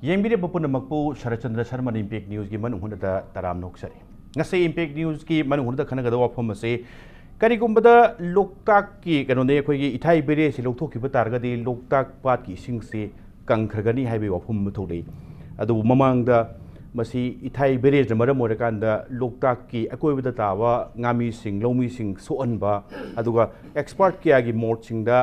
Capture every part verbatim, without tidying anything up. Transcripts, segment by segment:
ꯌꯦꯡꯕꯤꯔꯤꯕ ꯄꯨꯝꯅꯃꯛꯄꯨ ꯁꯔꯠꯆꯟꯗ꯭ꯔ ꯁꯔꯃꯅ Impact Newsꯀꯤ ꯃꯅꯨꯡ ꯍꯨꯠꯅꯗ ꯇꯔꯥꯝꯅ ꯑꯣꯛꯆꯔꯤ꯫ ꯉꯁꯤ Impact Newsꯀꯤ ꯃꯅꯨꯡ ꯍꯨꯠꯅꯗ ꯈꯟꯅꯒꯗꯕ ꯋꯥꯐꯝ ꯑꯁꯤ ꯀꯔꯤꯒꯨꯝꯕꯗ ꯂꯣꯛꯇꯥꯛꯀꯤ ꯀꯩꯅꯣꯅꯦ, ꯑꯩꯈꯣꯏꯒꯤ ꯏꯊꯥꯏ ꯕꯦꯔꯦꯖꯁꯤ ꯂꯧꯊꯣꯛꯈꯤꯕ ꯇꯥꯔꯒꯗꯤ ꯂꯣꯛꯇꯥꯛ ꯄꯥꯠꯀꯤ ꯏꯁꯤꯡꯁꯤ ꯀꯪꯈ꯭ꯔꯒꯅꯤ ꯍꯥꯏꯕꯒꯤ ꯋꯥꯐꯝ ꯑꯃ ꯊꯣꯛꯂꯛꯏ꯫ ꯑꯗꯨꯕꯨ ꯃꯃꯥꯡꯗ ꯃꯁꯤ ꯏꯊꯥꯏ ꯕꯦꯔꯦꯖꯅ ꯃꯔꯝ ꯑꯣꯏꯔꯀꯥꯟꯗ ꯂꯣꯛꯇꯥꯛꯀꯤ ꯑꯀꯣꯏꯕꯗ ꯇꯥꯕ ꯉꯥꯃꯤꯁꯤꯡ, ꯂꯧꯃꯤꯁꯤꯡ ꯁꯣꯛꯍꯟꯕ, ꯑꯗꯨꯒ ꯑꯦꯛꯁꯄꯔꯠ ꯀꯌꯥꯒꯤ ꯃꯣꯠꯁꯤꯡꯗ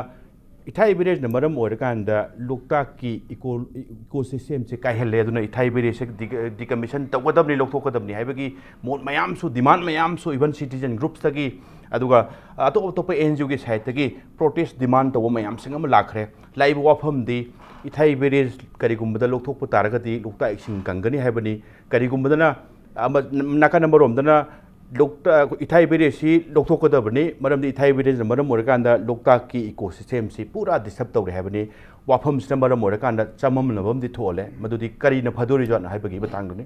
ꯏꯊꯥꯏ ꯕꯦꯔꯦꯖꯅ ꯃꯔꯝ ꯑꯣꯏꯔꯀꯥꯟꯗ ꯂꯣꯛꯇꯥꯛꯀꯤ ꯏꯀꯣ, ꯏꯀꯣ ꯁꯤꯁꯇꯦꯝꯁꯦ ꯀꯥꯏꯍꯜꯂꯦ, ꯑꯗꯨꯅ ꯏꯊꯥꯏ ꯕꯦꯔꯦꯖꯁꯦ ꯗꯤ-, ꯗꯤꯀꯃꯤꯁꯟ ꯇꯧꯒꯗꯕꯅꯤ, ꯂꯧꯊꯣꯛꯀꯗꯕꯅꯤ ꯍꯥꯏꯕꯒꯤ ꯃꯣꯠ ꯃꯌꯥꯝꯁꯨ, ꯗꯤꯃꯥꯟ ꯃꯌꯥꯝꯁꯨ even citizen groupsꯇꯒꯤ, ꯑꯗꯨꯒ ꯑꯇꯣꯞ ꯑꯇꯣꯞꯄ NGOꯒꯤ sideꯇꯒꯤ protest demand ꯇꯧꯕ ꯃꯌꯥꯝꯁꯤꯡ ꯑꯃ ꯂꯥꯛꯈ꯭ꯔꯦ꯫ ꯂꯥꯛꯏꯕ ꯋꯥꯐꯝꯗꯤ ꯏꯊꯥꯏ ꯕꯦꯔꯦꯖ ꯀꯔꯤꯒꯨꯝꯕꯗ ꯂꯧꯊꯣꯛꯄ ꯇꯥꯔꯒꯗꯤ ꯂꯣꯛꯇꯥꯛ ꯏꯁꯤꯡ ꯀꯪꯒꯅꯤ ꯍꯥꯏꯕꯅꯤ꯫ ꯀꯔꯤꯒꯨꯝꯕꯗꯅ ꯑꯃ, ꯅꯥꯀꯟ ꯑꯃꯔꯣꯝꯗꯅ ꯂꯣꯛꯇꯥꯛ, ꯏꯊꯥꯏ ꯕꯦꯔꯦꯖꯁꯤ ꯂꯧꯊꯣꯛꯀꯗꯕꯅꯤ, ꯃꯔꯝꯗꯤ ꯏꯊꯥꯏ ꯕꯦꯔꯦꯖꯅ ꯃꯔꯝ ꯑꯣꯏꯔꯀꯥꯟꯗ ꯂꯣꯛꯇꯥꯛꯀꯤ ꯏꯀꯣ ꯁꯤꯁꯇꯦꯝꯁꯤ ꯄꯨꯔꯥ ꯗꯤꯁꯇꯔꯕ ꯇꯧꯔꯦ ꯍꯥꯏꯕꯅꯤ꯫ ꯋꯥꯐꯝꯁꯤꯅ ꯃꯔꯝ ꯑꯣꯏꯔꯀꯥꯟꯗ ꯆꯃꯝꯅꯕ ꯑꯃꯗꯤ ꯊꯣꯛꯍꯜꯂꯦ, ꯃꯗꯨꯗꯤ ꯀꯔꯤꯅ ꯐꯗꯣꯔꯤꯖꯥꯠꯅꯣ ꯍꯥꯏꯕꯒꯤ ꯃꯇꯥꯡꯗꯨꯅꯤ꯫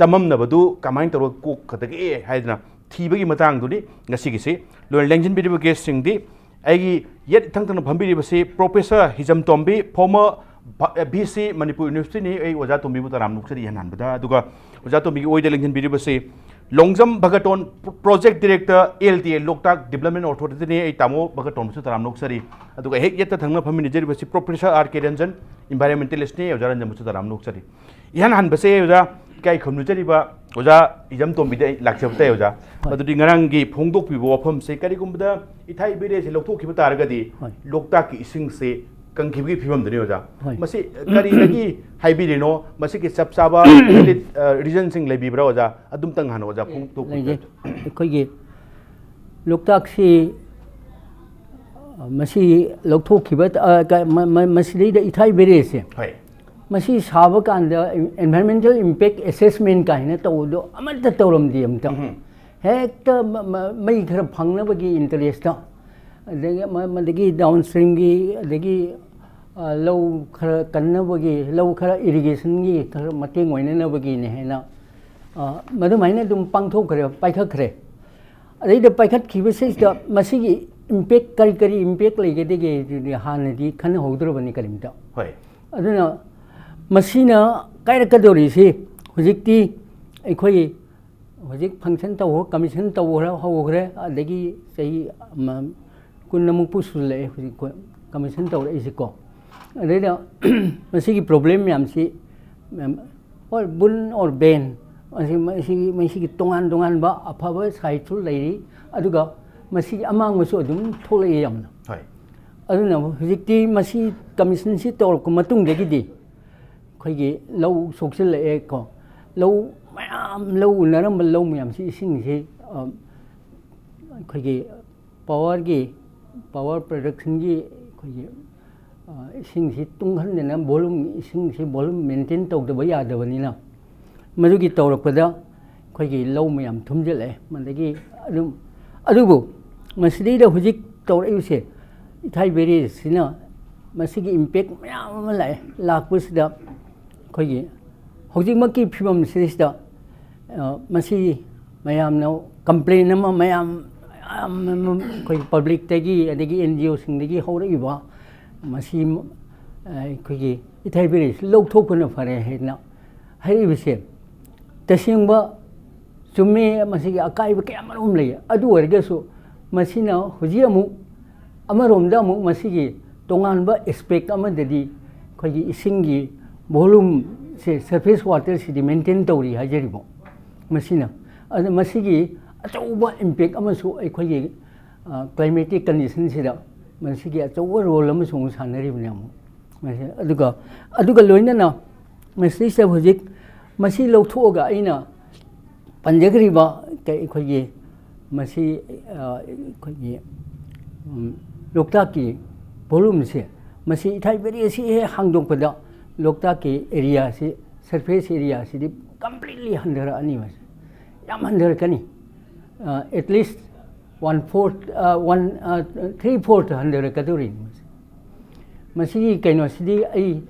ꯆꯃꯝꯅꯕꯗꯨ ꯀꯃꯥꯏꯅ ꯇꯧꯔꯒ ꯀꯣꯛꯀꯗꯒꯦ ꯍꯥꯏꯗꯅ ꯊꯤꯕꯒꯤ ꯃꯇꯥꯡꯗꯨꯅꯤ ꯉꯁꯤꯒꯤꯁꯤ꯫ ꯂꯣꯏꯅ ꯂꯦꯡꯁꯤꯟꯕꯤꯔꯤꯕ ꯒꯦꯁꯁꯤꯡꯗꯤ ꯑꯩꯒꯤ ꯌꯦꯠ ꯏꯊꯪ ꯊꯪꯅ ꯐꯝꯕꯤꯔꯤꯕꯁꯤ ꯄ꯭ꯔꯣꯐꯦꯁꯔ ꯍꯤꯖꯝꯇꯣꯝꯕꯤ, former ꯚ-, VC ꯃꯅꯤꯄꯨꯔ ꯌꯨꯅꯤꯚꯔꯁꯤꯇꯤꯅꯤ꯫ ꯑꯩ ꯑꯣꯖꯥ ꯇꯣꯝꯕꯤꯕꯨ ꯇꯔꯥꯝꯅ ꯑꯣꯛꯆꯔꯤ ꯏꯍꯥꯟ ꯍꯥꯟꯕꯗ꯫ ꯑꯗꯨꯒ ꯑꯣꯖꯥ ꯇꯣꯝꯕꯤꯒꯤ ꯑꯣꯏꯗ ꯂꯦꯡꯁꯤꯟꯕꯤꯔꯤꯕꯁꯤ ꯂꯣꯡꯖꯝ ꯚꯒꯇꯣꯟ, project director, LTA, ꯂꯣꯛꯇꯥꯛ Development Authorityꯅꯤ꯫ ꯑꯩ ꯇꯥꯃꯣ ꯚꯒꯇꯣꯟꯕꯨꯁꯨ ꯇꯔꯥꯝꯅ ꯑꯣꯛꯆꯔꯤ꯫ ꯑꯗꯨꯒ ꯍꯦꯛ ꯌꯦꯠꯇ ꯊꯪꯅ ꯐꯝꯃꯤꯟꯅꯖꯔꯤꯕꯁꯤ ꯄ꯭ꯔꯣꯐꯦꯁꯔ R K ꯔꯟꯖꯟ, environmentalistꯅꯤ꯫ ꯑꯣꯖꯥ ꯔꯟꯖꯟꯕꯨꯁꯨ ꯇꯔꯥꯝꯅ ꯑꯣꯛꯆꯔꯤ꯫ ꯏꯍꯥꯟ ꯍꯥꯟꯕꯁꯦ ꯑꯣꯖꯥ, ꯏꯀꯥꯏ ꯈꯨꯝꯅꯖꯔꯤꯕ ꯑꯣꯖꯥ ꯏꯖꯝ ꯇꯣꯝꯕꯤꯗ ꯑꯩ ꯂꯥꯛꯆꯕ ꯇꯥꯏ ꯑꯣꯖꯥ꯫ ꯍꯣꯏ꯫ ꯃꯗꯨꯗꯤ ꯉꯔꯥꯡꯒꯤ ꯐꯣꯡꯗꯣꯛꯄꯤꯕ ꯋꯥꯐꯝꯁꯦ, ꯀꯔꯤꯒꯨꯝꯕꯗ ꯏꯊꯥꯏ ꯕꯦꯔꯦꯖꯁꯦ ꯂꯧꯊꯣꯛꯈꯤꯕ ꯇꯥꯔꯒꯗꯤ ꯍꯣꯏ꯫ ꯂꯣꯛꯇꯥꯛꯀꯤ ꯏꯁꯤꯡꯁꯦ ꯀꯪꯈꯤꯕꯒꯤ ꯐꯤꯕꯝꯗꯨꯅꯤ ꯑꯣꯖꯥ꯫ ꯍꯣꯏ꯫ ꯃꯁꯤ ꯀꯔꯤꯗꯒꯤ ꯍꯥꯏꯕꯤꯔꯤꯅꯣ? ꯃꯁꯤꯒꯤ ꯆꯞ ꯆꯥꯕ valid, ꯑ, reasonꯁꯤꯡ ꯂꯩꯕꯤꯕ꯭ꯔꯥ ꯑꯣꯖꯥ? ꯑꯗꯨꯝꯇꯪ ꯍꯥꯟꯅ ꯑꯣꯖꯥ ꯐꯣꯡꯗꯣꯛꯄꯤꯕ꯫ ꯂꯩꯖꯩ꯫ ꯑꯩꯈꯣꯏꯒꯤ ꯂꯣꯛꯇꯥꯛꯁꯤ, ꯑ, ꯃꯁꯤ ꯂꯧꯊꯣꯛꯈꯤꯕ, ꯑ, ꯀ-, ꯃ-, ꯃ-, ꯃꯁꯤꯗꯩꯗ ꯏꯊꯥꯏ ꯕꯦꯔꯦꯖꯁꯦ ꯍꯣꯏ꯫ ꯃꯁꯤ ꯁꯥꯕ ꯀꯥꯟꯗ environmental impact assessment ꯀꯥꯏꯅ ꯇꯧꯕꯗꯣ ꯑꯃꯠꯇ ꯇꯧꯔꯝꯗꯦ ꯑꯝꯇ꯫ ꯎꯝ꯫ ꯍꯦꯛꯇ ꯃ-, ꯃ-, ꯃꯩ ꯈꯔ ꯐꯪꯅꯕꯒꯤ interestꯇ, ꯑꯗꯒꯤ ꯃ-, ꯃꯗꯒꯤ downstreamꯒꯤ, ꯑꯗꯒꯤ, ꯑ, ꯂꯧ ꯈꯔ ꯀꯟꯅꯕꯒꯤ, ꯂꯧ ꯈꯔ irrigationꯒꯤ ꯈꯔ ꯃꯇꯦꯡ ꯑꯣꯏꯅꯅꯕꯒꯤꯅꯦ ꯍꯥꯏꯅ, ꯑ, ꯃꯗꯨꯃꯥꯏꯅ ꯑꯗꯨꯝ ꯄꯥꯡꯊꯣꯛꯈ꯭ꯔꯦ, ꯄꯥꯏꯈꯠꯈ꯭ꯔꯦ꯫ ꯑꯗꯩꯗ ꯄꯥꯏꯈꯠꯈꯤꯕꯁꯤꯗ ꯃꯁꯤꯒꯤ impact, ꯀꯔꯤ ꯀꯔꯤ impact ꯂꯩꯒꯗꯒꯦ ꯑꯗꯨꯗꯤ ꯍꯥꯟꯅꯗꯤ ꯈꯟꯅꯍꯧꯗ꯭ꯔꯕꯅꯤ ꯀꯔꯤꯝꯇ꯫ ꯍꯣꯏ꯫ ꯑꯗꯨꯅ ꯃꯁꯤꯅ ꯀꯥꯏꯔꯛꯀꯗꯧꯔꯤꯁꯤ ꯍꯧꯖꯤꯛꯇꯤ ꯑꯩꯈꯣꯏ ꯍꯧꯖꯤꯛ function ꯇꯧꯈ꯭ꯔ, commission ꯇꯧꯈ꯭ꯔ ꯍꯧꯈ꯭ꯔꯦ, ꯑꯗꯒꯤ ꯆꯍꯤ ꯑꯃ ꯀꯨꯟꯃꯨꯛꯄꯨ ꯁꯨꯖꯜꯂꯛꯑꯦ ꯍꯧꯖꯤꯛ ꯑꯩꯈꯣꯏ commission ꯇꯧꯔꯛꯏꯁꯤꯀꯣ꯫ ꯑꯗꯩꯗ ꯃꯁꯤꯒꯤ problem ꯃꯌꯥꯝꯁꯤ, ꯃꯌꯥꯝ, ꯍꯣꯏ, boon or bane, ꯃꯁꯤ, ꯃꯁꯤꯒꯤ, ꯃꯁꯤꯒꯤ ꯇꯣꯉꯥꯟ ꯇꯣꯉꯥꯟꯕ ꯑꯐꯕ sideꯁꯨ ꯂꯩꯔꯤ, ꯑꯗꯨꯒ ꯃꯁꯤꯒꯤ ꯑꯃꯥꯡꯕꯁꯨ ꯑꯗꯨꯝ ꯊꯣꯛꯂꯛꯏ ꯌꯥꯝꯅ꯫ ꯍꯣꯏ꯫ ꯑꯗꯨꯅ ꯍꯧꯖꯤꯛꯇꯤ ꯃꯁꯤ commissionꯁꯤ ꯇꯧꯔꯛꯄ ꯃꯇꯨꯡꯗꯒꯤꯗꯤ ꯑꯩꯈꯣꯏꯒꯤ ꯂꯧ ꯁꯣꯛꯆꯤꯜꯂꯛꯑꯦ ꯀꯣ꯫ ꯂꯧ ꯃꯌꯥꯝ, ꯂꯧ ꯎꯅꯔꯝꯕ ꯂꯧ ꯃꯌꯥꯝꯁꯤ ꯏꯁꯤꯡꯁꯤ, ꯑ, ꯑꯩꯈꯣꯏꯒꯤ powerꯒꯤ, power productionꯒꯤ ꯑꯩꯈꯣꯏꯒꯤ, ꯑ, ꯏꯁꯤꯡꯁꯤ ꯇꯨꯡꯍꯟꯗꯅ volume, ꯏꯁꯤꯡꯁꯤ volume maintain ꯇꯧꯗꯕ ꯌꯥꯗꯕꯅꯤꯅ, ꯃꯗꯨꯒꯤ ꯇꯧꯔꯛꯄꯗ ꯑꯩꯈꯣꯏꯒꯤ ꯂꯧ ꯃꯌꯥꯝ ꯊꯨꯝꯖꯤꯜꯂꯛꯑꯦ꯫ ꯃꯗꯒꯤ ꯑꯗꯨꯝ, ꯑꯗꯨꯕꯨ ꯃꯁꯤꯗꯩꯗ ꯍꯧꯖꯤꯛ ꯇꯧꯔꯛꯏꯕꯁꯦ, ꯏꯊꯥꯏ barrageꯁꯤꯅ ꯃꯁꯤꯒꯤ impact ꯃꯌꯥꯝ ꯑꯃ ꯂꯥꯛꯑꯦ꯫ ꯂꯥꯛꯄꯁꯤꯗ ꯑꯩꯈꯣꯏꯒꯤ ꯍꯧꯖꯤꯛꯃꯛꯀꯤ ꯐꯤꯕꯝꯁꯤꯗꯩꯁꯤꯗ, ꯑ, ꯃꯁꯤ ꯃꯌꯥꯝꯅ complain ꯑꯃ, ꯃꯌꯥꯝ, ꯃꯌꯥꯝ ꯑꯃ ꯑꯩꯈꯣꯏ publicꯇꯒꯤ, ꯑꯗꯒꯤ NGOꯁꯤꯡꯗꯒꯤ ꯍꯧꯔꯛꯏꯕ ꯃꯁꯤ, ꯑ, ꯑꯩꯈꯣꯏꯒꯤ ꯏꯊꯥꯏ barrageꯁꯤ ꯂꯧꯊꯣꯛꯄꯅ ꯐꯔꯦ ꯍꯥꯏꯅ ꯍꯥꯏꯔꯛꯏꯕꯁꯦ ꯇꯁꯦꯡꯕ ꯆꯨꯝꯃꯦ, ꯃꯁꯤꯒꯤ ꯑꯀꯥꯏꯕ ꯀꯌꯥ ꯃꯔꯨꯝ ꯂꯩ꯫ ꯑꯗꯨ ꯑꯣꯏꯔꯒꯁꯨ ꯃꯁꯤꯅ ꯍꯧꯖꯤꯛ ꯑꯃꯨꯛ ꯑꯃꯔꯣꯝꯗ ꯑꯃꯨꯛ ꯃꯁꯤꯒꯤ ꯇꯣꯉꯥꯟꯕ aspect ꯑꯃꯗꯗꯤ ꯑꯩꯈꯣꯏꯒꯤ ꯏꯁꯤꯡꯒꯤ volumeꯁꯦ, surface waterꯁꯤꯗꯤ maintain ꯇꯧꯔꯤ ꯍꯥꯏꯖꯔꯤꯕ ꯃꯁꯤꯅ꯫ ꯑꯗꯨ ꯃꯁꯤꯒꯤ ꯑꯆꯧꯕ impact ꯑꯃꯁꯨ ꯑꯩꯈꯣꯏꯒꯤ, ꯑ, climatic conditionꯁꯤꯗ ꯃꯁꯤꯒꯤ ꯑꯆꯧꯕ role ꯑꯃꯁꯨ ꯑꯃꯨꯛ ꯁꯥꯟꯅꯔꯤꯕꯅꯦ ꯑꯃꯨꯛ꯫ ꯃꯁꯤ, ꯑꯗꯨꯒ, ꯑꯗꯨꯒ ꯂꯣꯏꯅꯅ ꯃꯁꯤꯁꯤꯗ ꯍꯧꯖꯤꯛ ꯃꯁꯤ ꯂꯧꯊꯣꯛꯑꯒ ꯑꯩꯅ ꯄꯟꯖꯈ꯭ꯔꯤꯕ ꯀꯩ-, ꯑꯩꯈꯣꯏꯒꯤ ꯃꯁꯤ, ꯑ, ꯑꯩꯈꯣꯏꯒꯤ, ꯎꯝ, ꯂꯣꯛꯇꯥꯛꯀꯤ volumeꯁꯦ, ꯃꯁꯤ ꯏꯊꯥꯏ barrageꯁꯤ ꯍꯦꯛ ꯍꯥꯡꯗꯣꯛꯄꯗ ꯂꯣꯛꯇꯥꯛꯀꯤ areaꯁꯤ, surface areaꯁꯤꯗꯤ completely ꯍꯟꯊꯔꯛꯑꯅꯤ꯫ ꯃꯁꯤ ꯌꯥꯝ ꯍꯟꯊꯔꯛꯀꯅꯤ꯫ ꯑ, at least one fourth, ꯑ, one, ꯑ, three fourth ꯍꯟꯊꯔꯛꯀꯗꯧꯔꯤꯅꯤ ꯃꯁꯤ꯫ ꯃꯁꯤꯒꯤ ꯀꯩꯅꯣꯁꯤꯗꯤ ꯑꯩ,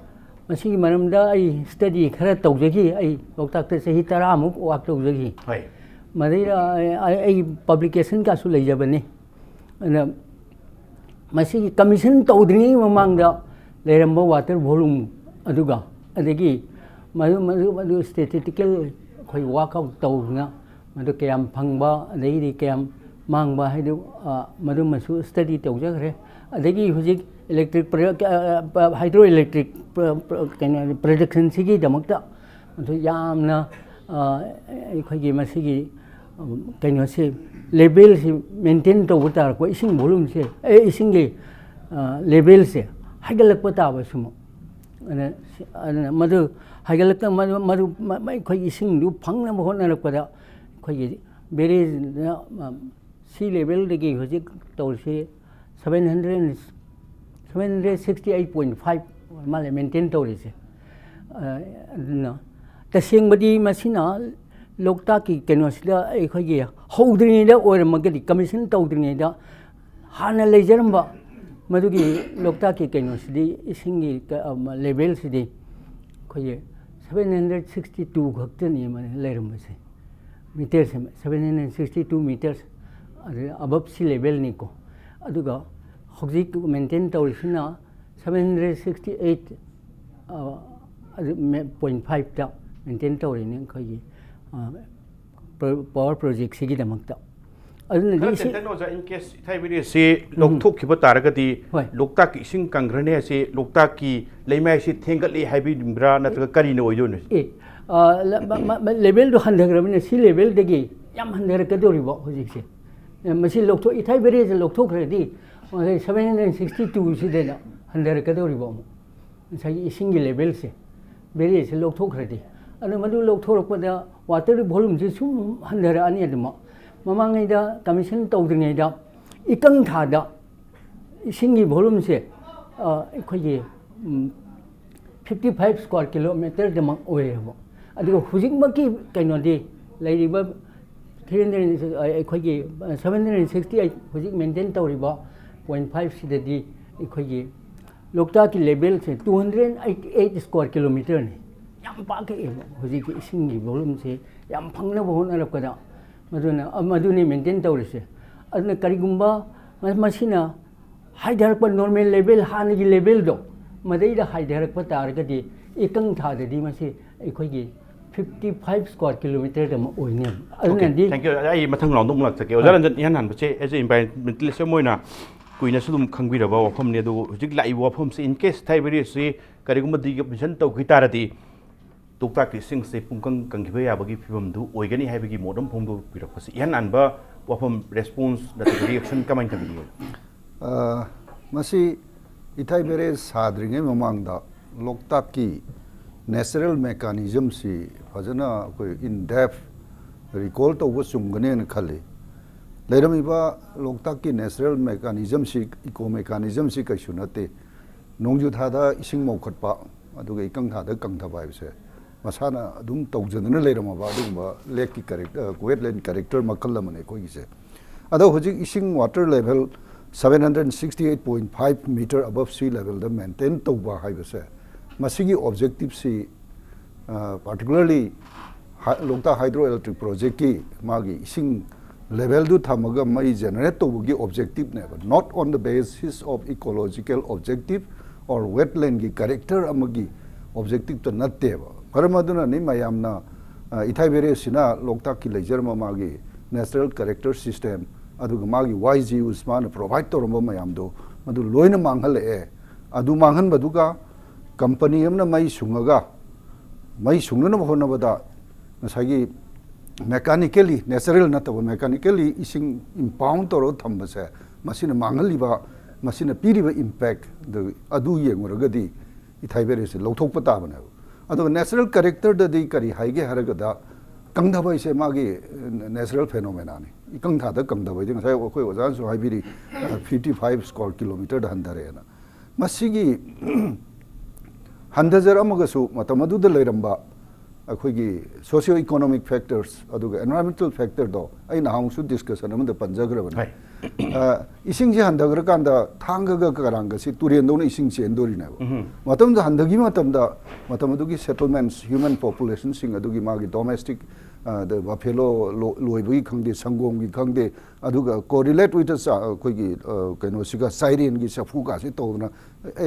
ꯃꯁꯤꯒꯤ ꯃꯔꯝꯗ ꯑꯩ study ꯈꯔ ꯇꯧꯖꯈꯤ꯫ ꯑꯩ ꯂꯣꯛꯇꯥꯛꯇ ꯆꯍꯤ ꯇꯔꯥꯃꯨꯛ work ꯇꯧꯖꯈꯤ꯫ ꯍꯣꯏ꯫ ꯃꯗꯩꯗ ꯑꯩ, ꯑꯩ, ꯑꯩ publication ꯀꯥꯁꯨ ꯂꯩꯖꯕꯅꯤ꯫ ꯑꯗꯨꯅ ꯃꯁꯤꯒꯤ commission ꯇꯧꯗ꯭ꯔꯤꯉꯩ ꯃꯃꯥꯡꯗ ꯂꯩꯔꯝꯕ water volume ꯑꯗꯨꯒ ꯑꯗꯒꯤ ꯃꯗꯨ ꯃꯗꯨ ꯃꯗꯨ ꯁ꯭ꯇꯦꯇꯤꯁꯇꯤꯀꯦꯜ ꯑꯩꯈꯣꯏ ꯋꯥꯔꯛ ꯑꯥꯎꯠ ꯇꯧꯗꯅ ꯃꯗꯨ ꯀꯌꯥꯝ ꯐꯪꯕ ꯑꯗꯒꯤꯗꯤ ꯀꯌꯥꯝ ꯃꯥꯡꯕ ꯍꯥꯏꯗꯨ, ꯑ, ꯃꯗꯨꯃꯁꯨ ꯁ꯭ꯇꯗꯤ ꯇꯧꯖꯈ꯭ꯔꯦ꯫ ꯑꯗꯒꯤ ꯍꯧꯖꯤꯛ ꯏꯂꯦꯛꯇ꯭ꯔꯤꯛ ꯄ꯭ꯔ-, ꯑ, ꯑ, ꯍꯥꯏꯗ꯭ꯔꯣ ꯏꯂꯦꯛꯇ꯭ꯔꯤꯛ ꯄ꯭ꯔ-, ꯄ꯭ꯔ-, ꯀꯩꯅꯣ, ꯄ꯭ꯔꯗꯛꯁꯟꯁꯤꯒꯤꯗꯃꯛꯇ ꯑꯗꯨ ꯌꯥꯝꯅ, ꯑ, ꯑꯩꯈꯣꯏꯒꯤ ꯃꯁꯤꯒꯤ, ꯎꯝ, ꯀꯩꯅꯣꯁꯤ, ꯂꯦꯚꯦꯜꯁꯤ ꯃꯦꯟꯇꯦꯟ ꯇꯧꯕ ꯇꯥꯔꯛꯄ, ꯏꯁꯤꯡ ꯚꯣꯂꯨꯝꯁꯦ, ꯑꯦ, ꯏꯁꯤꯡꯒꯤ, ꯑ, ꯂꯦꯚꯦꯜꯁꯦ ꯍꯥꯏꯒꯠꯂꯛꯄ ꯇꯥꯕ ꯁꯨꯝ꯫ ꯑꯗꯨꯅ ꯁꯤ-, ꯑꯗꯨꯅ ꯃꯗꯨ ꯍꯥꯏꯒꯠꯂꯛꯇ-, ꯃꯗꯨ, ꯃꯗꯨ, ꯃ-, ꯃ-, ꯑꯩꯈꯣꯏꯒꯤ ꯏꯁꯤꯡꯗꯨ ꯐꯪꯅꯕ ꯍꯣꯠꯅꯔꯛꯄꯗ ꯑꯩꯈꯣꯏꯒꯤ ꯕꯦꯔꯦꯖꯅ, ꯑ, ꯁꯤ ꯂꯦꯚꯦꯜꯗꯒꯤ ꯍꯧꯖꯤꯛ ꯇꯧꯔꯤꯁꯤ seven hundred, seven hundred sixty eight point five ꯃꯥꯜꯂꯦ ꯃꯦꯟꯇꯦꯟ ꯇꯧꯔꯤꯁꯦ꯫ ꯑ, ꯑꯗꯨꯅ ꯇꯁꯦꯡꯕꯗꯤ ꯃꯁꯤꯅ ꯂꯣꯛꯇꯥꯛꯀꯤ ꯀꯩꯅꯣꯁꯤꯗ ꯑꯩꯈꯣꯏꯒꯤ ꯍꯧꯗ꯭ꯔꯤꯉꯩꯗ ꯑꯣꯏꯔꯝꯃꯒꯗꯤ, ꯀꯃꯤꯁꯟ ꯇꯧꯗ꯭ꯔꯤꯉꯩꯗ ꯍꯥꯟꯅ ꯂꯩꯖꯔꯝꯕ ꯃꯗꯨꯒꯤ ꯂꯣꯛꯇꯥꯛꯀꯤ ꯀꯩꯅꯣꯁꯤꯗꯤ, ꯏꯁꯤꯡꯒꯤ ꯀ-, ꯑ, ꯂꯦꯚꯦꯜꯁꯤꯗꯤ ꯑꯩꯈꯣꯏꯒꯤ seven hundred sixty two ꯈꯛꯇꯅꯤ ꯃꯥꯅ ꯂꯩꯔꯝꯕꯁꯦ꯫ ꯃꯤꯇꯔꯁꯦ seven hundred sixty two metres, ꯑꯗꯨ ꯑꯕꯞ ꯁꯤ ꯂꯦꯚꯦꯜꯅꯤꯀꯣ꯫ ꯑꯗꯨꯒ ꯍꯧꯖꯤꯛ ꯃꯦꯟꯇꯦꯟ ꯇꯧꯔꯤꯁꯤꯅ seven hundred sixty eight, ꯑ, ꯑꯗꯨ ꯃꯦ-, point five ꯇ ꯃꯦꯟꯇꯦꯟ ꯇꯧꯔꯤꯅꯤ ꯑꯩꯈꯣꯏꯒꯤ, ꯑ, ꯄ꯭ꯔ-, ꯄꯋꯥꯔ ꯄ꯭ꯔꯣꯖꯦꯛꯁꯤꯒꯤꯗꯃꯛꯇ꯫ ꯑꯗꯨꯅꯗꯤ ꯈꯔ ꯏꯁꯤꯡ ꯇꯦꯟꯇꯛꯅ ꯑꯣꯖꯥ, in case ꯏꯊꯥꯏ ꯕꯦꯔꯦꯖꯁꯤ ꯎꯝ꯫ ꯂꯧꯊꯣꯛꯈꯤꯕ ꯇꯥꯔꯒꯗꯤ ꯍꯣꯏ꯫ ꯂꯣꯛꯇꯥꯛꯀꯤ ꯏꯁꯤꯡ ꯀꯪꯈ꯭ꯔꯅꯤ ꯍꯥꯏꯁꯤ ꯂꯣꯛꯇꯥꯛꯀꯤ ꯂꯩꯃꯥꯏꯁꯤ ꯊꯦꯡꯒꯠꯂꯤ ꯍꯥꯏꯕꯤꯔꯤꯕ꯭ꯔꯥ ꯅꯠꯇ꯭ꯔꯒ ꯀꯔꯤꯅ ꯑꯣꯏꯗꯣꯏꯅꯣ? ꯑꯦ, ꯑ, ꯂ-, ꯃ-, ꯃ-, ꯃ-, ꯂꯦꯚꯦꯜꯗꯣ ꯍꯟꯊꯈ꯭ꯔꯕꯅꯤꯅ ꯁꯤ ꯂꯦꯚꯦꯜꯗꯒꯤ ꯌꯥꯝ ꯍꯟꯊꯔꯛꯀꯗꯧꯔꯤꯕ ꯍꯧꯖꯤꯛꯁꯦ꯫ ꯑꯦ, ꯃꯁꯤ ꯂꯧꯊꯣꯛ-, ꯏꯊꯥꯏ ꯕꯦꯔꯦꯖꯁꯦ ꯂꯧꯊꯣꯛꯈ꯭ꯔꯗꯤ ꯉꯁꯥꯏ seven hundred sixty two ꯁꯤꯗꯅ ꯍꯟꯊꯔꯛꯀꯗꯧꯔꯤꯕ ꯑꯃꯨꯛ꯫ ꯉꯁꯥꯏꯒꯤ ꯏꯁꯤꯡꯒꯤ ꯂꯦꯚꯦꯜꯁꯦ, ꯕꯦꯔꯦꯖꯁꯦ ꯂꯧꯊꯣꯛꯈ꯭ꯔꯗꯤ, ꯑꯗꯨ ꯃꯗꯨ ꯂꯧꯊꯣꯔꯛꯄꯗ ꯋꯥꯇꯔ ꯚꯣꯂꯨꯝꯁꯦ ꯁꯨꯝ ꯍꯟꯊꯔꯛꯑꯅꯤ꯫ ꯑꯗꯨꯃꯛ ꯃꯃꯥꯡꯉꯩꯗ ꯀꯃꯤꯁꯟ ꯇꯧꯗ꯭ꯔꯤꯉꯩꯗ ꯏꯀꯪ ꯊꯥꯗ ꯏꯁꯤꯡꯒꯤ ꯚꯣꯂꯨꯝꯁꯦ, ꯑ, ꯑꯩꯈꯣꯏꯒꯤ, ꯎꯝ, fifty five square kilometer ꯗꯃꯛ ꯑꯣꯏꯌꯦꯕ꯫ ꯑꯗꯨꯒ ꯍꯧꯖꯤꯛꯃꯛꯀꯤ ꯀꯩꯅꯣꯗꯤ ꯂꯩꯔꯤꯕ three hundred, ꯑꯩꯈꯣꯏꯒꯤ seven hundred sixty eight ꯍꯧꯖꯤꯛ ꯃꯦꯟꯇꯦꯟ ꯇꯧꯔꯤꯕ point five ꯁꯤꯗꯗꯤ ꯑꯩꯈꯣꯏꯒꯤ ꯂꯣꯛꯇꯥꯛꯀꯤ ꯂꯦꯚꯦꯜꯁꯦ two hundred eighty eight square kilometer ꯅꯤ꯫ ꯌꯥꯝ ꯄꯥꯛꯊꯣꯛꯑꯦꯕ ꯍꯧꯖꯤꯛꯀꯤ ꯏꯁꯤꯡꯒꯤ ꯚꯣꯂꯨꯝꯁꯦ ꯌꯥꯝ ꯐꯪꯅꯕ ꯍꯣꯠꯅꯔꯛꯄꯗ꯫ ꯃꯗꯨꯅ, ꯃꯗꯨꯅꯤ ꯃꯦꯟꯇꯦꯟ ꯇꯧꯔꯤꯁꯦ꯫ ꯑꯗꯨꯅ ꯀꯔꯤꯒꯨꯝꯕ ꯃ-, ꯃꯁꯤꯅ ꯍꯥꯏꯊꯔꯛꯄ ꯅꯣꯔꯃꯦꯜ ꯂꯦꯚꯦꯜ, ꯍꯥꯟꯅꯒꯤ ꯂꯦꯚꯦꯜꯗꯣ, ꯃꯗꯩꯗ ꯍꯥꯏꯊꯔꯛꯄ ꯇꯥꯔꯒꯗꯤ ꯏꯀꯪ ꯊꯥꯗꯗꯤ ꯃꯁꯤ ꯑꯩꯈꯣꯏꯒꯤ fifty five square kilometer ꯑꯃ ꯑꯣꯏꯅꯦꯕ꯫ Okay, ꯑꯗꯨꯅꯗꯤ thank you. ꯑꯩ ꯃꯊꯪ ꯔꯥꯎꯟꯗ ꯑꯃꯨꯛ ꯂꯥꯛꯆꯒꯦ꯫ ꯑꯣꯖꯥ ꯔꯟꯖꯟ, ꯏꯍꯥꯟ ꯍꯥꯟꯕꯁꯦ, as a environmentalist ꯑꯃ ꯑꯣꯏꯅ, ꯀꯨꯏꯅꯁꯨ ꯑꯗꯨꯝ ꯈꯪꯕꯤꯔꯕ ꯋꯥꯐꯝꯅꯤ꯫ ꯑꯗꯨꯕꯨ ꯍꯧꯖꯤꯛ ꯂꯥꯛꯏꯕ ꯋꯥꯐꯝꯁꯤ, in case ꯏꯊꯥꯏ ꯚꯦꯔꯦꯁꯁꯤ ꯀꯔꯤꯒꯨꯝꯕ decomposition ꯇꯧꯈꯤ ꯇꯥꯔꯗꯤ, ꯂꯣꯛꯇꯥꯛꯀꯤ ꯏꯁꯤꯡꯁꯦ ꯄꯨꯡꯀꯪ ꯀꯪꯈꯤꯕ ꯌꯥꯕꯒꯤ ꯐꯤꯕꯝꯗꯨ ꯑꯣꯏꯒꯅꯤ ꯍꯥꯏꯕꯒꯤ ꯃꯣꯠ ꯑꯃ ꯐꯣꯡꯗꯣꯛꯄꯤꯔꯛꯄꯁꯤ, ꯏꯍꯥꯟ ꯍꯥꯟꯕ ꯋꯥꯐꯝ, response ꯅꯠꯇ꯭ꯔꯒ reaction ꯀꯃꯥꯏꯅ ꯇꯧꯕꯤꯒꯦ? ꯑ, ꯃꯁꯤ ꯏꯊꯥꯏ ꯚꯦꯔꯦꯁ ꯁꯥꯗ꯭ꯔꯤꯉꯩ ꯃꯃꯥꯡꯗ ꯂꯣꯛꯇꯥꯛꯀꯤ natural mechanismꯁꯤ ꯐꯖꯅ ꯑꯩꯈꯣꯏ in depth recall ꯇꯧꯕ ꯆꯨꯝꯒꯅꯦꯅ ꯈꯜꯂꯤ꯫ ꯂꯩꯔꯝꯃꯤꯕ ꯂꯣꯛꯇꯥꯛꯀꯤ natural mechanismꯁꯤ, eco mechanismꯁꯤ ꯀꯩꯁꯨ ꯅꯠꯇꯦ꯫ ꯅꯣꯡꯖꯨ ꯊꯥꯗ ꯏꯁꯤꯡ ꯃꯧꯈꯠꯄ, ꯑꯗꯨꯒ ꯏꯀꯪ ꯊꯥꯗ ꯀꯪꯊꯕ ꯍꯥꯏꯕꯁꯦ ꯃꯁꯥꯅ ꯑꯗꯨꯝ ꯇꯧꯖꯗꯨꯅ ꯂꯩꯔꯝꯃꯕ ꯑꯗꯨꯒꯨꯝꯕ ꯂꯦꯛꯀꯤ character, wetland character ꯃꯈꯜ ꯑꯃꯅꯤ ꯑꯩꯈꯣꯏꯒꯤꯁꯦ꯫ ꯑꯗꯣ ꯍꯧꯖꯤꯛ ꯏꯁꯤꯡ, water level seven hundred sixty eight point five meter above sea levelꯗ maintain ꯇꯧꯕ ꯍꯥꯏꯕꯁꯦ, ꯃꯁꯤꯒꯤ objectiveꯁꯤ, ꯑ, particularly ꯍꯥ-, ꯂꯣꯛꯇꯥꯛ hydroelectric projectꯀꯤ ꯃꯥꯒꯤ ꯏꯁꯤꯡ levelꯗꯨ ꯊꯝꯃꯒ ꯃꯩ generate ꯇꯧꯕꯒꯤ objectiveꯅꯦꯕ, not on the basis of ecological objective or wetlandꯒꯤ character ꯑꯃꯒꯤ objectiveꯇ ꯅꯠꯇꯦꯕ꯫ ꯃꯔꯝ ꯑꯗꯨꯅꯅꯤ ꯃꯌꯥꯝꯅ, ꯑ, ꯏꯊꯥꯏ ꯚꯦꯔꯦꯁꯁꯤꯅ ꯂꯣꯛꯇꯥꯛꯀꯤ ꯂꯩꯖꯔꯝꯕ ꯃꯥꯒꯤ natural character system, ꯑꯗꯨꯒ ꯃꯥꯒꯤ ꯋꯥꯏ ꯖꯤ ꯌꯨꯁ, ꯃꯥꯅ provide ꯇꯧꯔꯝꯕ ꯃꯌꯥꯝꯗꯣ, ꯃꯗꯨ ꯂꯣꯏꯅ ꯃꯥꯡꯍꯜꯂꯛꯑꯦ꯫ ꯑꯗꯨ ꯃꯥꯡꯍꯟꯕꯗꯨꯒ company ꯑꯃꯅ ꯃꯩ ꯁꯨꯡꯉꯒ, ꯃꯩ ꯁꯨꯡꯅꯅꯕ ꯍꯣꯠꯅꯕꯗ ꯉꯁꯥꯏꯒꯤ mechanically, natural ꯅꯠꯇꯕ mechanically ꯏꯁꯤꯡ impound ꯇꯧꯔꯒ ꯊꯝꯕꯁꯦ, ꯃꯁꯤꯅ ꯃꯥꯡꯍꯜꯂꯤꯕ, ꯃꯁꯤꯅ ꯄꯤꯔꯤꯕ impact ꯑꯗꯨ, ꯑꯗꯨ ꯌꯦꯡꯉꯨꯔꯒꯗꯤ ꯏꯊꯥꯏ ꯚꯦꯔꯦꯁꯁꯦ ꯂꯧꯊꯣꯛꯄ ꯇꯥꯕꯅꯦꯕ꯫ ꯑꯗꯨꯒ natural characterꯗꯗꯤ ꯀꯔꯤ ꯍꯥꯏꯒꯦ ꯍꯥꯏꯔꯒꯗ, ꯀꯪꯊꯕ ꯍꯥꯏꯁꯦ ꯃꯥꯒꯤ natural phenomenonꯅꯤ꯫ ꯏꯀꯪ ꯊꯥꯗ ꯀꯪꯊꯕ ꯍꯥꯏꯗꯤ ꯉꯁꯥꯏ ꯑꯩꯈꯣꯏ ꯑꯣꯖꯥꯅꯁꯨ ꯍꯥꯏꯕꯤꯔꯤ, fifty five square kilometerꯗ ꯍꯟꯊꯔꯛꯑꯦꯅ꯫ ꯃꯁꯤꯒꯤ ꯍꯟꯊꯖꯔꯝꯃꯒꯁꯨ ꯃꯇꯝ ꯑꯗꯨꯗ ꯂꯩꯔꯝꯕ ꯑꯩꯈꯣꯏꯒꯤ socio economic factors ꯑꯗꯨꯒ environmental factorꯗꯣ ꯑꯩ ꯅꯍꯥꯟꯃꯨꯛꯁꯨ discussion ꯑꯃꯗ ꯄꯟꯖꯈ꯭ꯔꯕꯅꯤ꯫ ꯍꯣꯏ꯫ ꯑ, ꯏꯁꯤꯡꯁꯤ ꯍꯟꯊꯈ꯭ꯔꯀꯥꯟꯗ ꯊꯥꯡꯒꯒ ꯀꯔꯥꯡꯒꯁꯤ ꯇꯨꯔꯦꯟꯗꯧꯅ ꯏꯁꯤꯡ ꯆꯦꯟꯗꯣꯔꯤꯅꯦꯕ꯫ ꯃꯇꯝꯗ ꯍꯟꯊꯈꯤꯕ ꯃꯇꯝꯗ ꯃꯇꯝ ꯑꯗꯨꯒꯤ settlements, human populationꯁꯤꯡ ꯑꯗꯨꯒꯤ ꯃꯥꯒꯤ domestic ꯑꯗ ꯕꯐꯦꯂꯣ ꯂꯣꯏꯕꯒꯤ ꯈꯪꯗꯦ, ꯁꯪꯒꯣꯝꯒꯤ ꯈꯪꯗꯦ, ꯑꯗꯨꯒ correlate with ꯑꯩꯈꯣꯏꯒꯤ ꯀꯩꯅꯣꯁꯤꯒ, ꯆꯥꯏꯔꯦꯟꯒꯤ ꯆꯐꯨꯒꯁꯤ ꯇꯧꯗꯅ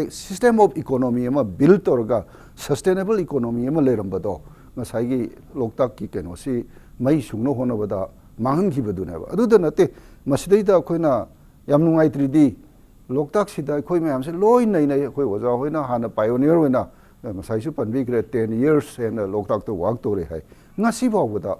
system of economy ꯑꯃ build ꯇꯧꯔꯒ sustainable economy ꯑꯃ ꯂꯩꯔꯝꯕꯗꯣ ꯉꯁꯥꯏꯒꯤ ꯂꯣꯛꯇꯥꯛꯀꯤ ꯀꯩꯅꯣꯁꯤ ꯃꯩ ꯁꯨꯡꯅ ꯍꯣꯠꯅꯕꯗ ꯃꯥꯡꯍꯟꯈꯤꯕꯗꯨꯅꯦꯕ꯫ ꯑꯗꯨꯗ ꯅꯠꯇꯦ, ꯃꯁꯤꯗꯩꯗ ꯑꯩꯈꯣꯏꯅ ꯌꯥꯝ ꯅꯨꯡꯉꯥꯏꯇ꯭ꯔꯤꯗꯤ, ꯂꯣꯛꯇꯥꯛꯁꯤꯗ ꯑꯩꯈꯣꯏ ꯃꯌꯥꯝꯁꯦ ꯂꯣꯏ ꯅꯩꯅꯩ꯫ ꯑꯩꯈꯣꯏ ꯑꯣꯖꯥ ꯍꯣꯏꯅ ꯍꯥꯟꯅ pioneer ꯑꯣꯏꯅ, ꯑ, ꯉꯁꯥꯏꯁꯨ ꯄꯟꯕꯤꯈ꯭ꯔꯦ, ten years ꯍꯦꯟꯅ ꯂꯣꯛꯇꯥꯛꯇ work ꯇꯧꯔꯦ ꯍꯥꯏ꯫ ꯉꯁꯤ ꯐꯥꯎꯕꯗ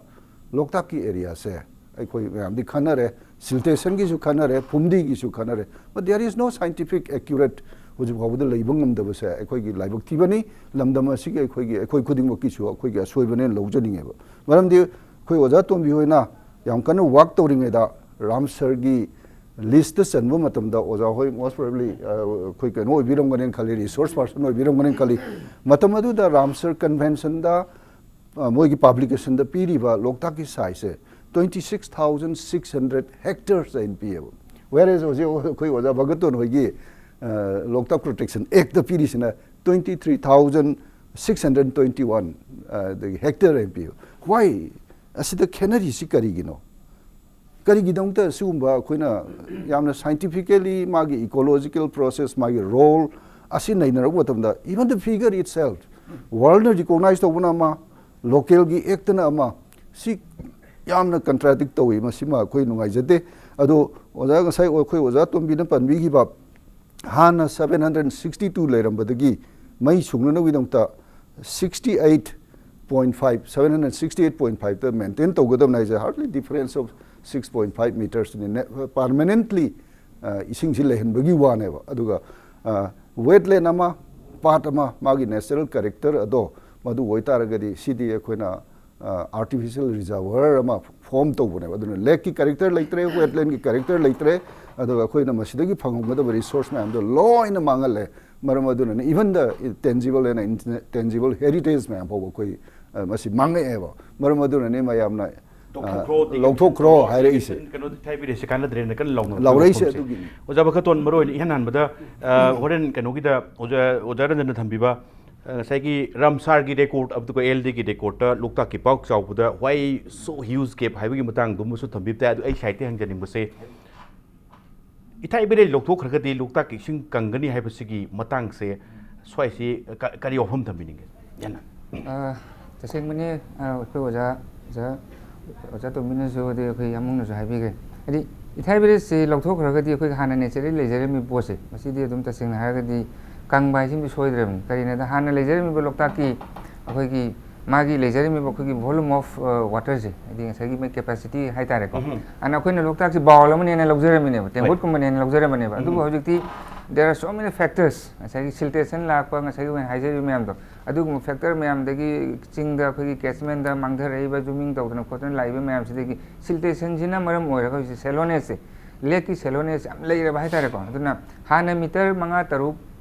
ꯂꯣꯛꯇꯥꯛꯀꯤ areaꯁꯦ ꯑꯩꯈꯣꯏ ꯃꯌꯥꯝꯗꯤ ꯈꯟꯅꯔꯦ, siltationꯒꯤꯁꯨ ꯈꯟꯅꯔꯦ, ꯐꯨꯝꯗꯤꯒꯤꯁꯨ ꯈꯟꯅꯔꯦ, but there is no scientific accurate, ꯍꯧꯖꯤꯛ ꯐꯥꯎꯕꯗ ꯂꯩꯕ ꯉꯝꯗꯕꯁꯦ ꯑꯩꯈꯣꯏꯒꯤ ꯂꯥꯏꯕꯛ ꯊꯤꯕꯅꯤ꯫ ꯂꯝꯗꯝ ꯑꯁꯤꯒꯤ ꯑꯩꯈꯣꯏꯒꯤ, ꯑꯩꯈꯣꯏ ꯈꯨꯗꯤꯡꯃꯛꯀꯤꯁꯨ ꯑꯩꯈꯣꯏꯒꯤ ꯑꯁꯣꯏꯕꯅꯦꯅ ꯂꯧꯖꯅꯤꯡꯉꯦꯕ꯫ ꯃꯔꯝꯗꯤ ꯑꯩꯈꯣꯏ ꯑꯣꯖꯥ ꯇꯣꯝꯕꯤ ꯍꯣꯏꯅ ꯌꯥꯝ ꯀꯟꯅ work ꯇꯧꯔꯤꯉꯩꯗ ꯔꯥꯝꯁꯔꯒꯤ listꯇ ꯆꯟꯕ ꯃꯇꯝꯗ ꯑꯣꯖꯥ ꯍꯣꯏ most probably, ꯑ, ꯑꯩꯈꯣꯏ ꯀꯩꯅꯣ ꯑꯣꯏꯕꯤꯔꯝꯒꯅꯦꯅ ꯈꯜꯂꯤ, resource person ꯑꯣꯏꯕꯤꯔꯝꯒꯅꯦꯅ ꯈꯜꯂꯤ꯫ ꯃꯇꯝ ꯑꯗꯨꯗ ꯔꯥꯝꯁꯔ conventionꯗ, ꯑ, ꯃꯣꯏꯒꯤ publicationꯗ ꯄꯤꯔꯤꯕ ꯂꯣꯛꯇꯥꯛꯀꯤ sizeꯁꯦ twenty six thousand six hundred hectares ꯍꯥꯏꯅ ꯄꯤꯌꯦꯕ꯫ Whereas ꯍꯧꯖꯤꯛ ꯑꯩꯈꯣꯏ ꯑꯣꯖꯥ ꯚꯒꯠꯇꯣꯟ ꯍꯣꯏꯒꯤ, ꯑ, ꯂꯣꯛꯇꯥꯛ Protection Actꯇ ꯄꯤꯔꯤꯁꯤꯅ twenty three thousand six hundred twenty one, ꯑ, ꯑꯗꯒꯤ hectare ꯍꯥꯏꯅ ꯄꯤꯌꯦꯕ꯫ Why? ꯑꯁꯤꯗ ꯈꯦꯠꯅꯔꯤꯁꯤ ꯀꯔꯤꯒꯤꯅꯣ? ꯀꯔꯤꯒꯤꯗꯃꯛꯇ ꯁꯤꯒꯨꯝꯕ ꯑꯩꯈꯣꯏꯅ ꯌꯥꯝꯅ scientifically ꯃꯥꯒꯤ ecological process, ꯃꯥꯒꯤ role ꯑꯁꯤ ꯅꯩꯅꯔꯛꯄ ꯃꯇꯝꯗ, even the figure itself, worldꯅ recognize ꯇꯧꯕꯅ ꯑꯃ, localꯒꯤ actꯅ ꯑꯃ, ꯁꯤ ꯌꯥꯝꯅ contradict ꯇꯧꯏ꯫ ꯃꯁꯤꯃ ꯑꯩꯈꯣꯏ ꯅꯨꯡꯉꯥꯏꯖꯗꯦ꯫ ꯑꯗꯣ ꯑꯣꯖꯥ, ꯉꯁꯥꯏ ꯑꯩꯈꯣꯏ ꯑꯣꯖꯥ ꯇꯣꯝꯕꯤꯅ ꯄꯟꯕꯤꯈꯤꯕ, ꯍꯥꯟꯅ seven hundred sixty two ꯂꯩꯔꯝꯕꯗꯒꯤ ꯃꯩ ꯁꯨꯡꯅꯅꯕꯒꯤꯗꯃꯛꯇ sixty eight point five, seven hundred sixty eight point fiveꯇ maintain ꯇꯧꯒꯗꯕꯅꯤ ꯍꯥꯏꯁꯦ, hardly difference of six point five metersꯅꯤ꯫ Permanently, ꯑ, ꯏꯁꯤꯡꯁꯤ ꯂꯩꯍꯟꯕꯒꯤ ꯋꯥꯅꯦꯕ꯫ ꯑꯗꯨꯒ, ꯑ, wetland ꯑꯃ, ꯄꯥꯠ ꯑꯃ, ꯃꯥꯒꯤ natural character ꯑꯗꯣ ꯃꯗꯨ ꯑꯣꯏꯇꯥꯔꯒꯗꯤ ꯁꯤꯗꯤ ꯑꯩꯈꯣꯏꯅ, ꯑ, artificial reservoir ꯑꯃ form ꯇꯧꯕꯅꯦꯕ꯫ ꯑꯗꯨꯅ lakeꯀꯤ character ꯂꯩꯇ꯭ꯔꯦ, wetlandꯀꯤ character ꯂꯩꯇ꯭ꯔꯦ, ꯑꯗꯨꯒ ꯑꯩꯈꯣꯏꯅ ꯃꯁꯤꯗꯒꯤ ꯐꯪꯉꯝꯒꯗꯕ resource ꯃꯌꯥꯝꯗꯣ ꯂꯣꯏꯅ ꯃꯥꯡꯍꯜꯂꯦ꯫ ꯃꯔꯝ ꯑꯗꯨꯅꯅꯤ, even the tangible and intangible heritage ꯃꯌꯥꯝ ꯐꯥꯎꯕ ꯑꯩꯈꯣꯏ, ꯑ, ꯃꯁꯤ ꯃꯥꯡꯉꯛꯑꯦꯕ꯫ ꯃꯔꯝ ꯑꯗꯨꯅꯅꯤ ꯃꯌꯥꯝꯅ, ꯑ, ꯂꯧꯊꯣꯛꯈ꯭ꯔꯣ, ꯑꯗꯒꯤ ꯂꯧꯊꯣꯛꯈ꯭ꯔꯣ ꯍꯥꯏꯔꯛꯏꯁꯦ꯫ ꯀꯩꯅꯣꯗꯤ ꯍꯥꯏꯕꯤꯔꯛꯏꯁꯦ ꯀꯥꯟꯅꯗ꯭ꯔꯦꯅ ꯀꯟꯅ ꯂꯥꯎꯅꯕ ꯂꯥꯎꯔꯛꯏꯁꯦ ꯃꯐꯝꯁꯦ꯫ ꯑꯗꯨꯒꯤꯅꯤ꯫ ꯑꯣꯖꯥ ꯚꯒꯠꯇꯣꯟ, ꯃꯔꯨ ꯑꯣꯏꯅ ꯏꯍꯥꯟ ꯍꯥꯟꯕꯗ, ꯑ, ꯍꯣꯔꯦꯟ ꯀꯩꯅꯣꯒꯤꯗ ꯑꯣꯖꯥ, ꯑꯣꯖꯥ ꯔꯟꯖꯟꯅ ꯊꯝꯕꯤꯕ ꯉꯁꯥꯏꯒꯤ ꯔꯥꯝꯁꯥꯔꯒꯤ ꯔꯦꯀꯣꯔꯗ ꯑꯗꯨꯒ ꯑꯦꯜ ꯗꯤꯒꯤ ꯔꯦꯀꯣꯔꯗꯇ ꯂꯣꯛꯇꯥꯛꯀꯤ ꯄꯥꯛ ꯆꯥꯎꯕꯗ why so huge gap ꯍꯥꯏꯕꯒꯤ ꯃꯇꯥꯡꯗꯨꯃꯁꯨ ꯊꯝꯕꯤꯕ ꯇꯥꯏ꯫ ꯑꯗꯨ ꯑꯩ ꯁꯥꯏꯠꯇꯒꯤ ꯍꯪꯖꯅꯤꯡꯕꯁꯦ, ꯏꯊꯥꯏ ꯏꯕꯦꯔꯦ ꯂꯧꯊꯣꯛꯈ꯭ꯔꯒꯗꯤ ꯂꯣꯛꯇꯥꯛꯀꯤ ꯏꯁꯤꯡ ꯀꯪꯒꯅꯤ ꯍꯥꯏꯕꯁꯤꯒꯤ ꯃꯇꯥꯡꯁꯦ ꯁ꯭ꯋꯥꯏꯁꯤ ꯀ- ꯀꯔꯤ ꯋꯥꯐꯝ ꯊꯝꯕꯤꯅꯤꯡꯒꯦ? ꯌꯥꯅ꯫ ꯑ, ꯇꯁꯦꯡꯕꯅꯤ, ꯑ, ꯑꯩꯈꯣꯏ ꯑꯣꯖꯥ, ꯑꯣꯖꯥ, ꯑꯣꯖꯥ ꯇꯣꯝꯕꯤꯅꯁꯨ, ꯑꯗꯩ ꯑꯩꯈꯣꯏ ꯌꯥꯝꯕꯨꯡꯅꯁꯨ ꯍꯥꯏꯕꯤꯈ꯭ꯔꯦ꯫ ꯍꯥꯏꯗꯤ, ꯏꯊꯥꯏ ꯕꯦꯔꯦꯖꯁꯤ ꯂꯧꯊꯣꯛꯈ꯭ꯔꯒꯗꯤ ꯑꯩꯈꯣꯏꯒꯤ ꯍꯥꯟꯅ naturally ꯂꯩꯖꯔꯝꯃꯤꯕ ꯄꯣꯠꯁꯦ, ꯃꯁꯤꯗꯤ ꯑꯗꯨꯝ ꯇꯁꯦꯡꯅ ꯍꯥꯏꯔꯒꯗꯤ ꯀꯪꯕ ꯍꯥꯏꯁꯤꯃꯗꯤ ꯁꯣꯏꯗ꯭ꯔꯕꯅꯤ꯫ ꯀꯔꯤꯅꯣꯗ, ꯍꯥꯟꯅ ꯂꯩꯖꯔꯝꯃꯤꯕ ꯂꯣꯛꯇꯥꯛꯀꯤ ꯑꯩꯈꯣꯏꯒꯤ ꯃꯥꯒꯤ ꯂꯩꯖꯔꯝꯃꯤꯕ ꯑꯩꯈꯣꯏꯒꯤ volume of, ꯑ, waterꯁꯦ, ꯍꯥꯏꯗꯤ ꯉꯁꯥꯏꯒꯤ ꯃꯣꯏ capacity ꯍꯥꯏꯇꯥꯔꯦꯀꯣ꯫ ꯎꯝ꯫ ꯑꯗꯨꯅ ꯑꯩꯈꯣꯏꯅ ꯂꯣꯛꯇꯥꯛꯁꯤ bowl ꯑꯃꯅꯦꯅ ꯂꯧꯖꯔꯝꯃꯤꯅꯦꯕ, ꯇꯦꯡꯀꯣꯠꯀꯨꯝꯕꯅꯦꯅ ꯂꯧꯖꯔꯝꯕꯅꯦꯕ꯫ ꯑꯗꯨꯕꯨ ꯎꯝ꯫ ꯍꯧꯖꯤꯛꯇꯤ there are so many factors, ꯉꯁꯥꯏꯒꯤ siltation ꯂꯥꯛꯄ, ꯉꯁꯥꯏꯒꯤ ꯑꯩꯈꯣꯏꯅ ꯍꯥꯏꯖꯔꯤꯕ ꯃꯌꯥꯝꯗꯣ, ꯑꯗꯨꯒꯨꯝꯕ factor ꯃꯌꯥꯝꯗꯒꯤ ꯆꯤꯡꯗ ꯑꯩꯈꯣꯏꯒꯤ catchmentꯗ ꯃꯥꯡꯊꯔꯛꯏꯕ, zooming ꯇꯧꯗꯅ ꯈꯣꯠꯇꯅ ꯂꯥꯛꯏꯕ ꯃꯌꯥꯝꯁꯤꯗꯒꯤ, siltationꯁꯤꯅ ꯃꯔꯝ ꯑꯣꯏꯔꯒ ꯍꯧꯖꯤꯛ shallownessꯁꯦ, lakeꯀꯤ shallownessꯁꯦ ꯌꯥꯝ ꯂꯩꯔꯕ ꯍꯥꯏꯇꯥꯔꯦꯀꯣ꯫ ꯑꯗꯨꯅ ꯍꯥꯟꯅ meter ꯃꯉꯥ, ꯇꯔꯨꯛ,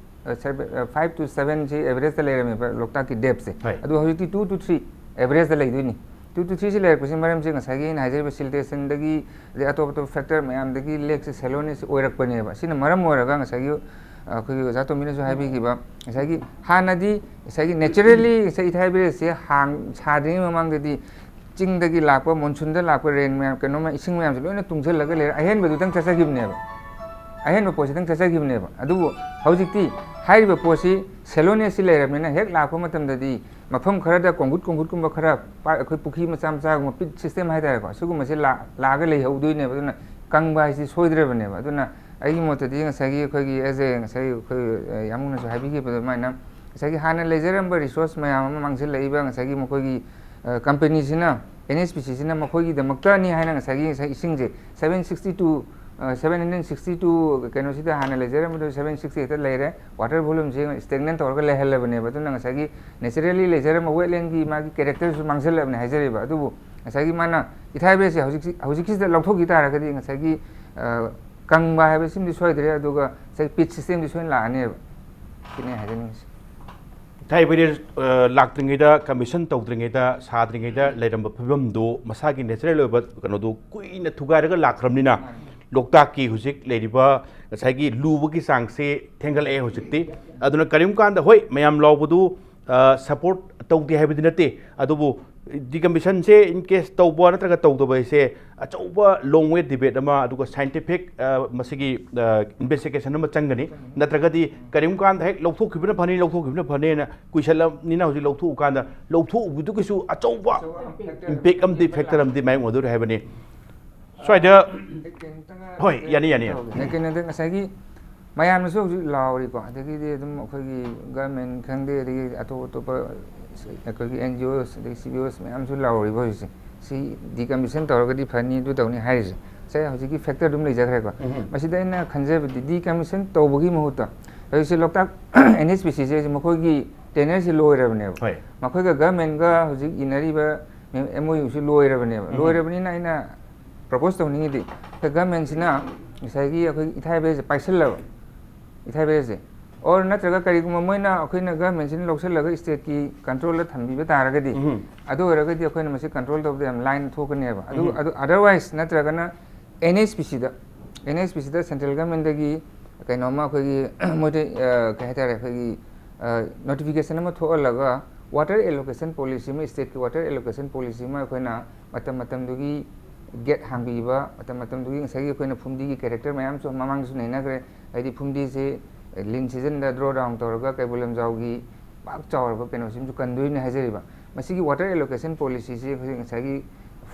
ꯑ, seven, ꯑ, five to sevenꯁꯤ averageꯇ ꯂꯩꯔꯝꯃꯦꯕ ꯂꯣꯛꯇꯥꯛꯀꯤ depthꯁꯦ꯫ ꯍꯣꯏ꯫ ꯑꯗꯨ ꯍꯧꯖꯤꯛꯇꯤ two to three averageꯇ ꯂꯩꯗꯣꯏꯅꯤ꯫ Two to threeꯁꯤ ꯂꯩꯔꯛꯄꯁꯤ ꯃꯔꯝꯁꯤ ꯉꯁꯥꯏꯒꯤ ꯑꯩꯅ ꯍꯥꯏꯖꯔꯤꯕ siltationꯗꯒꯤ, ꯑꯗꯩ ꯑꯇꯣꯞ ꯑꯇꯣꯞꯄ factor ꯃꯌꯥꯝꯗꯒꯤ lakeꯁꯦ shallowness ꯑꯣꯏꯔꯛꯄꯅꯦꯕ꯫ ꯁꯤꯅ ꯃꯔꯝ ꯑꯣꯏꯔꯒ ꯉꯁꯥꯏꯒꯤ, ꯑ, ꯑꯩꯈꯣꯏꯒꯤ ꯑꯣꯖꯥ ꯇꯣꯝꯕꯤꯅꯁꯨ ꯍꯥꯏꯕꯤꯈꯤꯕ, ꯉꯁꯥꯏꯒꯤ ꯍꯥꯟꯅꯗꯤ ꯉꯁꯥꯏꯒꯤ naturally ꯉꯁꯥꯏ ꯏꯊꯥꯏ ꯕꯦꯔꯦꯖꯁꯦ ꯍꯥꯡ-, ꯁꯥꯗ꯭ꯔꯤꯉꯩ ꯃꯃꯥꯡꯗꯗꯤ ꯆꯤꯡꯗꯒꯤ ꯂꯥꯛꯄ, monsoonꯗ ꯂꯥꯛꯄ rain ꯃꯌꯥꯝ, ꯀꯩꯅꯣ ꯃꯌꯥꯝ, ꯏꯁꯤꯡ ꯃꯌꯥꯝꯁꯦ ꯂꯣꯏꯅ ꯇꯨꯡꯁꯤꯜꯂꯒ ꯂꯩꯔꯦ꯫ ꯑꯍꯦꯟꯕꯗꯨꯗꯪ ꯆꯠꯆꯈꯤꯕꯅꯦꯕ꯫ ꯑꯍꯦꯟꯕ ꯄꯣꯠꯁꯤꯗꯪ ꯆꯠꯆꯈꯤꯕꯅꯦꯕ꯫ ꯑꯗꯨꯕꯨ ꯍꯧꯖꯤꯛꯇꯤ ꯍꯥꯏꯔꯤꯕ ꯄꯣꯠꯁꯤ shallownessꯁꯤ ꯂꯩꯔꯕꯅꯤꯅ ꯍꯦꯛ ꯂꯥꯛꯄ ꯃꯇꯝꯗꯗꯤ ꯃꯐꯝ ꯈꯔꯗ ꯀꯣꯡꯒꯨꯠ ꯀꯣꯡꯒꯨꯠꯀꯨꯝꯕ ꯈꯔ ꯄꯥ-, ꯑꯩꯈꯣꯏ ꯄꯨꯈ꯭ꯔꯤ ꯃꯆꯥ ꯃꯆꯥꯒꯨꯝꯕ pit system ꯍꯥꯏꯇꯥꯔꯦꯀꯣ, ꯁꯤꯒꯨꯝꯕꯁꯦ ꯂꯥ-, ꯂꯥꯛꯑꯒ ꯂꯩꯍꯧꯗꯣꯏꯅꯦꯕ꯫ ꯑꯗꯨꯅ ꯀꯪꯕ ꯍꯥꯏꯁꯤ ꯁꯣꯏꯗ꯭ꯔꯕꯅꯦꯕ꯫ ꯑꯗꯨꯅ ꯑꯩꯒꯤ ꯃꯣꯠꯇꯗꯤ ꯉꯁꯥꯏꯒꯤ ꯑꯩꯈꯣꯏꯒꯤ as a ꯉꯁꯥꯏꯒꯤ ꯑꯩꯈꯣꯏ, ꯑ, ꯌꯥꯝꯕꯨꯡꯅꯁꯨ ꯍꯥꯏꯕꯤꯈꯤꯕ ꯑꯗꯨꯃꯥꯏꯅ ꯉꯁꯥꯏꯒꯤ ꯍꯥꯟꯅ ꯂꯩꯖꯔꯝꯕ resource ꯃꯌꯥꯝ ꯑꯃ ꯃꯥꯡꯁꯤꯜꯂꯛꯏꯕ ꯉꯁꯥꯏꯒꯤ ꯃꯈꯣꯏꯒꯤ, ꯑ, companyꯁꯤꯅ, NHPCꯁꯤꯅ ꯃꯈꯣꯏꯒꯤꯗꯃꯛꯇꯅꯤ ꯍꯥꯏꯅ ꯉꯁꯥꯏꯒꯤ ꯉꯁꯥꯏ ꯏꯁꯤꯡꯁꯦ seven sixty two, ꯑ, seven hundred sixty two ꯀꯩꯅꯣꯁꯤꯗ ꯍꯥꯟꯅ ꯂꯩꯖꯔꯝꯕꯗꯨ seven sixty ꯍꯦꯛꯇ ꯂꯩꯔꯦ, water volumeꯁꯦ stagnant ꯇꯧꯔꯒ ꯂꯩꯍꯜꯂꯕꯅꯦꯕ꯫ ꯑꯗꯨꯅ ꯉꯁꯥꯏꯒꯤ naturally ꯂꯩꯖꯔꯝꯕ wetlandꯒꯤ ꯃꯥꯒꯤ characterꯁꯨ ꯃꯥꯡꯁꯤꯜꯂꯕꯅꯦ ꯍꯥꯏꯖꯔꯤꯕ꯫ ꯑꯗꯨꯕꯨ ꯉꯁꯥꯏꯒꯤ ꯃꯥꯅ ꯏꯊꯥꯏ ꯕꯦꯔꯦꯖꯁꯦ ꯍꯧꯖꯤꯛꯁꯤ-, ꯍꯧꯖꯤꯛꯀꯤꯁꯤꯗ ꯂꯧꯊꯣꯛꯈꯤ ꯇꯥꯔꯒꯗꯤ ꯉꯁꯥꯏꯒꯤ, ꯑ, ꯀꯪꯕ ꯍꯥꯏꯕꯁꯤꯃꯗꯤ ꯁꯣꯏꯗ꯭ꯔꯦ, ꯑꯗꯨꯒ ꯉꯁꯥꯏꯒꯤ pit systemꯗꯤ ꯁꯣꯏꯅ ꯂꯥꯛꯑꯅꯦꯕ꯫ ꯁꯤꯅꯤ ꯍꯥꯏꯖꯅꯤꯡꯉꯤꯁꯦ꯫ ꯏꯊꯥꯏ ꯕꯦꯔꯦꯖ, ꯑ, ꯂꯥꯛꯇ꯭ꯔꯤꯉꯩꯗ, commission ꯇꯧꯗ꯭ꯔꯤꯉꯩꯗ, ꯁꯥꯗ꯭ꯔꯤꯉꯩꯗ ꯂꯩꯔꯝꯕ ꯐꯤꯕꯝꯗꯣ ꯃꯁꯥꯒꯤ natural ꯑꯣꯏꯕ ꯀꯩꯅꯣꯗꯣ ꯀꯨꯏꯅ ꯊꯨꯒꯥꯏꯔꯒ ꯂꯥꯛꯈ꯭ꯔꯕꯅꯤꯅ, ꯂꯣꯛꯇꯥꯛꯀꯤ ꯍꯧꯖꯤꯛ ꯂꯩꯔꯤꯕ ꯉꯁꯥꯏꯒꯤ ꯂꯨꯕꯒꯤ ꯆꯥꯡꯁꯦ ꯊꯦꯡꯒꯠꯂꯛꯑꯦ ꯍꯧꯖꯤꯛꯇꯤ꯫ ꯑꯗꯨꯅ ꯀꯔꯤꯒꯨꯝꯕ ꯀꯥꯟꯗ, ꯍꯣꯏ, ꯃꯌꯥꯝ ꯂꯥꯎꯕꯗꯨ ꯁꯄꯣꯔꯠ ꯇꯧꯗꯦ ꯍꯥꯏꯕꯗꯤ ꯅꯠꯇꯦ, ꯑꯗꯨꯕꯨ ꯗꯤꯀꯃꯤꯁꯟꯁꯦ ꯏꯟ ꯀꯦꯁ ꯇꯧꯕ ꯅꯠꯇ꯭ꯔꯒ ꯇꯧꯗꯕ ꯍꯥꯏꯁꯦ ꯑꯆꯧꯕ ꯂꯣꯡ ꯋꯦ ꯗꯤꯕꯦꯠ ꯑꯃ, ꯑꯗꯨꯒ ꯁꯥꯏꯟꯇꯤꯐꯤꯛ ꯃꯁꯤꯒꯤ ꯏꯟꯚꯦꯁꯇꯤꯒꯦꯁꯟ ꯑꯃ ꯆꯪꯒꯅꯤ꯫ ꯅꯠꯇ꯭ꯔꯒꯗꯤ ꯀꯔꯤꯒꯨꯝꯕ ꯀꯥꯟꯗ ꯍꯦꯛ ꯂꯧꯊꯣꯛꯈꯤꯕꯅ ꯐꯅꯤ, ꯂꯧꯊꯣꯛꯈꯤꯕꯅ ꯐꯅꯤꯅ ꯀꯨꯏꯁꯜꯂꯕꯅꯤꯅ, ꯍꯧꯖꯤꯛ ꯂꯧꯊꯣꯛꯎꯀꯥꯟꯗ ꯂꯧꯊꯣꯛꯎꯕꯗꯨꯒꯤꯁꯨ ꯑꯆꯧꯕ ꯏꯝꯄꯦꯛ ꯑꯃꯗꯤ, ꯐꯦꯛꯇꯔ ꯑꯃꯗꯤ ꯃꯥꯌꯣꯛꯅꯗꯣꯔꯤ ꯍꯥꯏꯕꯅꯤ꯫ ꯁ꯭ꯋꯥꯏꯗ, ꯍꯣꯏ, ꯌꯥꯅꯤ, ꯌꯥꯅꯤ, ꯌꯥꯅꯤ꯫ ꯑꯗꯩ ꯀꯩꯅꯣꯗ ꯉꯁꯥꯏꯒꯤ ꯃꯌꯥꯝꯅꯁꯨ ꯍꯧꯖꯤꯛ ꯂꯥꯎꯔꯤꯀꯣ, ꯑꯗꯒꯤꯗꯤ ꯑꯗꯨꯝ ꯑꯩꯈꯣꯏꯒꯤ ꯒꯚꯔꯟꯃꯦꯟ ꯈꯪꯗꯦ, ꯑꯗꯒꯤ ꯑꯇꯣꯞ ꯑꯇꯣꯞꯄ ꯑꯩꯈꯣꯏꯒꯤ ꯑꯦꯟ ꯖꯤ ꯑꯣꯁ ꯑꯗꯒꯤ ꯁꯤ ꯕꯤ ꯑꯣꯁ ꯃꯌꯥꯝꯁꯨ ꯂꯥꯎꯔꯤꯕ ꯍꯧꯖꯤꯛꯁꯦ꯫ ꯁꯤ ꯗꯤꯀꯃꯤꯁꯟ ꯇꯧꯔꯒꯗꯤ ꯐꯅꯤ, ꯑꯗꯨ ꯇꯧꯅꯤ ꯍꯥꯏꯔꯤꯁꯦ꯫ ꯁꯦ, ꯍꯧꯖꯤꯛꯀꯤ ꯐꯦꯛꯇꯔ ꯑꯗꯨꯝ ꯂꯩꯖꯈ꯭ꯔꯦꯀꯣ꯫ ꯎꯝ꯫ ꯃꯁꯤꯗ ꯑꯩꯅ ꯈꯟꯖꯕꯗꯤ, ꯗꯤꯀꯃꯤꯁꯟ ꯇꯧꯕꯒꯤ ꯃꯍꯨꯠꯇ ꯍꯧꯖꯤꯛꯁꯦ ꯂꯣꯛꯇꯥꯛ ꯑꯦꯟ ꯑꯩꯆ ꯄꯤ ꯁꯤꯁꯦ ꯃꯈꯣꯏꯒꯤ ꯇꯦꯟꯗꯔꯁꯤ ꯂꯣꯏꯔꯕꯅꯦꯕ꯫ ꯍꯣꯏ꯫ ꯃꯈꯣꯏꯒ ꯒꯚꯔꯟꯃꯦꯟꯒ ꯍꯧꯖꯤꯛ ꯏꯟꯅꯔꯤꯕ ꯑꯦꯝ ꯑꯣ ꯌꯨꯁꯤ ꯂꯣꯏꯔꯕꯅꯦꯕ꯫ ꯎꯝ꯫ ꯂꯣꯏꯔꯕꯅꯤꯅ ꯑꯩꯅ ꯄ꯭ꯔꯄꯣꯁ ꯇꯧꯅꯤꯡꯉꯤꯗꯤ, ꯑꯩꯈꯣꯏ ꯒꯚꯔꯟꯃꯦꯟꯁꯤꯅ ꯉꯁꯥꯏꯒꯤ ꯑꯩꯈꯣꯏꯒꯤ ꯏꯊꯥꯏ ꯕꯦꯔꯦꯖꯁꯦ ꯄꯥꯏꯁꯜꯂꯕ, ꯏꯊꯥꯏ ꯕꯦꯔꯦꯖꯁꯦ, ꯑꯣꯔ ꯅꯠꯇ꯭ꯔꯒ ꯀꯔꯤꯒꯨꯝꯕ ꯃꯣꯏꯅ, ꯑꯩꯈꯣꯏꯅ ꯒꯚꯔꯟꯃꯦꯟꯁꯤꯅ ꯂꯧꯁꯤꯜꯂꯒ ꯁ꯭ꯇꯦꯠꯀꯤ ꯀꯟꯇ꯭ꯔꯣꯜꯗ ꯊꯝꯕꯤꯕ ꯇꯥꯔꯒꯗꯤ, ꯎꯝ꯫ ꯑꯗꯨ ꯑꯣꯏꯔꯒꯗꯤ ꯑꯩꯈꯣꯏꯅ ꯃꯁꯤ ꯀꯟꯇ꯭ꯔꯣꯜ ꯇꯧꯕꯗ ꯌꯥꯝ ꯂꯥꯏꯅ ꯊꯣꯛꯀꯅꯦꯕ꯫ ꯑꯗꯨ, ꯎꯝ꯫ ꯑꯗꯨ ꯑꯗꯔꯋꯥꯏꯁ ꯅꯠꯇ꯭ꯔꯒꯅ ꯑꯦꯟ ꯑꯩꯆ ꯄꯤ ꯁꯤꯗ, ꯑꯦꯟ ꯑꯩꯆ ꯄꯤ ꯁꯤꯗ ꯁꯦꯟꯇ꯭ꯔꯦꯜ ꯒꯚꯔꯟꯃꯦꯟꯗꯒꯤ ꯀꯩꯅꯣꯝꯃ ꯑꯩꯈꯣꯏꯒꯤ ꯃꯣꯏꯗ, ꯑ, ꯀꯩ ꯍꯥꯏꯇꯥꯔꯦ, ꯑꯩꯈꯣꯏꯒꯤ, ꯑ, ꯅꯣꯇꯤꯐꯤꯀꯦꯁꯟ ꯑꯃ ꯊꯣꯛꯍꯜꯂꯒ ꯋꯥꯇꯔ ꯑꯦꯂꯣꯀꯦꯁꯟ ꯄꯣꯂꯤꯁꯤ ꯑꯃ, ꯁ꯭ꯇꯦꯠꯀꯤ ꯋꯥꯇꯔ ꯑꯦꯂꯣꯀꯦꯁꯟ ꯄꯣꯂꯤꯁꯤ ꯑꯃ ꯑꯩꯈꯣꯏꯅ ꯃꯇꯝ ꯃꯇꯝꯗꯨꯒꯤ ꯒꯦꯠ ꯍꯥꯡꯕꯤꯕ, ꯃꯇꯝ ꯃꯇꯝꯗꯨꯒꯤ ꯉꯁꯥꯏꯒꯤ ꯑꯩꯈꯣꯏꯅ ꯐꯨꯝꯗꯤꯒꯤ ꯀꯦꯔꯦꯛꯇꯔ ꯃꯌꯥꯝꯁꯨ ꯃꯃꯥꯡꯗꯁꯨ ꯅꯩꯅꯈ꯭ꯔꯦ꯫ ꯍꯥꯏꯗꯤ ꯐꯨꯝꯗꯤꯁꯦ ꯂꯤꯟ ꯁꯤꯖꯟꯗ ꯗ꯭ꯔꯣ ꯗꯥꯎꯟ ꯇꯧꯔꯒ ꯀꯩꯕꯨꯜ ꯂꯝꯖꯥꯎꯒꯤ ꯄꯥꯛ ꯆꯥꯎꯔꯕ ꯀꯩꯅꯣꯁꯤꯃꯁꯨ ꯀꯟꯗꯣꯏꯅꯤ ꯍꯥꯏꯖꯔꯤꯕ꯫ ꯃꯁꯤꯒꯤ ꯋꯥꯇꯔ ꯑꯦꯂꯣꯀꯦꯁꯟ ꯄꯣꯂꯤꯁꯤꯁꯤ ꯑꯩꯈꯣꯏ ꯉꯁꯥꯏꯒꯤ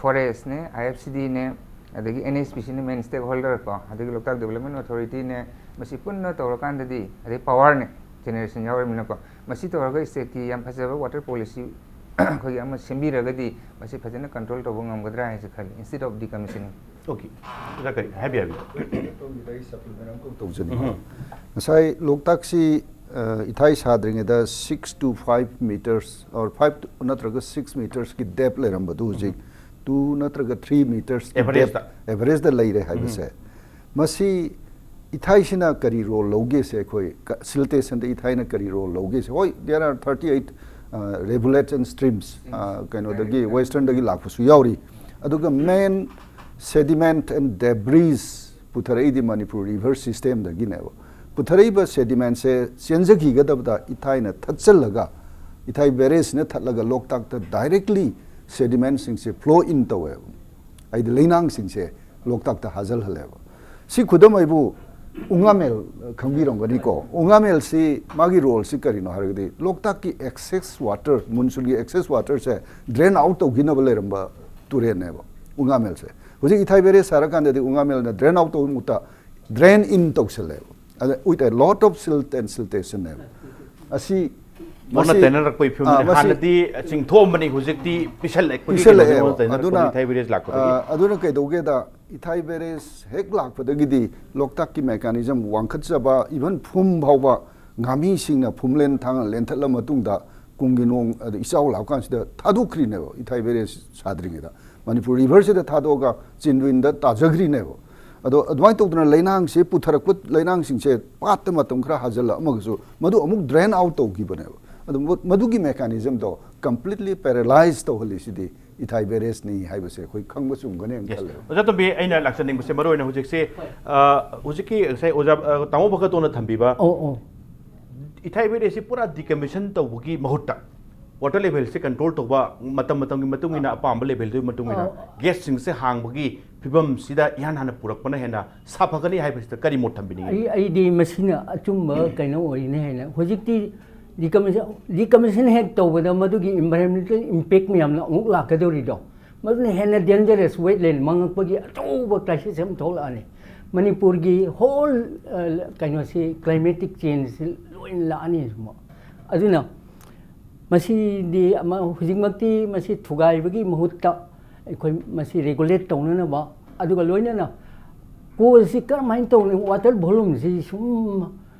ꯐꯣꯔꯦꯁꯅꯦ, ꯑꯥꯏ ꯑꯦꯐ ꯁꯤ ꯗꯤꯅꯦ, ꯑꯗꯒꯤ ꯑꯦꯟ ꯑꯩꯆ ꯄꯤ ꯁꯤꯅ ꯃꯦꯟ ꯁ꯭ꯇꯦꯛ ꯍꯣꯜꯗꯔ ꯀꯣ, ꯑꯗꯒꯤ ꯂꯣꯛꯇꯥꯛ ꯗꯦꯕꯂꯞꯃꯦꯟ ꯑꯣꯊꯣꯔꯤꯇꯤꯅꯦ, ꯃꯁꯤ ꯄꯨꯟꯅ ꯇꯧꯔꯀꯥꯟꯗꯗꯤ, ꯑꯗꯩ ꯄꯋꯥꯔꯅꯦ, ꯖꯦꯅꯦꯔꯦꯁꯟ ꯌꯥꯎꯔꯃꯤꯅꯀꯣ, ꯃꯁꯤ ꯇꯧꯔꯒ ꯁ꯭ꯇꯦꯠꯀꯤ ꯌꯥꯝ ꯐꯖꯕ ꯋꯥꯇꯔ ꯄꯣꯂꯤꯁꯤ ꯑꯩꯈꯣꯏꯒꯤ ꯑꯃ ꯁꯦꯝꯕꯤꯔꯒꯗꯤ ꯃꯁꯤ ꯐꯖꯅ ꯀꯟꯇ꯭ꯔꯣꯜ ꯇꯧꯕ ꯉꯝꯒꯗ꯭ꯔꯥ ꯍꯥꯏꯁꯦ ꯈꯜꯂꯤ, instead of decommissioning꯫ ꯑꯣꯀꯦ꯫ ꯑꯣꯖꯥ, ꯀꯔꯤ ꯍꯥꯏꯕꯤꯌꯨ, ꯍꯥꯏꯕꯤꯌꯨ꯫ ꯇꯧꯖꯅꯤꯡꯕ꯫ ꯉꯁꯥꯏ ꯂꯣꯛꯇꯥꯛꯁꯤ, ꯑ, ꯏꯊꯥꯏ ꯁꯥꯗ꯭ꯔꯤꯉꯩꯗ six to five meters or five ꯅꯠꯇ꯭ꯔꯒ six metersꯀꯤ depth ꯂꯩꯔꯝꯕꯗꯨ ꯍꯧꯖꯤꯛ two ꯅꯠꯇ꯭ꯔꯒ three metersꯀꯤ Averageꯗ꯫ Depth, averageꯗ ꯂꯩꯔꯦ ꯍꯥꯏꯕꯁꯦ꯫ ꯃꯁꯤ ꯏꯊꯥꯏꯁꯤꯅ ꯀꯔꯤ role ꯂꯧꯒꯦꯁꯦ, ꯑꯩꯈꯣꯏ ꯀ-, siltation ꯗ ꯏꯊꯥꯏꯅ ꯀꯔꯤ role ꯂꯧꯒꯦꯁꯦ? ꯍꯣꯏ, there are thirty eight, uh, rivulets and streams, uh, ꯀꯩꯅꯣꯗꯒꯤ, western ꯗꯒꯤ ꯂꯥꯛꯄꯁꯨ ꯌꯥꯎꯔꯤ꯫ ꯑꯗꯨꯒ main sediment and debris ꯄꯨꯊꯔꯛꯏꯗꯤ ꯃꯅꯤꯄꯨꯔ ꯔꯤꯚꯔ ꯁꯤꯁꯇꯦꯝꯗꯒꯤꯅꯦꯕ꯫ ꯄꯨꯊꯔꯛꯏꯕ ꯁꯦꯗꯤꯃꯦꯟꯁꯦ ꯆꯦꯟꯖꯈꯤꯒꯗꯕꯗ ꯏꯊꯥꯏꯅ ꯊꯠꯆꯜꯂꯒ, ꯏꯊꯥꯏ ꯕꯦꯔꯦꯖꯁꯤꯅ ꯊꯠꯂꯒ ꯂꯣꯛꯇꯥꯛꯇ ꯗꯥꯏꯔꯦꯛꯂꯤ ꯁꯦꯗꯤꯃꯦꯟꯁꯤꯡꯁꯦ ꯐ꯭ꯂꯣ ꯏꯟ ꯇꯧꯋꯦꯕ꯫ ꯍꯥꯏꯗꯤ ꯂꯩꯅꯥꯡꯁꯤꯡꯁꯦ ꯂꯣꯛꯇꯥꯛꯇ ꯍꯥꯖꯜꯍꯜꯂꯦꯕ꯫ ꯁꯤ ꯈꯨꯗꯝ ꯑꯩꯕꯨ ꯎꯉꯥꯃꯦꯜ ꯈꯪꯕꯤꯔꯝꯒꯅꯤꯀꯣ꯫ ꯎꯉꯥꯃꯦꯜꯁꯤ ꯃꯥꯒꯤ ꯔꯣꯜꯁꯤ ꯀꯔꯤꯅꯣ ꯍꯥꯏꯔꯒꯗꯤ ꯂꯣꯛꯇꯥꯛꯀꯤ ꯑꯦꯛꯁꯦꯁ ꯋꯥꯇꯔ, ꯃꯨꯟꯁꯨꯟꯒꯤ ꯑꯦꯛꯁꯦꯁ ꯋꯥꯇꯔꯁꯦ ꯗ꯭ꯔꯦꯟ ꯑꯥꯎꯠ ꯇꯧꯈꯤꯅꯕ ꯂꯩꯔꯝꯕ ꯇꯨꯔꯦꯜꯅꯦꯕ ꯎꯉꯥꯃꯦꯜꯁꯦ꯫ ꯍꯧꯖꯤꯛ ꯏꯊꯥꯏ ꯕꯦꯔꯦꯖ ꯁꯥꯔꯀꯥꯟꯗꯗꯤ ꯎꯉꯥꯃꯦꯜꯅ ꯗ꯭ꯔꯦꯟ ꯑꯥꯎꯠ ꯇꯧꯕ ꯃꯍꯨꯠꯇ ꯗ꯭ꯔꯦꯟ ꯏꯟ ꯇꯧꯁꯜꯂꯦꯕ꯫ ꯑꯗ with a lot of silt and siltationꯅꯦꯕ꯫ ꯑꯁꯤ ꯑꯣꯟꯅ ꯃꯁꯤ- ꯇꯩꯅꯔꯛꯄꯒꯤ ꯑꯥ, ꯐꯤꯕꯝꯅꯤ꯫ ꯃꯁꯤ- ꯍꯥꯟꯅꯗꯤ ꯆꯤꯡꯊꯣꯛꯑꯝꯕꯅꯤ, ꯍꯧꯖꯤꯛꯇꯤ ꯄꯤꯁꯜꯂꯛꯄꯒꯤ ꯄꯤꯁꯜꯂꯛꯑꯦꯕ꯫ ꯀꯩꯅꯣꯗꯣ ꯑꯣꯟꯅ ꯇꯩꯅꯔꯛꯄꯅꯤ ꯑꯗꯨꯅ, ꯏꯊꯥꯏ ꯕꯦꯔꯦꯖ ꯂꯥꯛꯄꯗꯒꯤ꯫ ꯑ, ꯑꯗꯨꯅ ꯀꯩꯗꯧꯒꯦꯗ, ꯏꯊꯥꯏ ꯕꯦꯔꯦꯖ ꯍꯦꯛ ꯂꯥꯛꯄꯗꯒꯤꯗꯤ ꯂꯣꯛꯇꯥꯛꯀꯤ ꯃꯦꯀꯥꯅꯤꯖꯝ ꯋꯥꯡꯈꯠꯆꯕ, ꯏꯚꯟ ꯐꯨꯝ ꯐꯥꯎꯕ ꯉꯥꯃꯤꯁꯤꯡꯅ ꯐꯨꯝꯂꯦꯟ ꯊꯥꯡꯅ ꯂꯦꯟꯊꯠꯂ ꯃꯇꯨꯡꯗ ꯀꯨꯝꯒꯤ ꯅꯣꯡ ꯑꯗ ꯏꯆꯥꯎ ꯂꯥꯛꯄ ꯀꯥꯟꯁꯤꯗ ꯊꯥꯗꯣꯛꯈ꯭ꯔꯤꯅꯦꯕ, ꯏꯊꯥꯏ ꯕꯦꯔꯦꯖ ꯁꯥꯗ꯭ꯔꯤꯉꯩꯗ꯫ ꯃꯅꯤꯄꯨꯔ ꯔꯤꯚꯔꯁꯤꯗ ꯊꯥꯗꯣꯛꯑꯒ ꯆꯤꯟꯗ꯭ꯋꯤꯟꯗ ꯇꯥꯖꯈ꯭ꯔꯤꯅꯦꯕ꯫ ꯑꯗꯣ ꯑꯗꯨꯃꯥꯏꯅ ꯇꯧꯗꯅ ꯂꯩꯅꯥꯡꯁꯦ ꯄꯨꯊꯔꯛꯄ, ꯂꯩꯅꯥꯡꯁꯤꯡꯁꯦ ꯄꯥꯠꯇ ꯃꯇꯝ ꯈꯔ ꯍꯥꯖꯜꯂꯛꯑꯃꯒꯁꯨ ꯃꯗꯨ ꯑꯃꯨꯛ ꯗ꯭ꯔꯦꯟ ꯑꯥꯎꯠ ꯇꯧꯈꯤꯕꯅꯦꯕ꯫ ꯑꯗꯨ ꯃ-, ꯃꯗꯨꯒꯤ ꯃꯦꯀꯥꯅꯤꯖꯝꯗꯣ ꯀꯝꯄ꯭ꯂꯤꯠꯂꯤ ꯄꯦꯔꯦꯂꯥꯏꯖ ꯇꯧꯍꯜꯂꯤꯁꯤꯗꯤ ꯏꯊꯥꯏ ꯕꯦꯔꯦꯖꯅꯤ ꯍꯥꯏꯕꯁꯦ ꯑꯩꯈꯣꯏ ꯈꯪꯕ ꯆꯨꯝꯒꯅꯦꯅ ꯈꯜꯂꯦꯕ꯫ ꯑꯣꯖꯥ ꯇꯣꯝꯕꯤ, ꯑꯩꯅ ꯂꯥꯛꯆꯅꯤꯡꯕꯁꯦ ꯃꯔꯨ ꯑꯣꯏꯅ ꯍꯧꯖꯤꯛꯁꯦ, ꯑ, ꯍꯧꯖꯤꯛꯀꯤ ꯉꯁꯥꯏ ꯑꯣꯖꯥ, ꯑ, ꯇꯥꯃꯣ ꯚꯒꯠꯇꯣꯅ ꯊꯝꯕꯤꯕ ꯑꯣ ꯑꯣ ꯏꯊꯥꯏ ꯕꯦꯔꯦꯖꯁꯤ ꯄꯨꯔꯥ ꯗꯤꯀꯃꯤꯁꯟ ꯇꯧꯕꯒꯤ ꯃꯍꯨꯠꯇ ꯋꯥꯇꯔ ꯂꯦꯚꯦꯜꯁꯦ ꯀꯟꯇ꯭ꯔꯣꯜ ꯇꯧꯕ, ꯃꯇꯝ ꯃꯇꯝꯒꯤ ꯃꯇꯨꯡ ꯏꯟꯅ ꯑꯄꯥꯝꯕ ꯂꯦꯚꯦꯜꯗꯨꯒꯤ ꯃꯇꯨꯡ ꯏꯟꯅ ꯒꯦꯠꯁꯤꯡꯁꯦ ꯍꯥꯡꯕꯒꯤ ꯐꯤꯕꯝꯁꯤꯗ ꯏꯍꯥꯟ ꯍꯥꯟꯅ ꯄꯨꯔꯛꯄꯅ ꯍꯦꯟꯅ ꯁꯥꯐꯒꯅꯤ ꯍꯥꯏꯕꯁꯤꯗ ꯀꯔꯤ ꯃꯣꯠ ꯊꯝꯕꯤꯅꯤꯡꯉꯤ? ꯑꯩ ꯑꯩꯗꯤ ꯃꯁꯤꯅ ꯑꯆꯨꯝꯕ ꯀꯩꯅꯣ ꯑꯣꯏꯅꯤ ꯍꯥꯏꯅ꯫ ꯍꯧꯖꯤꯛꯇꯤ ꯗꯤꯀꯃꯤꯁꯟ ꯗꯤꯀꯃꯤꯁꯟ ꯍꯦꯛ ꯇꯧꯕꯗ ꯃꯗꯨꯒꯤ ꯏꯟꯚꯥꯏꯔꯣꯟꯃꯦꯟꯇꯦꯜ ꯏꯝꯄꯦꯛ ꯃꯌꯥꯝꯅ ꯑꯃꯨꯛ ꯂꯥꯛꯀꯗꯧꯔꯤꯗꯣ, ꯃꯗꯨꯅ ꯍꯦꯟꯅ ꯗꯦꯟꯖꯔꯁ ꯋꯦꯠꯂꯦꯟ ꯃꯥꯡꯉꯛꯄꯒꯤ ꯑꯆꯧꯕ ꯀ꯭ꯔꯥꯏꯁꯤꯁ ꯑꯃ ꯊꯣꯛꯂꯛꯑꯅꯤ꯫ ꯃꯅꯤꯄꯨꯔꯒꯤ ꯍꯣꯜ ꯀꯩꯅꯣꯁꯤ, ꯀ꯭ꯂꯥꯏꯃꯦꯇꯤꯛ ꯆꯦꯟꯖꯁꯤ ꯂꯣꯏꯅ ꯂꯥꯛꯑꯅꯤ꯫ ꯑꯗꯨꯅ ꯃꯁꯤꯗꯤ ꯑꯃ, ꯍꯧꯖꯤꯛꯃꯛꯇꯤ ꯃꯁꯤ ꯊꯨꯒꯥꯏꯕꯒꯤ ꯃꯍꯨꯠꯇ ꯑꯩꯈꯣꯏ ꯃꯁꯤ ꯔꯤꯒꯨꯂꯦꯠ ꯇꯧꯅꯅꯕ, ꯑꯗꯨꯒ ꯂꯣꯏꯅꯅ ꯀꯣꯜꯁꯤ ꯀꯔꯝꯍꯥꯏꯅ ꯇꯧꯅꯤ, ꯋꯥꯇꯔ ꯚꯣꯂꯨꯝꯁꯤ ꯁꯨꯝ,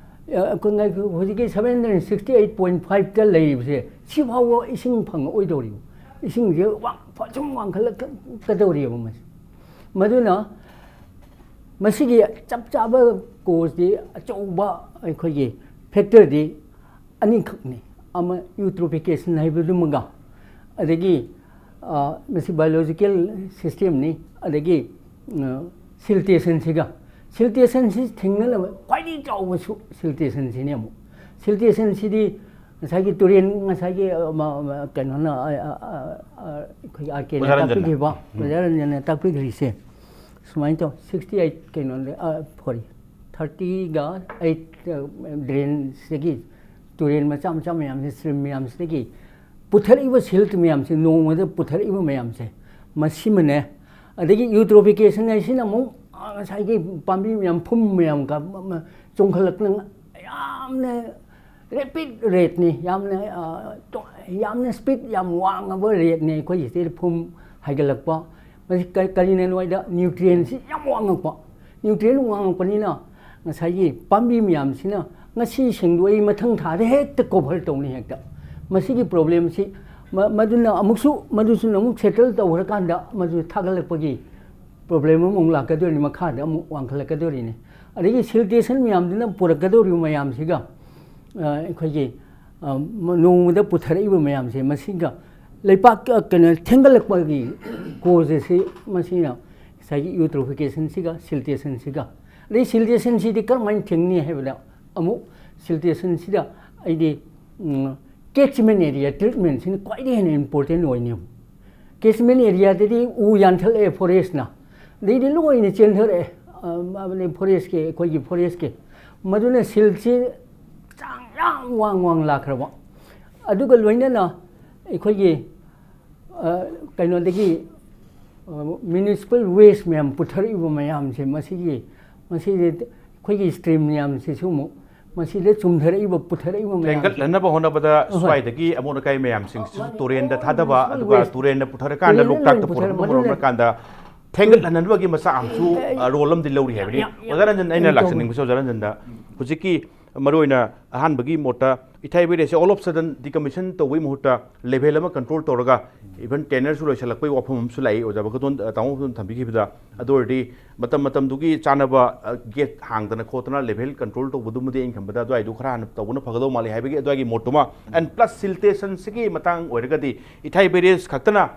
ꯑ, ꯑꯩꯈꯣꯏ ꯉꯥꯏ-, ꯍꯧꯖꯤꯛꯀꯤ seven hundred sixty eight point five ꯇ ꯂꯩꯔꯤꯕꯁꯦ, ꯁꯤꯐꯥꯎꯕ ꯏꯁꯤꯡ ꯐꯪꯉꯛꯑꯣꯏꯗꯧꯔꯤꯕ, ꯏꯁꯤꯡꯁꯦ ꯋꯥꯡ-, ꯁꯨꯝ ꯋꯥꯡꯈꯠꯂꯛꯀꯗꯧꯔꯤꯕ ꯃꯁꯤ꯫ ꯃꯗꯨꯅ ꯃꯁꯤꯒꯤ ꯆꯞ ꯆꯥꯕ ꯀꯣꯖꯇꯤ, ꯑꯆꯧꯕ ꯑꯩꯈꯣꯏꯒꯤ ꯐꯦꯛꯇꯔꯗꯤ ꯑꯅꯤꯈꯛꯅꯤ꯫ ꯑꯃ ꯌꯨꯇ꯭ꯔꯣꯐꯤꯀꯦꯁꯟ ꯍꯥꯏꯕꯗꯨꯃꯒ, ꯑꯗꯒꯤ, ꯑ, ꯃꯁꯤ ꯕꯥꯏꯑꯣꯂꯣꯖꯤꯀꯦꯜ ꯁꯤꯁꯇꯦꯝꯅꯤ, ꯑꯗꯒꯤ, ꯑ, ꯁꯤꯜꯇꯦꯁꯟꯁꯤꯒ꯫ Siltation ꯁꯤ ꯊꯤꯡꯅꯅꯕ ꯈ꯭ꯋꯥꯏꯗꯒꯤ ꯆꯥꯎꯕꯁꯨ siltation ꯁꯤꯅꯤ꯫ ꯑꯃꯨꯛ siltation ꯁꯤꯗꯤ ꯉꯁꯥꯏꯒꯤ ꯇꯨꯔꯦꯟ, ꯉꯁꯥꯏꯒꯤ, ꯑ, ꯃ-, ꯃ-, ꯀꯩꯅꯣꯅ, ꯑ, ꯑ, ꯑ, ꯑ, ꯑꯩꯈꯣꯏꯒꯤ ꯑꯥꯔ ꯀꯦꯅ ꯑꯣꯖꯥ ꯔꯟꯖꯟꯅ꯫ ꯇꯥꯛꯄꯤꯈꯤꯕ, ꯎꯝ꯫ ꯑꯣꯖꯥ ꯔꯟꯖꯟꯅ ꯇꯥꯛꯄꯤꯈ꯭ꯔꯤꯁꯦ ꯁꯨꯃꯥꯏꯅ ꯇꯧ, sixty eight ꯀꯩꯅꯣꯗ, ꯑ, sorry, thirty ꯒ eight, ꯑ, drain ꯁꯤꯗꯒꯤ ꯇꯨꯔꯦꯟ ꯃꯆꯥ ꯃꯆꯥ ꯃꯌꯥꯝꯁꯦ, stream ꯃꯌꯥꯝꯁꯤꯗꯒꯤ ꯄꯨꯊꯔꯛꯏꯕ silt ꯃꯌꯥꯝꯁꯦ, ꯅꯣꯡꯃꯗ ꯄꯨꯊꯔꯛꯏꯕ ꯃꯌꯥꯝꯁꯦ, ꯃꯁꯤꯃꯅꯦ꯫ ꯑꯗꯒꯤ eutrophication ꯍꯥꯏꯁꯤꯅ ꯑꯃꯨꯛ, ꯑ, ꯉꯁꯥꯏꯒꯤ ꯄꯥꯝꯕꯤ ꯃꯌꯥꯝ, ꯐꯨꯝ ꯃꯌꯥꯝ ꯀ-, ꯃ-, ꯃ-, ꯆꯣꯡꯈꯠꯂꯛꯇꯅ ꯌꯥꯝꯅ rapid rate ꯅꯤ, ꯌꯥꯝꯅ, ꯑ, ꯇꯣ-, ꯌꯥꯝꯅ speed ꯌꯥꯝ ꯋꯥꯡꯉꯕ rate ꯅꯤ ꯑꯩꯈꯣꯏꯒꯤ ꯁꯤꯗ ꯐꯨꯝ ꯍꯥꯏꯒꯠꯂꯛꯄ꯫ ꯃꯁꯤ ꯀ-, ꯀꯔꯤꯅꯅꯣ ꯍꯥꯏꯗ nutrient ꯁꯤ ꯌꯥꯝ ꯋꯥꯡꯉꯛꯄ꯫ Nutrient ꯋꯥꯡꯉꯛꯄꯅꯤꯅ ꯉꯁꯥꯏꯒꯤ ꯄꯥꯝꯕꯤ ꯃꯌꯥꯝꯁꯤꯅ ꯉꯁꯤ ꯁꯦꯡꯗꯣꯛꯏ, ꯃꯊꯪ ꯊꯥꯗ ꯍꯦꯛꯇ cover ꯇꯧꯅꯤ ꯍꯦꯛꯇ꯫ ꯃꯁꯤꯒꯤ problem ꯁꯤ ꯃ-, ꯃꯗꯨꯅ ꯑꯃꯨꯛꯁꯨ, ꯃꯗꯨꯁꯨ ꯑꯃꯨꯛ settle ꯇꯧꯈ꯭ꯔꯀꯥꯟꯗ ꯃꯗꯨ ꯊꯥꯒꯠꯂꯛꯄꯒꯤ problem ꯑꯃ ꯑꯃꯨꯛ ꯂꯥꯛꯀꯗꯣꯏꯅꯤ, ꯃꯈꯥꯗ ꯑꯃꯨꯛ ꯋꯥꯡꯈꯠꯂꯛꯀꯗꯣꯔꯤꯅꯤ꯫ ꯑꯗꯒꯤ siltation ꯃꯌꯥꯝꯗꯨꯅ ꯄꯨꯔꯛꯀꯗꯧꯔꯤꯕ ꯃꯌꯥꯝꯁꯤꯒ, ꯑ, ꯑꯩꯈꯣꯏꯒꯤ, ꯑ, ꯃ-, ꯅꯣꯡꯃꯗ ꯄꯨꯊꯔꯛꯏꯕ ꯃꯌꯥꯝꯁꯦ, ꯃꯁꯤꯒ ꯂꯩꯄꯥꯛ, ꯑ, ꯀꯩꯅꯣ, ꯊꯦꯡꯒꯠꯂꯛꯄꯒꯤ cause ꯑꯁꯤ ꯃꯁꯤꯅ ꯉꯁꯥꯏꯒꯤ eutrophication ꯁꯤꯒ siltation ꯁꯤꯒ꯫ ꯑꯗꯩ siltation ꯁꯤꯗꯤ ꯀꯔꯝꯍꯥꯏꯅ ꯊꯤꯡꯅꯤ ꯍꯥꯏꯕꯗ, ꯑꯃꯨꯛ siltation ꯁꯤꯗ ꯑꯩꯗꯤ, ꯎꯝ, catchment area treatment ꯁꯤꯅ ꯈ꯭ꯋꯥꯏꯗꯒꯤ ꯍꯦꯟꯅ important ꯑꯣꯏꯅꯤ꯫ Catchment area ꯗꯗꯤ ꯎ ꯌꯥꯟꯊꯠꯂꯛꯑꯦ forest ꯅ, ꯑꯗꯩꯗꯤ ꯂꯣꯏꯅ ꯆꯦꯟꯊꯔꯛꯑꯦ, ꯑ, ꯑꯃꯗꯤ forest ꯀꯤ, ꯑꯩꯈꯣꯏꯒꯤ forest ꯀꯤ꯫ ꯃꯗꯨꯅ silt ꯁꯤ ꯆꯥꯡ ꯌꯥꯝ ꯋꯥꯡ ꯋꯥꯡ ꯂꯥꯛꯈ꯭ꯔꯕ꯫ ꯑꯗꯨꯒ ꯂꯣꯏꯅꯅ ꯑꯩꯈꯣꯏꯒꯤ, ꯑ, ꯀꯩꯅꯣꯗꯒꯤ, ꯑ, municipal waste ꯃꯌꯥꯝ ꯄꯨꯊꯔꯛꯏꯕ ꯃꯌꯥꯝꯁꯦ, ꯃꯁꯤꯒꯤ, ꯃꯁꯤꯗꯤ ꯑꯩꯈꯣꯏꯒꯤ stream ꯃꯌꯥꯝꯁꯤꯁꯨ ꯑꯃꯨꯛ ꯃꯁꯤꯗ ꯆꯨꯝꯊꯔꯛꯏꯕ, ꯄꯨꯊꯔꯛꯏꯕ ꯃꯌꯥꯝꯁꯦ ꯊꯦꯡꯒꯠꯅꯅꯕ ꯍꯣꯠꯅꯕꯗ ꯑꯍꯣꯏ꯫ ꯁ꯭ꯋꯥꯏꯗꯒꯤ ꯑꯃꯣꯠ ꯑꯀꯥꯏ ꯃꯌꯥꯝꯁꯤꯡꯁꯤꯁꯨ ꯑ, ꯃꯥꯅꯤ꯫ ꯇꯨꯔꯦꯟꯗ ꯊꯥꯗꯕ, Municipal ꯑꯗꯨꯒ waste꯫ ꯇꯨꯔꯦꯟꯅ ꯄꯨꯊꯔꯀꯥꯟꯗ ꯇꯨꯔꯦꯟꯗ ꯂꯣꯛꯇꯥꯛꯇ ꯂꯣꯏꯅ ꯄꯨꯊꯔꯛꯄ ꯄꯨꯊꯔꯛꯄ ꯃꯔꯝ ꯃꯗꯨꯅ ꯑꯣꯏꯔꯀꯥꯟꯗ ꯊꯦꯡꯒꯠꯍꯟꯅꯕꯒꯤ ꯃꯆꯥꯛ ꯑꯃꯁꯨ, ꯑ, role ꯑꯃꯗꯤ ꯂꯧꯔꯤ ꯍꯥꯏꯕꯅꯤ꯫ ꯌꯥꯝ, ꯌꯥꯝ, ꯑꯣꯖꯥ ꯔꯟꯖꯟ, ꯑꯩꯅ ꯌꯥꯝ ꯂꯥꯛꯆꯅꯤꯡꯕꯁꯦ, ꯑꯣꯖꯥ ꯔꯟꯖꯟꯗ ꯍꯧꯖꯤꯛꯀꯤ ꯃꯔꯨꯑꯣꯏꯅ ꯑꯍꯥꯟꯕꯒꯤ ꯃꯣꯠꯇ ꯏꯊꯥꯏ ꯕꯦꯔꯦꯖꯁꯦ all of sudden decommission ꯇꯧꯕꯒꯤ ꯃꯍꯨꯠꯇ level ꯑꯃ control ꯇꯧꯔꯒ, even tenure ꯁꯨ ꯂꯣꯏꯁꯤꯜꯂꯛꯄꯒꯤ ꯋꯥꯐꯝ ꯑꯃꯁꯨ ꯂꯥꯛꯏ, ꯑꯣꯖꯥ ꯕꯀꯗꯣꯟ, ꯑ, ꯇꯥꯃꯣ ꯕꯀꯗꯣꯟ ꯊꯝꯕꯤꯈꯤꯕꯗ꯫ ꯑꯗꯨ ꯑꯣꯏꯔꯗꯤ ꯃꯇꯝ ꯃꯇꯝꯗꯨꯒꯤ ꯆꯥꯅꯕ, ꯑ, gate ꯍꯥꯡꯗꯅ ꯈꯣꯠꯇꯅ level control ꯇꯧꯕꯗꯨꯃꯗꯤ ꯑꯩꯅ ꯈꯟꯕꯗ ꯑꯗꯨꯋꯥꯏꯗꯨ ꯈꯔ ꯍꯥꯟꯅ ꯇꯧꯕꯅ ꯐꯒꯗꯧ ꯃꯥꯜꯂꯤ ꯍꯥꯏꯕꯒꯤ ꯑꯗꯨꯋꯥꯏꯒꯤ ꯃꯣꯠꯇꯨꯃ꯫ And plus siltation ꯁꯤꯒꯤ ꯃꯇꯥꯡ ꯑꯣꯏꯔꯒꯗꯤ ꯏꯊꯥꯏ ꯕꯦꯔꯦꯖ ꯈꯛꯇꯅ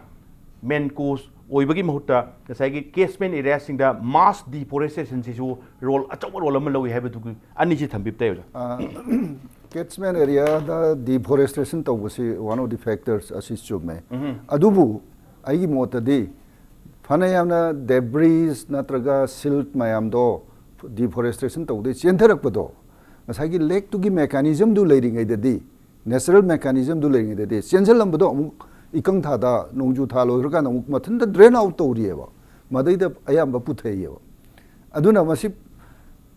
main cause ꯑꯣꯏꯕꯒꯤ ꯃꯍꯨꯠꯇ ꯉꯁꯥꯏꯒꯤ catchment areaꯁꯤꯡꯗ mass deforestationꯁꯤꯁꯨ role, ꯑꯆꯧꯕ role ꯑꯃ ꯂꯧꯏ ꯍꯥꯏꯕꯗꯨꯒꯤ ꯑꯅꯤꯁꯤ ꯊꯝꯕꯤꯕ ꯇꯥꯏ, ꯑꯣꯖꯥ꯫ Catchment areaꯗ deforestation ꯇꯧꯕꯁꯤ one of the factors ꯑꯁꯤ ꯆꯨꯝꯃꯦ꯫ ꯑꯗꯨꯕꯨ ꯑꯩꯒꯤ ꯃꯣꯠꯇꯗꯤ ꯐꯅ ꯌꯥꯝꯅ debris ꯅꯠꯇ꯭ꯔꯒ silt ꯃꯌꯥꯝꯗꯣ deforestation ꯇꯧꯕꯗꯩ ꯆꯦꯟꯊꯔꯛꯄꯗꯣ ꯉꯁꯥꯏꯒꯤ lakeꯇꯨꯒꯤ mechanismꯗꯨ ꯂꯩꯔꯤꯉꯩꯗꯗꯤ, natural mechanismꯗꯨ ꯂꯩꯔꯤꯉꯩꯗꯗꯤ ꯆꯦꯟꯁꯤꯜꯂꯝꯕꯗꯣ ꯑꯃꯨꯛ ꯏꯀꯪ ꯊꯥꯗ, ꯅꯣꯡꯖꯨ ꯊꯥ ꯂꯣꯏꯈ꯭ꯔꯀꯥꯟꯗ ꯑꯃꯨꯛ ꯃꯊꯟꯇ drain out ꯇꯧꯔꯤꯑꯕ, ꯃꯗꯩꯗ ꯑꯌꯥꯝꯕ ꯄꯨꯊꯩꯑꯕ꯫ ꯑꯗꯨꯅ ꯃꯁꯤ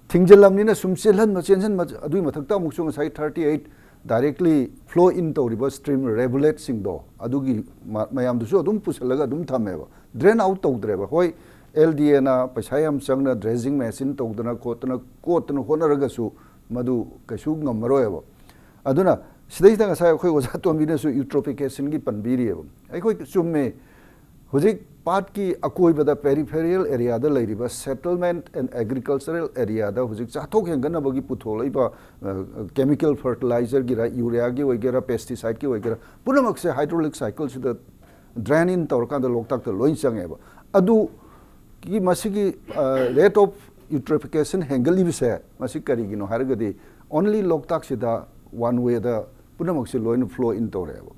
ꯊꯤꯡꯖꯤꯜꯂꯝꯅꯤꯅ ꯁꯨꯝ ꯆꯦꯜꯍꯟꯕ ꯆꯦꯟꯁꯤꯟꯕ, ꯑꯗꯨꯒꯤ ꯃꯊꯛꯇ ꯑꯃꯨꯛꯁꯨ ꯉꯁꯥꯏ thirty eight directly flow in ꯇꯧꯔꯤꯕ stream rivuletateꯁꯤꯡꯗꯣ ꯑꯗꯨꯒꯤ ꯃ- ꯃꯌꯥꯝꯗꯨꯁꯨ ꯑꯗꯨꯝ ꯄꯨꯁꯜꯂꯒ ꯑꯗꯨꯝ ꯊꯝꯃꯦꯕ, drain out ꯇꯧꯗ꯭ꯔꯦꯕ꯫ ꯍꯣꯏ, LDAꯅ ꯄꯩꯁꯥ ꯌꯥꯝ ꯆꯪꯅ dredging machine ꯇꯧꯗꯅ ꯈꯣꯠꯇꯅ ꯀꯣꯠꯇꯅ ꯍꯣꯠꯅꯔꯒꯁꯨ ꯃꯗꯨ ꯀꯩꯁꯨ ꯉꯝꯃꯔꯣꯏꯕ꯫ ꯑꯗꯨꯅ ꯁꯤꯗꯩꯁꯤꯗ ꯉꯁꯥꯏ ꯑꯩꯈꯣꯏ ꯑꯣꯖꯥ ꯇꯣꯝꯕꯤꯅꯁꯨ eutrophicationꯒꯤ ꯄꯟꯕꯤꯔꯤꯑꯕ꯫ ꯑꯩꯈꯣꯏ ꯆꯨꯝꯃꯦ, ꯍꯧꯖꯤꯛ ꯄꯥꯠꯀꯤ ꯑꯀꯣꯏꯕꯗ peripheral areaꯗ ꯂꯩꯔꯤꯕ settlement and agricultural areaꯗ ꯍꯧꯖꯤꯛ ꯆꯥꯊꯣꯛ ꯍꯦꯟꯒꯠꯅꯕꯒꯤ ꯄꯨꯊꯣꯛꯂꯛꯏꯕ chemical fertilizerꯒꯤꯔ, ureaꯒꯤ ꯑꯣꯏꯒꯦꯔꯥ, pesticideꯀꯤ ꯑꯣꯏꯒꯦꯔꯥ, ꯄꯨꯝꯅꯃꯛꯁꯦ hydraulic cycleꯁꯤꯗ drain in ꯇꯧꯔꯀꯥꯟꯗ ꯂꯣꯛꯇꯥꯛꯇ ꯂꯣꯏ ꯆꯪꯉꯦꯕ꯫ ꯑꯗꯨꯒꯤ ꯃꯁꯤꯒꯤ rate of eutrophication ꯍꯦꯟꯒꯠꯂꯤꯕꯁꯦ ꯃꯁꯤ ꯀꯔꯤꯒꯤꯅꯣ ꯍꯥꯏꯔꯒꯗꯤ only ꯂꯣꯛꯇꯥꯛꯁꯤꯗ one wayꯗ ꯄꯨꯝꯅꯃꯛꯁꯦ ꯂꯣꯏꯅ flow in ꯇꯧꯔꯛꯑꯦꯕ꯫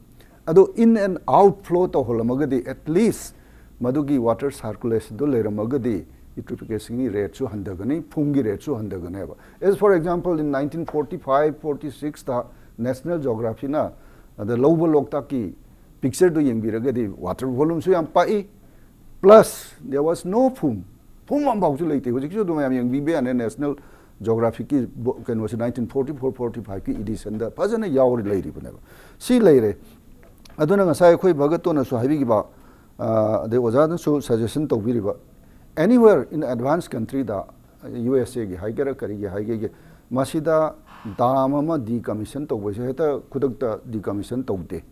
ꯑꯗꯣ in and out flow ꯇꯧꯍꯜꯂꯝꯃꯒꯗꯤ at least ꯃꯗꯨꯒꯤ water circulationꯗꯨ ꯂꯩꯔꯝꯃꯒꯗꯤ eutrophicationꯒꯤ rateꯁꯨ ꯍꯟꯊꯒꯅꯤ, ꯐꯨꯝꯒꯤ rateꯁꯨ ꯍꯟꯊꯒꯅꯦꯕ꯫ As for example, in nineteen forty five forty sixꯇ National Geographyꯅ ꯑꯗ ꯂꯧꯕ ꯂꯣꯛꯇꯥꯛꯀꯤ pictureꯗꯨ ꯌꯦꯡꯕꯤꯔꯒꯗꯤ water volumeꯁꯨ ꯌꯥꯝ ꯄꯥꯛꯏ, plus there was no ꯐꯨꯝ, ꯐꯨꯝ ꯑꯃꯐꯥꯎꯁꯨ ꯂꯩꯇꯦ꯫ ꯍꯧꯖꯤꯛꯁꯨ ꯑꯗꯨꯝ ꯃꯌꯥꯝ ꯌꯦꯡꯕꯤꯕ ꯌꯥꯅꯤ, National Geographicꯀꯤ ꯀꯩꯅꯣꯁꯦ nineteen forty four forty fiveꯀꯤ editionꯗ ꯐꯖꯅ ꯌꯥꯎꯔꯤ ꯂꯩꯔꯤꯕꯅꯦꯕ꯫ ꯁꯤ ꯂꯩꯔꯦ꯫ ꯑꯗꯨꯅ ꯉꯁꯥꯏ ꯑꯩꯈꯣꯏ ꯚꯒꯠꯇꯣꯅꯁꯨ ꯍꯥꯏꯕꯤꯈꯤꯕ, ꯑꯗꯩ ꯑꯣꯖꯥꯅꯁꯨ suggestion ꯇꯧꯕꯤꯔꯤꯕ, anywhere in advanced countryꯗ, USAꯒꯤ ꯍꯥꯏꯒꯦꯔꯥ ꯀꯔꯤꯒꯤ ꯍꯥꯏꯒꯦꯒꯦ, ꯃꯁꯤꯗ dam ꯑꯃ decommission ꯇꯧꯕꯁꯦ ꯍꯦꯛꯇ ꯈꯨꯗꯛꯇ decommission ꯇꯧꯗꯦ꯫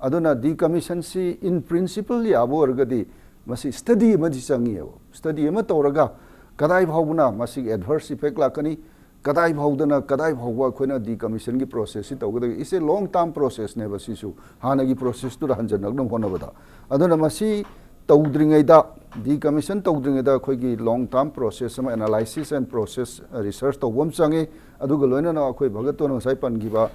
ꯑꯗꯨꯅ decommissionꯁꯤ in principle ꯌꯥꯕ ꯑꯣꯏꯔꯒꯗꯤ ꯃꯁꯤ study ꯑꯃꯗꯤ ꯆꯪꯉꯤꯑꯕ꯫ Study ꯑꯃ ꯇꯧꯔꯒ ꯀꯗꯥꯏ ꯐꯥꯎꯕꯅ ꯃꯁꯤꯒꯤ adverse effect ꯂꯥꯛꯀꯅꯤ, ꯀꯗꯥꯏ ꯐꯥꯎꯗꯅ ꯀꯗꯥꯏ ꯐꯥꯎꯕ ꯑꯩꯈꯣꯏꯅ decommissionꯒꯤ processꯁꯤ ꯇꯧꯒꯗꯒꯦ꯫ It's a long term processꯅꯦꯕ ꯁꯤꯁꯨ, ꯍꯥꯟꯅꯒꯤ processꯇꯨꯗ ꯍꯟꯖꯟꯅꯛꯅꯕ ꯍꯣꯠꯅꯕꯗ꯫ ꯑꯗꯨꯅ ꯃꯁꯤ ꯇꯧꯗ꯭ꯔꯤꯉꯩꯗ, ꯗꯤꯀꯃꯤꯁꯟ ꯇꯧꯗ꯭ꯔꯤꯉꯩꯗ ꯑꯩꯈꯣꯏꯒꯤ long term process ꯑꯃ, analysis and process research ꯇꯧꯕ ꯑꯃ ꯆꯪꯉꯤ꯫ ꯑꯗꯨꯒ ꯂꯣꯏꯅꯅ ꯑꯩꯈꯣꯏ ꯚꯒꯠꯇꯣꯟꯅ ꯉꯁꯥꯏ ꯄꯟꯈꯤꯕ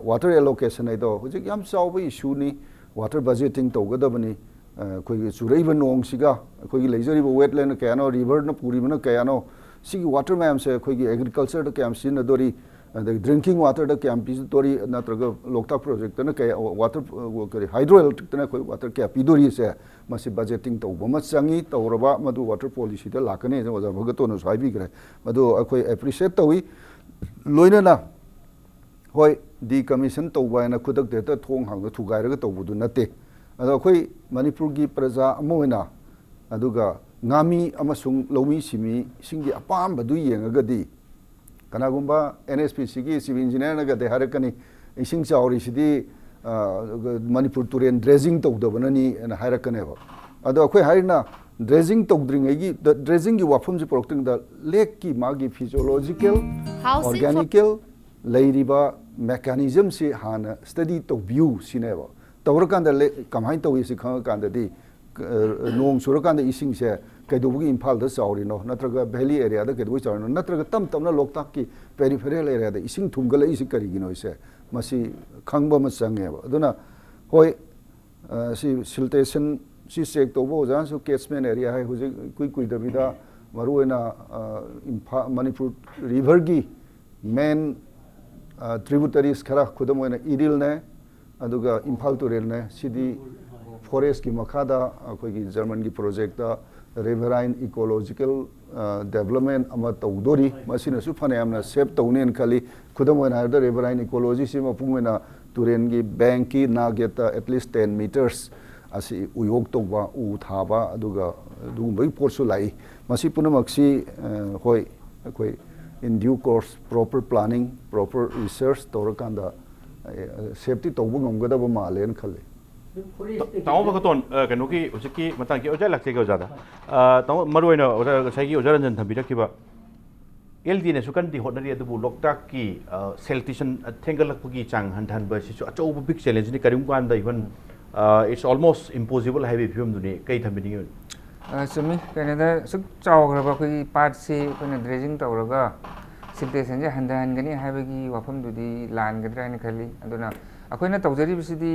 water allocation ꯍꯥꯏꯗꯣ ꯍꯧꯖꯤꯛ ꯌꯥꯝ ꯆꯥꯎꯕ ꯏꯁꯨꯅꯤ꯫ Water budgeting ꯇꯧꯒꯗꯕꯅꯤ꯫ ꯑꯩꯈꯣꯏꯒꯤ ꯆꯨꯔꯛꯏꯕ ꯅꯣꯡꯁꯤꯒ ꯑꯩꯈꯣꯏꯒꯤ ꯂꯩꯖꯔꯤꯕ wetland ꯀꯌꯥꯅꯣ, riverꯅ ꯄꯨꯔꯤꯕꯅ ꯀꯌꯥꯅꯣ, ꯁꯤꯒꯤ water ꯃꯌꯥꯝꯁꯦ ꯑꯩꯈꯣꯏꯒꯤ agricultureꯗ ꯀꯌꯥꯝ ꯁꯤꯖꯤꯟꯅꯗꯣꯔꯤ, ꯑꯗꯒꯤ drinking waterꯗ ꯀꯌꯥꯝ ꯄꯤꯗꯣꯔꯤ, ꯅꯠꯇ꯭ꯔꯒ ꯂꯣꯛꯇꯥꯛ projectꯅ ꯀꯌꯥ, water, ꯀꯔꯤ, hydroelectricꯅ ꯑꯩꯈꯣꯏ water ꯀꯌꯥ ꯄꯤꯗꯣꯔꯤꯁꯦ, ꯃꯁꯤ budgeting ꯇꯧꯕ ꯑꯃ ꯆꯪꯉꯤ꯫ ꯇꯧꯔꯕ ꯃꯗꯨ water policyꯗ ꯂꯥꯛꯀꯅꯤ ꯍꯥꯏꯅ ꯑꯣꯖꯥ ꯚꯒꯠꯇꯣꯟꯅꯁꯨ ꯍꯥꯏꯕꯤꯈ꯭ꯔꯦ꯫ ꯃꯗꯨ ꯑꯩꯈꯣꯏ appreciate ꯇꯧꯏ꯫ ꯂꯣꯏꯅꯅ ꯍꯣꯏ, decommission ꯇꯧꯕ ꯍꯥꯏꯅ ꯈꯨꯗꯛꯇ ꯍꯦꯛꯇ ꯊꯣꯡ ꯍꯥꯡꯅ ꯊꯨꯒꯥꯏꯔꯒ ꯇꯧꯕꯗꯨ ꯅꯠꯇꯦ꯫ ꯑꯗꯣ ꯑꯩꯈꯣꯏ ꯃꯅꯤꯄꯨꯔꯒꯤ ꯄ꯭ꯔꯖꯥ ꯑꯃ ꯑꯣꯏꯅ, ꯑꯗꯨꯒ ꯉꯥꯃꯤ ꯑꯃꯁꯨꯡ ꯂꯧꯃꯤ ꯁꯤꯃꯤꯁꯤꯡꯒꯤ ꯑꯄꯥꯝꯕꯗꯨ ꯌꯦꯡꯉꯒꯗꯤ, ꯀꯅꯥꯒꯨꯝꯕ NHPCꯒꯤ civil engineerꯅꯒꯗꯤ ꯍꯥꯏꯔꯛꯀꯅꯤ, "ꯏꯁꯤꯡ ꯆꯥꯎꯔꯤꯁꯤꯗꯤ, ꯑ, ꯃꯅꯤꯄꯨꯔ ꯇꯨꯔꯦꯜ dredging ꯇꯧꯗꯕꯅꯅꯤ" ꯍꯥꯏꯅ ꯍꯥꯏꯔꯛꯀꯅꯦꯕ꯫ ꯑꯗꯣ ꯑꯩꯈꯣꯏ ꯍꯥꯏꯔꯤꯅ dredging ꯇꯧꯗ꯭ꯔꯤꯉꯩꯒꯤ, dredgingꯒꯤ ꯋꯥꯐꯝꯁꯤ ꯄꯨꯔꯛꯇ꯭ꯔꯤꯉꯩꯗ ꯂꯦꯛꯀꯤ ꯃꯥꯒꯤ physiological, organical ꯂꯩꯔꯤꯕ mechanismꯁꯤ ꯍꯥꯟꯅ study ꯇꯧꯕꯤꯌꯨ ꯁꯤꯅꯦꯕ꯫ ꯇꯧꯔꯀꯥꯟꯗ ꯂꯦꯛ ꯀꯃꯥꯏꯅ ꯇꯧꯏ ꯁꯤ ꯈꯪꯉꯀꯥꯟꯗꯗꯤ, ꯑ, ꯅꯣꯡ ꯆꯨꯔꯀꯥꯟꯗ ꯏꯁꯤꯡꯁꯦ ꯀꯩꯗꯧꯕꯒꯤ ꯏꯝꯐꯥꯜꯗ ꯆꯥꯎꯔꯤꯅꯣ, ꯅꯠꯇ꯭ꯔꯒ valley areaꯗ ꯀꯩꯗꯧꯕꯒꯤ ꯆꯥꯎꯔꯤꯅꯣ, ꯅꯠꯇ꯭ꯔꯒ ꯇꯞ ꯇꯞꯅ ꯂꯣꯛꯇꯥꯛꯀꯤ peripheral areaꯗ ꯏꯁꯤꯡ ꯊꯨꯝꯒꯠꯂꯛꯏꯁꯤ ꯀꯔꯤꯒꯤꯅꯣ ꯁꯦ, ꯃꯁꯤ ꯈꯪꯕ ꯑꯃ ꯆꯪꯉꯦꯕ꯫ ꯑꯗꯨꯅ ꯍꯣꯏ, ꯑ, ꯁꯤ siltation ꯁꯤ check ꯇꯧꯕ ꯑꯣꯖꯥꯅꯁꯨ catchment area ꯍꯥꯏ, ꯍꯧꯖꯤꯛ ꯏꯀꯨꯏ ꯀꯨꯏꯗꯕꯤꯗ ꯃꯔꯨꯑꯣꯏꯅ, ꯑ, ꯏꯝꯐꯥꯜ, ꯃꯅꯤꯄꯨꯔ riverꯒꯤ main, ꯑ, tributaries ꯈꯔ, ꯈꯨꯗꯝ ꯑꯣꯏꯅ ꯏꯔꯤꯜꯅꯦ, ꯑꯗꯨꯒ ꯏꯝꯐꯥꯜ ꯇꯨꯔꯦꯜꯅꯦ, ꯁꯤꯗꯤ forestꯀꯤ ꯃꯈꯥꯗ ꯑꯩꯈꯣꯏꯒꯤ Germanꯒꯤ projectꯇ riverine ecological, ꯑ, development ꯑꯃ ꯇꯧꯗꯣꯔꯤ꯫ ꯃꯁꯤꯅꯁꯨ ꯐꯅꯌꯥꯝꯅ save ꯇꯧꯅꯦꯅ ꯈꯜꯂꯤ꯫ ꯈꯨꯗꯝ ꯑꯣꯏꯅ ꯍꯥꯏꯔꯕꯗ, riverine ecologyꯁꯤ ꯃꯄꯨꯡ ꯑꯣꯏꯅ ꯇꯨꯔꯦꯜꯒꯤ bankꯀꯤ ꯅꯥꯒꯦꯠꯇ at least ten meters ꯑꯁꯤ ꯎꯌꯣꯛ ꯇꯧꯕ, ꯎ ꯊꯥꯕ, ꯑꯗꯨꯒ ꯑꯗꯨꯒꯨꯝꯕꯒꯤ ꯄꯣꯠꯁꯨ ꯂꯥꯛꯏ꯫ ꯃꯁꯤ ꯄꯨꯝꯅꯃꯛꯁꯤ, ꯑ, ꯍꯣꯏ, ꯑꯩꯈꯣꯏ in due course, proper planning, proper research ꯇꯧꯔꯀꯥꯟꯗ, ꯑ, safety ꯇꯧꯕ ꯉꯝꯒꯗꯕ ꯃꯥꯜꯂꯦꯅ ꯈꯜꯂꯤ꯫ ꯇꯥꯃꯣ ꯚꯒꯇꯣꯟ, ꯑ, ꯀꯩꯅꯣꯒꯤ ꯍꯧꯖꯤꯛꯀꯤ ꯃꯇꯥꯡꯒꯤ ꯑꯣꯖꯥ ꯂꯥꯛꯆꯒꯦ ꯑꯣꯖꯥꯗ꯫ ꯑ, ꯇꯥꯃꯣ, ꯃꯔꯨꯑꯣꯏꯅ ꯑꯣꯖꯥ, ꯉꯁꯥꯏꯒꯤ ꯑꯣꯖꯥ ꯔꯟꯖꯟ ꯊꯝꯕꯤꯔꯛꯈꯤꯕ LDꯅꯁꯨ ꯀꯟꯅꯗꯤ ꯍꯣꯠꯅꯔꯤ, ꯑꯗꯨꯕꯨ ꯂꯣꯛꯇꯥꯛꯀꯤ, ꯑ, siltation, ꯑ, ꯊꯦꯡꯒꯠꯂꯛꯄꯒꯤ ꯆꯥꯡ ꯍꯟꯊꯍꯟꯕ ꯑꯁꯤꯁꯨ ꯑꯆꯧꯕ big challengeꯅꯤ꯫ ꯀꯔꯤꯒꯨꯝꯕ ꯀꯥꯟꯗ even It's almost impossible ꯍꯥꯏꯕꯒꯤ ꯐꯤꯕꯝꯗꯨꯅꯤ꯫ ꯀꯩ ꯊꯝꯕꯤꯅꯤꯡꯉꯤ? ꯑ, ꯆꯨꯝꯃꯤ꯫ ꯀꯩꯅꯣꯗ ꯑꯁꯨꯛ ꯆꯥꯎꯈ꯭ꯔꯕ ꯑꯩꯈꯣꯏꯒꯤ ꯄꯥꯠꯁꯤ ꯑꯩꯈꯣꯏꯅ dredging ꯇꯧꯔꯒ siltation ꯁꯦ ꯍꯟꯊꯍꯟꯒꯅꯤ ꯍꯥꯏꯕꯒꯤ ꯋꯥꯐꯝꯗꯨꯗꯤ ꯂꯥꯟꯒꯗ꯭ꯔꯥ ꯍꯥꯏꯅ ꯈꯜꯂꯤ꯫ ꯑꯗꯨꯅ ꯑꯩꯈꯣꯏꯅ ꯇꯧꯖꯔꯤꯕꯁꯤꯗꯤ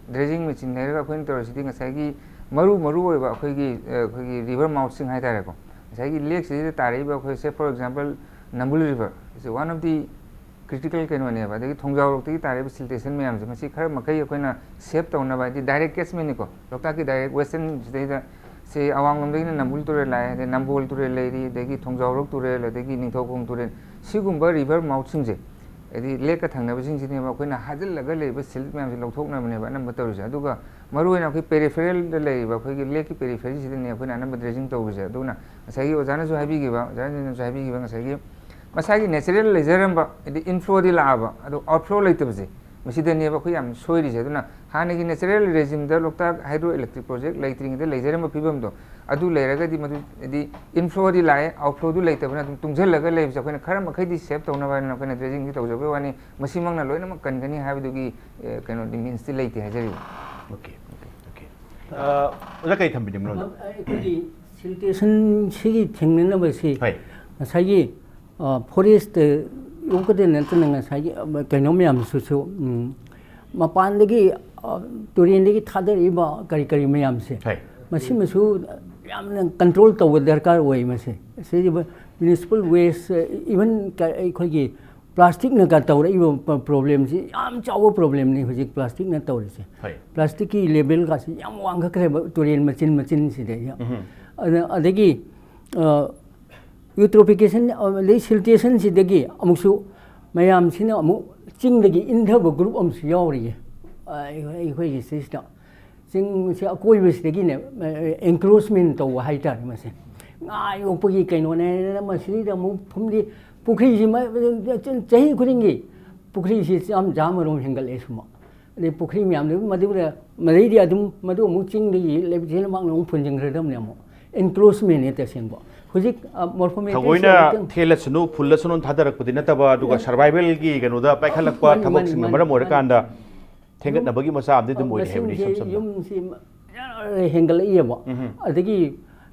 dredging machine ꯂꯩꯔꯒ ꯑꯩꯈꯣꯏꯅ ꯇꯧꯔꯤꯁꯤꯗꯤ ꯉꯁꯥꯏꯒꯤ ꯃꯔꯨ ꯃꯔꯨ ꯑꯣꯏꯕ ꯑꯩꯈꯣꯏꯒꯤ, ꯑ, ꯑꯩꯈꯣꯏꯒꯤ river mouth ꯁꯤꯡ ꯍꯥꯏꯇꯥꯔꯦꯀꯣ, ꯉꯁꯥꯏꯒꯤ lake ꯁꯤꯗ ꯇꯥꯔꯛꯏꯕ ꯑꯩꯈꯣꯏ, say for example, Nambul River is one of the critical ꯀꯩꯅꯣꯅꯦꯕ꯫ ꯑꯗꯒꯤ ꯊꯣꯡꯖꯥꯎꯔꯣꯛꯇꯒꯤ ꯇꯥꯔꯛꯏꯕ siltation ꯃꯌꯥꯝꯁꯦ, ꯃꯁꯤ ꯈꯔ ꯃꯈꯩ ꯑꯩꯈꯣꯏꯅ save ꯇꯧꯅꯕ, ꯍꯥꯏꯗꯤ direct catchment ꯅꯤꯀꯣ, ꯂꯣꯛꯇꯥꯛꯀꯤ direct western ꯁꯤꯗꯩꯗ ꯁꯤ ꯑꯋꯥꯡꯂꯣꯝꯗꯒꯤꯅ ꯅꯝꯕꯨꯜ ꯇꯨꯔꯦꯜ ꯂꯥꯛꯑꯦ, ꯑꯗꯩ ꯅꯝꯕꯣꯜ ꯇꯨꯔꯦꯜ ꯂꯩꯔꯤ, ꯑꯗꯒꯤ ꯊꯣꯡꯖꯥꯎꯔꯣꯛ ꯇꯨꯔꯦꯜ, ꯑꯗꯒꯤ ꯅꯤꯡꯊꯧꯈꯣꯡ ꯇꯨꯔꯦꯜ, ꯁꯤꯒꯨꯝꯕ river mouth ꯁꯤꯡꯁꯦ, ꯍꯥꯏꯗꯤ lake ꯀ ꯊꯪꯅꯕꯁꯤꯡꯁꯤꯅꯦꯕ ꯑꯩꯈꯣꯏꯅ ꯍꯥꯖꯤꯜꯂꯒ ꯂꯩꯕ silt ꯃꯌꯥꯝꯁꯦ ꯂꯧꯊꯣꯛꯅꯕꯅꯦꯕ ꯑꯅꯝꯕ ꯇꯧꯔꯤꯁꯦ꯫ ꯑꯗꯨꯒ ꯃꯔꯨꯑꯣꯏꯅ ꯑꯩꯈꯣꯏ peripheral ꯗ ꯂꯩꯔꯤꯕ ꯑꯩꯈꯣꯏꯒꯤ lake ꯀꯤ periphery ꯁꯤꯗꯅꯦ ꯑꯩꯈꯣꯏꯅ ꯑꯅꯝꯕ dredging ꯇꯧꯕꯁꯦ꯫ ꯑꯗꯨꯅ ꯉꯁꯥꯏꯒꯤ ꯑꯣꯖꯥꯅꯁꯨ ꯍꯥꯏꯕꯤꯈꯤꯕ, ꯑꯣꯖꯥꯁꯤꯡꯅꯁꯨ ꯍꯥꯏꯕꯤꯈꯤꯕ, ꯉꯁꯥꯏꯒꯤ ꯃꯁꯥꯒꯤ natural ꯂꯩꯖꯔꯝꯕ, ꯍꯥꯏꯗꯤ inflow ꯗꯤ ꯂꯥꯛꯑꯕ, ꯑꯗꯣ outflow ꯂꯩꯇꯕꯁꯦ, ꯃꯁꯤꯗꯅꯦꯕ ꯑꯩꯈꯣꯏ ꯌꯥꯝ ꯁꯣꯏꯔꯤꯁꯦ꯫ ꯑꯗꯨꯅ ꯍꯥꯟꯅꯒꯤ natural regime ꯗ ꯂꯣꯛꯇꯥꯛ hydro electric project ꯂꯩꯇ꯭ꯔꯤꯉꯩꯗ ꯂꯩꯖꯔꯝꯕ ꯐꯤꯕꯝꯗꯣ, ꯑꯗꯨ ꯂꯩꯔꯒꯗꯤ ꯃꯗꯨ, ꯍꯥꯏꯗꯤ inflow ꯗꯤ ꯂꯥꯛꯑꯦ, outflow ꯗꯨ ꯂꯩꯇꯕꯅ ꯑꯗꯨꯝ ꯇꯨꯡꯁꯤꯜꯂꯒ ꯂꯩꯕꯁꯦ ꯑꯩꯈꯣꯏꯅ ꯈꯔ ꯃꯈꯩꯗꯤ save ꯇꯧꯅꯕ ꯍꯥꯏꯅ ꯑꯩꯈꯣꯏꯅ dredging ꯗꯤ ꯇꯧꯖꯕꯩ ꯋꯥꯅꯤ꯫ ꯃꯁꯤꯃꯛꯅ ꯂꯣꯏꯅꯃꯛ ꯀꯟꯒꯅꯤ ꯍꯥꯏꯕꯗꯨꯒꯤ, ꯑꯦ, ꯀꯩꯅꯣꯗꯤ, means ꯇꯤ ꯂꯩꯇꯦ ꯍꯥꯏꯖꯔꯤꯕ꯫ Okay, okay, okay. ꯑ, ꯑꯣꯖꯥ, ꯀꯩ ꯊꯝꯕꯤꯅꯤꯡꯕꯅꯣ? ꯑꯩꯈꯣꯏꯒꯤ siltation ꯁꯤꯒꯤ ꯊꯦꯡꯅꯅꯕꯁꯤ ꯍꯣꯏ꯫ ꯉꯁꯥꯏꯒꯤ forest ꯌꯣꯛꯀꯗ ꯅꯠꯇꯅ ꯉꯁꯥꯏꯒꯤ, ꯑ, ꯀꯩꯅꯣ ꯃꯌꯥꯝꯁꯤꯁꯨ, ꯎꯝ, ꯃꯄꯥꯟꯗꯒꯤ, ꯑ, ꯇꯨꯔꯦꯟꯗꯒꯤ ꯊꯥꯗꯔꯛꯏꯕ ꯀꯔꯤ ꯀꯔꯤ ꯃꯌꯥꯝꯁꯦ, ꯍꯣꯏ꯫ ꯃꯁꯤꯃꯁꯨ ꯌꯥꯝꯅ control ꯇꯧꯕ ꯗꯔꯀꯥꯔ ꯑꯣꯏ꯫ ꯃꯁꯤ ꯁꯤꯒꯤ municipal waste, even ꯑꯩꯈꯣꯏꯒꯤ plastic ꯅꯒ ꯇꯧꯔꯛꯏꯕ ꯄ-, problem ꯁꯤ ꯌꯥꯝ ꯆꯥꯎꯕ problem ꯅꯤ ꯍꯧꯖꯤꯛ plastic ꯅ ꯇꯧꯔꯤꯁꯦ꯫ ꯍꯣꯏ꯫ Plastic ꯀꯤ level ꯒꯁꯤ ꯌꯥꯝ ꯋꯥꯡꯈꯠꯈ꯭ꯔꯦꯕ ꯇꯨꯔꯦꯟ ꯃꯆꯤꯟ ꯃꯆꯤꯟꯁꯤꯗꯩꯗ꯫ ꯎꯝ꯫ ꯑꯗ-, ꯑꯗꯒꯤ, ꯑ, eutrophication, ꯑ, ꯑꯗꯩ siltation ꯁꯤꯗꯒꯤ ꯑꯃꯨꯛꯁꯨ ꯃꯌꯥꯝꯁꯤꯅ ꯑꯃꯨꯛ ꯆꯤꯡꯗꯒꯤ ꯏꯟꯊꯕ group ꯑꯃꯁꯨ ꯌꯥꯎꯔꯤꯌꯦ, ꯑ, ꯑꯩꯈꯣꯏ-, ꯑꯩꯈꯣꯏꯒꯤ ꯁꯤꯁꯤꯗ꯫ ꯆꯤꯡꯁꯤ ꯑꯀꯣꯏꯕꯁꯤꯗꯒꯤꯅꯦ, ꯑ, encroachment ꯇꯧꯕ ꯍꯥꯏꯇꯥꯔꯦ ꯃꯁꯦ꯫ ꯉꯥ ꯌꯣꯛꯄꯒꯤ ꯀꯩꯅꯣꯅꯦ ꯍꯥꯏꯗꯅ ꯃꯁꯤꯗ ꯑꯃꯨꯛ ꯐꯨꯝꯗꯤ, ꯄꯨꯈ꯭ꯔꯤꯁꯤ ꯃ-, ꯆꯍꯤ ꯈꯨꯗꯤꯡꯒꯤ ꯄꯨꯈ꯭ꯔꯤꯁꯤ ꯆꯥꯝ ꯆꯥꯝꯃꯔꯣꯝ ꯍꯦꯟꯒꯠꯂꯛꯑꯦ ꯁꯨꯝꯕ꯫ ꯑꯗꯩ ꯄꯨꯈ꯭ꯔꯤ ꯃꯌꯥꯝꯗꯨ ꯃꯗꯨꯗ, ꯃꯗꯩꯗꯤ ꯑꯗꯨꯝ, ꯃꯗꯨ ꯑꯃꯨꯛ ꯆꯤꯡꯗꯒꯤ ꯂꯩꯕꯥꯛ ꯆꯦ ꯂꯩꯕꯥꯛꯅ ꯑꯃꯨꯛ ꯐꯨꯟꯖꯤꯟꯈ꯭ꯔꯗꯕꯅꯦ ꯑꯃꯨꯛ꯫ Encroachment ꯅꯦ ꯇꯁꯦꯡꯕ꯫ ꯍꯧꯖꯤꯛ, ꯑ, morphometry ꯁꯦ ꯊꯑꯣꯏꯅ ꯑꯃꯨꯛꯇꯪ ꯊꯦꯜꯂꯁꯅꯨ, ꯐꯨꯜꯂꯁꯅꯨ ꯊꯥꯗꯔꯛꯄꯗꯤ ꯅꯠꯇꯕ, ꯑꯗꯨꯒ ꯎꯝ꯫ survival ꯒꯤ ꯀꯩꯅꯣꯗ ꯄꯥꯏꯈꯠꯂꯛꯄ ꯃꯥꯅꯤ, ꯃꯥꯅꯤ, ꯊꯕꯛꯁꯤꯡꯅ ꯃꯥꯅꯤ, ꯃꯔꯝ ꯃꯥꯅꯤ꯫ ꯑꯣꯏꯔꯀꯥꯟꯗ ꯍꯦꯟꯒꯠꯅꯕꯒꯤ ꯃꯆꯥ ꯑꯃꯗꯤ ꯑꯗꯨꯝ ꯑꯣꯏꯔꯦ ꯍꯥꯏꯕꯅꯤ, ꯏꯁꯝ ꯃꯁꯤꯡꯁꯦ ꯁꯝꯅ꯫ ꯌꯨꯝꯁꯤ ꯌꯥꯝꯅ ꯍꯦꯟꯒꯠꯂꯛꯏꯑꯕ꯫ ꯎꯝ꯫ ꯑꯗꯒꯤ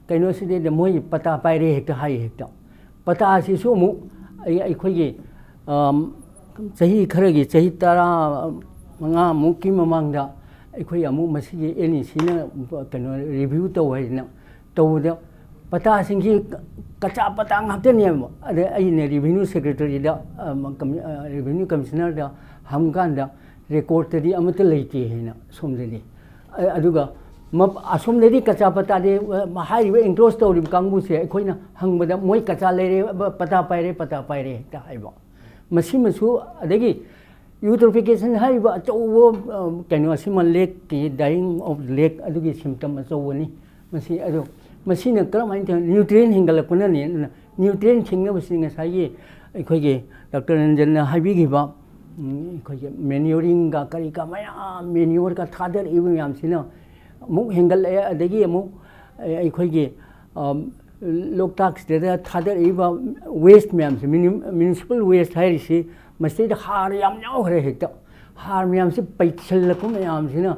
ꯀꯩꯅꯣꯁꯤꯗꯩꯗ ꯃꯣꯏ ꯄꯇꯥ ꯄꯥꯏꯔꯦ ꯍꯦꯛꯇ ꯍꯥꯏ ꯍꯦꯛꯇ꯫ ꯄꯇꯥꯁꯤꯁꯨ ꯑꯃꯨꯛ ꯑꯩ-, ꯑꯩꯈꯣꯏꯒꯤ, ꯑꯝ, ꯆꯍꯤ ꯈꯔꯒꯤ, ꯆꯍꯤ ꯇꯔꯥ ꯃꯉꯥꯃꯨꯛꯀꯤ ꯃꯃꯥꯡꯗ ꯑꯩꯈꯣꯏ ꯑꯃꯨꯛ ꯃꯁꯤꯒꯤ ꯑꯦꯟ ꯏ ꯁꯤꯅ ꯀꯩꯅꯣ ꯔꯤꯚ꯭ꯌꯨ ꯇꯧ ꯍꯥꯏꯗꯅ ꯇꯧꯕꯗ ꯄꯇꯥꯁꯤꯡꯁꯤ ꯀꯆꯥ ꯄꯇꯥ ꯉꯥꯛꯇꯅꯦꯕ꯫ ꯑꯗꯩ ꯑꯩꯅ ꯔꯦꯚꯤꯅ꯭ꯌꯨ ꯁꯦꯀ꯭ꯔꯦꯇꯔꯤꯗ, ꯑ, ꯀꯃꯤ-, ꯑ, ꯔꯦꯚꯤꯅ꯭ꯌꯨ ꯀꯃꯤꯁꯅꯔꯗ ꯍꯪꯀꯥꯟꯗ ꯔꯦꯀꯣꯔꯠꯇꯗꯤ ꯑꯃꯠꯇ ꯂꯩꯇꯦ ꯍꯥꯏꯅ ꯁꯣꯝꯗꯗꯤ꯫ ꯑ-, ꯑꯗꯨꯒ ꯃꯞ-, ꯑꯁꯣꯝꯗꯗꯤ ꯀꯆꯥ ꯄꯇꯥꯗꯤ, ꯑ, ꯍꯥꯏꯔꯤꯕ ꯑꯦꯟꯀ꯭ꯔꯣꯁ ꯇꯧꯔꯤꯕ ꯀꯥꯡꯕꯨꯁꯦ ꯑꯩꯈꯣꯏꯅ ꯍꯪꯕꯗ ꯃꯣꯏ ꯀꯆꯥ ꯂꯩꯔꯦ, ꯄꯇꯥ ꯄꯥꯏꯔꯦ, ꯄꯇꯥ ꯄꯥꯏꯔꯦ ꯍꯦꯛꯇ ꯍꯥꯏꯕ꯫ ꯃꯁꯤꯃꯁꯨ ꯑꯗꯒꯤ ꯌꯨꯇ꯭ꯔꯣꯐꯤꯀꯦꯁꯟ ꯍꯥꯏꯔꯤꯕ ꯑꯆꯧꯕ, ꯑ, ꯀꯩꯅꯣ ꯑꯁꯤꯃ ꯂꯦꯛꯀꯤ, ꯗꯥꯏꯌꯤꯡ ꯑꯣꯐ ꯂꯦꯛ ꯑꯗꯨꯒꯤ ꯁꯤꯝꯇꯝ ꯑꯆꯧꯕꯅꯤ꯫ ꯃꯁꯤ, ꯑꯗꯣ ꯃꯁꯤꯅ ꯀꯔꯝꯍꯥꯏꯅ ꯇꯧꯔꯤ? ꯅ꯭ꯌꯨꯇ꯭ꯔꯤꯌꯦꯟ ꯍꯦꯟꯒꯠꯂꯛꯄꯅꯅꯦ꯫ ꯑꯗꯨꯅ ꯅ꯭ꯌꯨꯇ꯭ꯔꯤꯌꯦꯟ ꯁꯤꯡꯅꯕꯁꯤ ꯉꯁꯥꯏꯒꯤ ꯑꯩꯈꯣꯏꯒꯤ ꯗꯥꯛꯇꯔ ꯔꯟꯖꯟꯅ ꯍꯥꯏꯕꯤꯈꯤꯕ, ꯎꯝ, ꯑꯩꯈꯣꯏꯒꯤ ꯃꯦꯅ꯭ꯌꯨꯔꯤꯡꯒ ꯀꯔꯤ ꯀ ꯃꯌꯥꯝ, ꯃꯦꯅ꯭ꯌꯨꯔꯒ ꯊꯥꯗꯔꯛꯏꯕ ꯃꯌꯥꯝꯁꯤꯅ ꯑꯃꯨꯛ ꯍꯦꯟꯒꯠꯂꯛꯑꯦ꯫ ꯑꯗꯒꯤ ꯑꯃꯨꯛ, ꯑꯦ, ꯑꯩꯈꯣꯏꯒꯤ, ꯑꯝ, ꯂꯣꯛꯇꯥꯛꯁꯤꯗ ꯊꯥꯗꯔꯛꯏꯕ ꯋꯦꯁ ꯃꯌꯥꯝꯁꯦ, ꯃ꯭ꯌꯨꯅꯤꯁꯤꯄꯜ ꯋꯦꯁ ꯍꯥꯏꯔꯤꯁꯤ, ꯃꯁꯤꯗꯩꯗ ꯍꯥꯔ ꯌꯥꯝ ꯌꯥꯎꯈ꯭ꯔꯦ ꯍꯦꯛꯇ꯫ ꯍꯥꯔ ꯃꯌꯥꯝꯁꯤ ꯄꯩꯁꯜꯂꯛꯄ ꯃꯌꯥꯝꯁꯤꯅ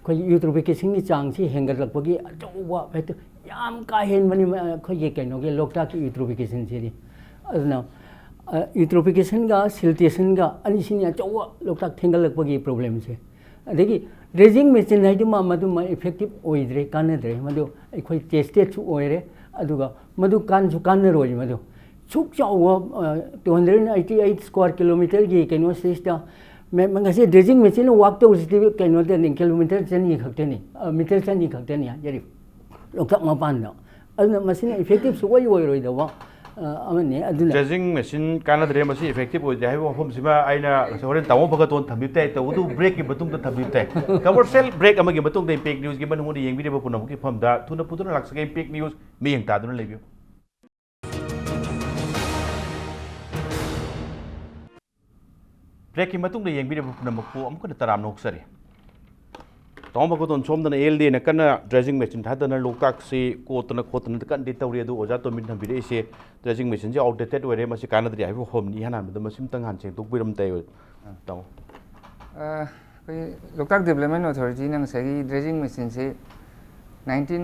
ꯑꯩꯈꯣꯏꯒꯤ ꯌꯨꯇ꯭ꯔꯣꯐꯤꯀꯦꯁꯟꯒꯤ ꯆꯥꯡꯁꯤ ꯍꯦꯟꯒꯠꯂꯛꯄꯒꯤ ꯑꯆꯧꯕ ꯐꯦꯛꯇꯔ ꯌꯥꯝ ꯀꯥ ꯍꯦꯟꯕꯅꯤ, ꯑꯩꯈꯣꯏꯒꯤ ꯀꯩꯅꯣꯒꯤ ꯂꯣꯛꯇꯥꯛꯀꯤ ꯌꯨꯇ꯭ꯔꯣꯐꯤꯀꯦꯁꯟꯁꯤꯗꯤ꯫ ꯑꯗꯨꯅ, ꯑ, ꯌꯨꯇ꯭ꯔꯣꯐꯤꯀꯦꯁꯟꯒ ꯁꯤꯜꯇꯦꯁꯟꯒ ꯑꯅꯤꯁꯤꯅꯤ ꯑꯆꯧꯕ ꯂꯣꯛꯇꯥꯛ ꯊꯦꯡꯒꯠꯂꯛꯄꯒꯤ ꯄ꯭ꯔꯣꯕ꯭ꯂꯦꯝꯁꯦ꯫ ꯑꯗꯒꯤ ꯗ꯭ꯔꯦꯖꯤꯡ ꯃꯦꯆꯤꯟ ꯍꯥꯏꯗꯨꯃ ꯃꯗꯨꯃ ꯏꯐꯦꯛꯇꯤꯞ ꯑꯣꯏꯗ꯭ꯔꯦ, ꯀꯥꯟꯅꯗ꯭ꯔꯦ꯫ ꯃꯗꯨ ꯑꯩꯈꯣꯏ ꯇꯦꯁꯇꯦꯠꯁꯨ ꯑꯣꯏꯔꯦ, ꯑꯗꯨꯒ ꯃꯗꯨ ꯀꯥꯟꯁꯨ ꯀꯥꯟꯅꯔꯣꯏ꯫ ꯃꯗꯨ ꯁꯨꯛ ꯆꯥꯎꯕ, ꯑ, two hundred eighty eight square kilometerꯒꯤ ꯀꯩꯅꯣꯁꯤꯗ ꯃꯦ-, ꯉꯁꯤ ꯗ꯭ꯔꯦꯖꯤꯡ ꯃꯦꯆꯤꯟꯅ ꯋꯥꯛ ꯇꯧꯔꯤꯁꯤꯗꯤ ꯀꯩꯅꯣꯗꯅꯤ, ꯀꯤꯂꯣꯃꯤꯇꯔ ꯆꯅꯤ ꯈꯛꯇꯅꯤ, ꯑ, ꯃꯤꯇꯔ ꯆꯅꯤ ꯈꯛꯇꯅꯤ ꯍꯥꯏꯖꯔꯤꯕ꯫ ꯂꯣꯛꯇꯥꯛ ꯃꯄꯥꯟꯗ꯫ ꯑꯗꯨꯅ ꯃꯁꯤꯅ ꯏꯐꯦꯛꯇꯤꯞ ꯁꯨꯛꯑꯣꯏ ꯑꯣꯏꯔꯣꯏꯗꯕ, ꯑ, ꯑꯃꯅꯤ꯫ ꯑꯗꯨꯅ ꯗ꯭ꯔꯦꯖꯤꯡ ꯃꯦꯆꯤꯟ ꯀꯥꯟꯅꯗ꯭ꯔꯦ, ꯃꯁꯤ ꯏꯐꯦꯛꯇꯤꯞ ꯑꯣꯏꯗꯦ ꯍꯥꯏꯕ ꯋꯥꯐꯝꯁꯤꯃ ꯑꯩꯅ ꯉꯁꯥꯏ ꯍꯣꯔꯦꯟ ꯇꯥꯃꯣ ꯐꯒꯠꯇꯣꯟ ꯊꯝꯕꯤꯕ ꯇꯥꯏ꯫ ꯇꯧꯕꯇꯕꯨ ꯕ꯭ꯔꯦꯛꯀꯤ ꯃꯇꯨꯡꯗ ꯊꯝꯕꯤꯕ ꯇꯥꯏ꯫ ꯀꯃꯔꯁꯤꯌꯦꯜ ꯕ꯭ꯔꯦꯛ ꯑꯃꯒꯤ ꯃꯇꯨꯡꯗ ꯏꯝꯄꯦꯛ ꯅ꯭ꯌꯨꯁꯀꯤ ꯃꯅꯨꯡꯗ ꯌꯦꯡꯕꯤꯔꯤꯕ ꯄꯨꯝꯅꯃꯛꯀꯤ ꯃꯐꯝꯗ ꯊꯨꯅ ꯄꯨꯗꯨꯅ ꯂꯥꯛꯆꯒꯦ꯫ ꯏꯝꯄꯦꯛ ꯅ꯭ꯌꯨꯁ ꯃꯤꯠꯌꯦꯡ ꯇꯥꯗꯨꯅ ꯂꯩꯕꯤꯌꯨ꯫ ꯕ꯭ꯔꯦꯛꯀꯤ ꯃꯇꯨꯡꯗ ꯌꯦꯡꯕꯤꯔꯤꯕ ꯄꯨꯝꯅꯃꯛꯄꯨ ꯑꯃꯨꯛ ꯍꯟꯅ ꯇꯔꯥꯝꯅ ꯑꯣꯛꯆꯔꯤ꯫ ꯇꯥꯃꯣ ꯐꯒꯠꯇꯣꯟ, ꯁꯣꯝꯗꯅ ꯑꯦꯜ ꯗꯤ ꯑꯦꯅ ꯀꯟꯅ ꯗ꯭ꯔꯦꯖꯤꯡ ꯃꯦꯆꯤꯟ ꯊꯥꯗꯅ ꯂꯣꯛꯇꯥꯛꯁꯤ ꯀꯣꯠꯇꯅ ꯈꯣꯠꯇꯅ ꯀꯟꯅꯗꯤ ꯇꯧꯔꯤ꯫ ꯑꯗꯨ ꯑꯣꯖꯥ ꯇꯣꯝꯕꯤꯅ ꯊꯝꯕꯤꯔꯛꯏꯁꯦ, ꯗ꯭ꯔꯦꯖꯤꯡ ꯃꯦꯆꯤꯟꯁꯦ ꯑꯥꯎꯠꯗꯦꯇꯦꯠ ꯑꯣꯏꯔꯦ, ꯃꯁꯤ ꯀꯥꯟꯅꯗ꯭ꯔꯦ ꯍꯥꯏꯕ ꯋꯥꯐꯝꯅꯤ꯫ ꯏꯍꯥꯟ ꯍꯥꯟꯕꯗ ꯃꯁꯤꯝꯇꯪ ꯍꯥꯟꯅ ꯁꯦꯡꯗꯣꯛꯄꯤꯔꯝ ꯇꯥꯏ, ꯇꯥꯃꯣ꯫ ꯑ, ꯑꯩꯈꯣꯏ ꯂꯣꯛꯇꯥꯛ ꯗꯤꯕ꯭ꯂꯞꯃꯦꯟ ꯑꯣꯊꯣꯔꯤꯇꯤꯅ ꯉꯁꯥꯏꯒꯤ ꯗ꯭ꯔꯦꯖꯤꯡ ꯃꯦꯆꯤꯟꯁꯤ ꯅꯥꯏꯟꯇꯤꯟ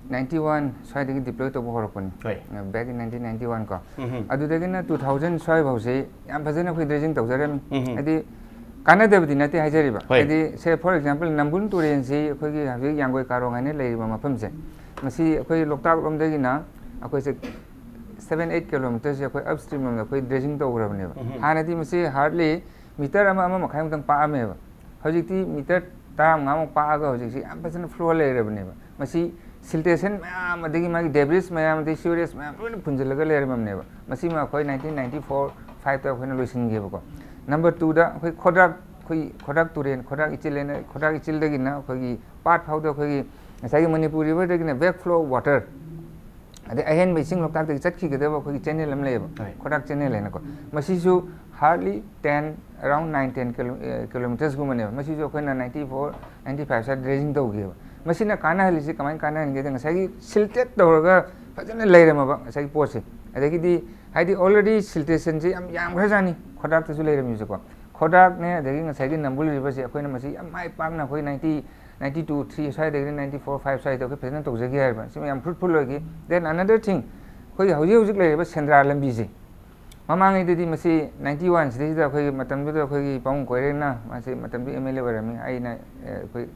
ꯅꯥꯏꯟꯇꯤ ꯋꯥꯟ ꯁ꯭ꯋꯥꯏꯗꯒꯤ ꯗꯤꯄ꯭ꯂꯣꯏ ꯇꯧꯕ ꯍꯧꯔꯛꯄꯅꯤ꯫ ꯍꯣꯏ꯫ ꯕꯦꯛ ꯏꯟ ꯅꯥꯏꯟꯇꯤꯟ ꯅꯥꯏꯟꯇꯤ ꯋꯥꯟ ꯀꯣ꯫ ꯎꯝ꯫ ꯑꯗꯨꯗꯒꯤꯅ ꯇꯨ ꯊꯥꯎꯖꯟ ꯁ꯭ꯋꯥꯏꯐꯥꯎꯁꯤ ꯌꯥꯝ ꯐꯖꯅ ꯑꯩꯈꯣꯏ ꯗ꯭ꯔꯦꯖꯤꯡ ꯇꯧꯖꯔꯝꯃꯤ꯫ ꯎꯝ꯫ ꯍꯥꯏꯗꯤ ꯀꯥꯟꯅꯗꯕꯗꯤ ꯅꯠꯇꯦ ꯍꯥꯏꯖꯔꯤꯕ꯫ ꯍꯣꯏ꯫ ꯍꯥꯏꯗꯤ ꯁꯦ, ꯐꯣꯔ ꯑꯦꯛꯖꯥꯝꯄꯜ, ꯅꯝꯕꯨꯜ ꯇꯨꯔꯦꯟꯁꯤ ꯑꯩꯈꯣꯏꯒꯤ ꯍꯧꯖꯤꯛ ꯌꯥꯡꯒꯣꯏ ꯀꯥꯔꯣꯡ ꯍꯥꯏꯅ ꯂꯩꯔꯤꯕ ꯃꯐꯝꯁꯦ, ꯃꯁꯤ ꯑꯩꯈꯣꯏ ꯂꯣꯛꯇꯥꯛ ꯂꯣꯝꯗꯒꯤꯅ ꯑꯩꯈꯣꯏꯁꯦ ꯁꯕꯦꯟ ꯑꯩꯠ ꯀꯤꯂꯣꯃꯤꯇꯔꯁꯦ ꯑꯩꯈꯣꯏ ꯑꯞ ꯁ꯭ꯇ꯭ꯔꯤꯝ ꯂꯣꯝꯗ ꯑꯩꯈꯣꯏ ꯗ꯭ꯔꯦꯖꯤꯡ ꯇꯧꯈ꯭ꯔꯕꯅꯦꯕ꯫ ꯎꯝ꯫ ꯍꯥꯟꯅꯗꯤ ꯃꯁꯤ ꯍꯥꯔꯗꯂꯤ ꯃꯤꯇꯔ ꯑꯃ, ꯑꯃ ꯃꯈꯥꯏꯃꯨꯛꯇꯪ ꯄꯥꯛꯑꯝꯃꯦꯕ꯫ ꯍꯧꯖꯤꯛꯇꯤ ꯃꯤꯇꯔ ꯇꯔꯥꯃꯉꯥꯃꯨꯛ ꯄꯥꯛꯑꯒ ꯍꯧꯖꯤꯛꯁꯤ ꯌꯥꯝ ꯐꯖꯅ ꯐ꯭ꯂꯣ ꯂꯩꯔꯕꯅꯦꯕ꯫ ꯃꯁꯤ ꯁꯤꯜꯇꯦꯁꯟ ꯃꯌꯥꯝ, ꯑꯗꯒꯤ ꯃꯥꯒꯤ ꯗꯦꯕ꯭ꯔꯤꯁ ꯃꯌꯥꯝ, ꯑꯗꯩ ꯁꯤꯋꯔꯦꯖ ꯃꯌꯥꯝ ꯂꯣꯏꯅ ꯐꯨꯟꯖꯤꯜꯂꯒ ꯂꯩꯔꯝꯃꯕꯅꯦꯕ꯫ ꯃꯁꯤꯃ ꯑꯩꯈꯣꯏ ꯅꯥꯏꯟꯇꯤꯟ ꯅꯥꯏꯟꯇꯤ ꯐꯣꯔ ꯐꯥꯏꯚꯇ ꯑꯩꯈꯣꯏꯅ ꯂꯣꯏꯁꯤꯟꯈꯤꯕꯀꯣ꯫ ꯅꯝꯕꯔ ꯇꯨꯗ ꯑꯩꯈꯣꯏ ꯈꯣꯗ꯭ꯔꯥꯛ, ꯑꯩꯈꯣꯏ ꯈꯣꯗ꯭ꯔꯥꯛ ꯇꯨꯔꯦꯟ, ꯈꯣꯗ꯭ꯔꯥꯛ ꯏꯆꯤꯜ ꯍꯥꯏꯅ, ꯈꯣꯗ꯭ꯔꯥꯛ ꯏꯆꯤꯜꯗꯒꯤꯅ ꯑꯩꯈꯣꯏꯒꯤ ꯄꯥꯠ ꯐꯥꯎꯗ ꯑꯩꯈꯣꯏꯒꯤ ꯉꯁꯥꯏꯒꯤ ꯃꯅꯤꯄꯨꯔ ꯔꯤꯚꯔꯗꯒꯤꯅ ꯕꯦꯛ ꯐ꯭ꯂꯣ ꯋꯥꯇꯔ, ꯑꯗꯩ ꯑꯍꯦꯟꯕ ꯏꯁꯤꯡ ꯂꯣꯛꯇꯥꯛꯇꯒꯤ ꯆꯠꯈꯤꯒꯗꯕ ꯑꯩꯈꯣꯏꯒꯤ ꯆꯦꯅꯦꯜ ꯑꯃ ꯂꯩꯌꯦꯕ, ꯍꯣꯏ꯫ ꯈꯣꯗ꯭ꯔꯥꯛ ꯆꯦꯅꯦꯜ ꯍꯥꯏꯅꯀꯣ꯫ ꯃꯁꯤꯁꯨ hardly ten, around nine ten ꯀꯤꯂꯣꯃꯤꯇꯔꯁꯀꯨꯝꯕꯅꯦꯕ꯫ ꯃꯁꯤꯁꯨ ꯑꯩꯈꯣꯏꯅ ꯅꯥꯏꯟꯇꯤ ꯐꯣꯔ, ꯅꯥꯏꯟꯇꯤ ꯐꯥꯏꯚ ꯁ꯭ꯋꯥꯏꯗ ꯗ꯭ꯔꯦꯖꯤꯡ ꯇꯧꯈꯤꯕ꯫ ꯃꯁꯤꯅ ꯀꯥꯟꯅꯍꯜꯂꯤꯁꯤ ꯀꯃꯥꯏꯅ ꯀꯥꯟꯅꯍꯟꯒꯦꯗ, ꯉꯁꯥꯏꯒꯤ ꯁꯤꯜꯇꯦꯠ ꯇꯧꯔꯒ ꯐꯖꯅ ꯂꯩꯔꯝꯃꯕ ꯉꯁꯥꯏꯒꯤ ꯄꯣꯠꯁꯦ꯫ ꯑꯗꯒꯤꯗꯤ ꯍꯥꯏꯗꯤ ꯑꯣꯜꯔꯦꯗꯤ ꯁꯤꯜꯇꯦꯁꯟꯁꯦ ꯌꯥꯝ ꯌꯥꯝꯈ꯭ꯔꯖꯥꯠꯅꯤ ꯈꯣꯗ꯭ꯔꯥꯛꯇꯁꯨ ꯂꯩꯔꯝꯃꯤꯁꯦꯀꯣ꯫ ꯈꯣꯗ꯭ꯔꯥꯛꯅꯦ, ꯑꯗꯒꯤ ꯉꯁꯥꯏꯒꯤ ꯅꯝꯕꯨꯜ ꯔꯤꯚꯔꯁꯦ ꯑꯩꯈꯣꯏꯅ ꯃꯁꯤ ꯌꯥꯝ ꯃꯥꯏ ꯄꯥꯛꯅ ꯑꯩꯈꯣꯏ ꯅꯥꯏꯟꯇꯤ, ꯅꯥꯏꯟꯇꯤ ꯇꯨ, ꯊ꯭ꯔꯤ ꯁ꯭ꯋꯥꯏꯗꯒꯤꯅ ꯅꯥꯏꯟꯇꯤ ꯐꯣꯔ, ꯐꯥꯏꯚ ꯁ꯭ꯋꯥꯏꯗ ꯑꯩꯈꯣꯏ ꯐꯖꯅ ꯇꯧꯖꯈꯤ ꯍꯥꯏꯕ꯫ ꯁꯤꯃ ꯌꯥꯝ ꯐ꯭ꯔꯨꯠꯐꯨꯜ ꯑꯣꯏꯈꯤ꯫ Then another thing, ꯑꯩꯈꯣꯏꯒꯤ ꯍꯧꯖꯤꯛ ꯍꯧꯖꯤꯛ ꯂꯩꯔꯤꯕ ꯁꯦꯟꯗ꯭ꯔꯥ ꯂꯝꯕꯤꯁꯦ, ꯃꯃꯥꯡꯉꯩꯗꯗꯤ ꯃꯁꯤ ꯅꯥꯏꯟꯇꯤ ꯋꯥꯟ ꯁꯤꯗꯩꯁꯤꯗ ꯑꯩꯈꯣꯏꯒꯤ ꯃꯇꯝꯗꯨꯗ ꯑꯩꯈꯣꯏꯒꯤ ꯄꯥꯕꯨꯡ ꯀꯣꯏꯔꯦꯡꯅ, ꯃꯥꯁꯤ ꯃꯇꯝꯗꯨ ꯑꯦꯝ ꯑꯦꯜ ꯑꯦ ꯑꯣꯏꯔꯝꯃꯤ, ꯑꯩꯅ, ꯑꯦ, ꯑꯩꯈꯣꯏ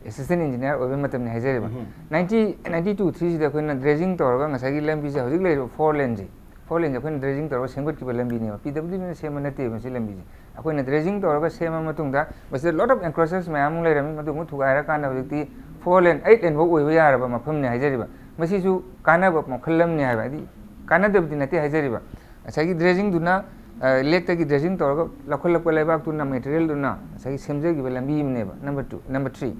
ꯑꯦꯁꯤꯁꯇꯦꯟ ꯏꯟꯖꯤꯅꯤꯌꯥꯔ ꯑꯣꯏꯕ ꯃꯇꯝꯅꯤ ꯍꯥꯏꯖꯔꯤꯕ꯫ ꯎꯝ꯫ ꯅꯥꯏꯟꯇꯤ, ꯅꯥꯏꯟꯇꯤ ꯇꯨ, ꯊ꯭ꯔꯤꯁꯤꯗ ꯑꯩꯈꯣꯏꯅ ꯗ꯭ꯔꯦꯖꯤꯡ ꯇꯧꯔꯒ ꯉꯁꯥꯏꯒꯤ ꯂꯝꯕꯤꯁꯦ, ꯍꯧꯖꯤꯛ ꯂꯩꯔꯤꯕ ꯐꯣꯔ ꯂꯦꯟꯁꯦ, ꯐꯣꯔ ꯂꯦꯟꯁꯦ ꯑꯩꯈꯣꯏꯅ ꯗ꯭ꯔꯦꯖꯤꯡ ꯇꯧꯔꯒ ꯁꯦꯝꯒꯠꯈꯤꯕ ꯂꯝꯕꯤꯅꯦꯕ꯫ ꯄꯤ ꯗꯕ꯭ꯂꯤꯎ ꯗꯤꯅ ꯁꯦꯝꯕ ꯅꯠꯇꯦꯕ ꯃꯁꯤ ꯂꯝꯕꯤꯁꯦ꯫ ꯑꯩꯈꯣꯏꯅ ꯗ꯭ꯔꯦꯖꯤꯡ ꯇꯧꯔꯒ ꯁꯦꯝꯃ ꯃꯇꯨꯡꯗ ꯃꯁꯤꯗ lot of encroachments ꯃꯌꯥꯝ ꯑꯃ ꯂꯩꯔꯝꯃꯤ, ꯃꯗꯨ ꯑꯃꯨꯛ ꯊꯨꯒꯥꯏꯔꯀꯥꯟꯗ ꯍꯧꯖꯤꯛꯇꯤ ꯐꯣꯔ ꯂꯦꯟ, ꯑꯩꯠ ꯂꯦꯟ ꯐꯥꯎ ꯑꯣꯏꯕ ꯌꯥꯔꯕ ꯃꯐꯝꯅꯤ ꯍꯥꯏꯖꯔꯤꯕ꯫ ꯃꯁꯤꯁꯨ ꯀꯥꯟꯅꯕ ꯃꯈꯜ ꯑꯃꯅꯤ ꯍꯥꯏꯕ, ꯍꯥꯏꯗꯤ ꯀꯥꯟꯅꯗꯕꯗꯤ ꯅꯠꯇꯦ ꯍꯥꯏꯖꯔꯤꯕ꯫ ꯉꯁꯥꯏꯒꯤ ꯗ꯭ꯔꯦꯖꯤꯡꯗꯨꯅ, ꯑ, ꯂꯦꯛꯇꯒꯤ ꯗ꯭ꯔꯦꯖꯤꯡ ꯇꯧꯔꯒ ꯂꯧꯈꯠꯂꯛꯄ ꯂꯩꯕꯥꯛꯇꯨꯅ, ꯃꯦꯇꯔꯤꯌꯦꯜꯗꯨꯅ ꯉꯁꯥꯏꯒꯤ ꯁꯦꯝꯖꯈꯤꯕ ꯂꯝꯕꯤ ꯑꯃꯅꯦꯕ꯫ Number two, number three,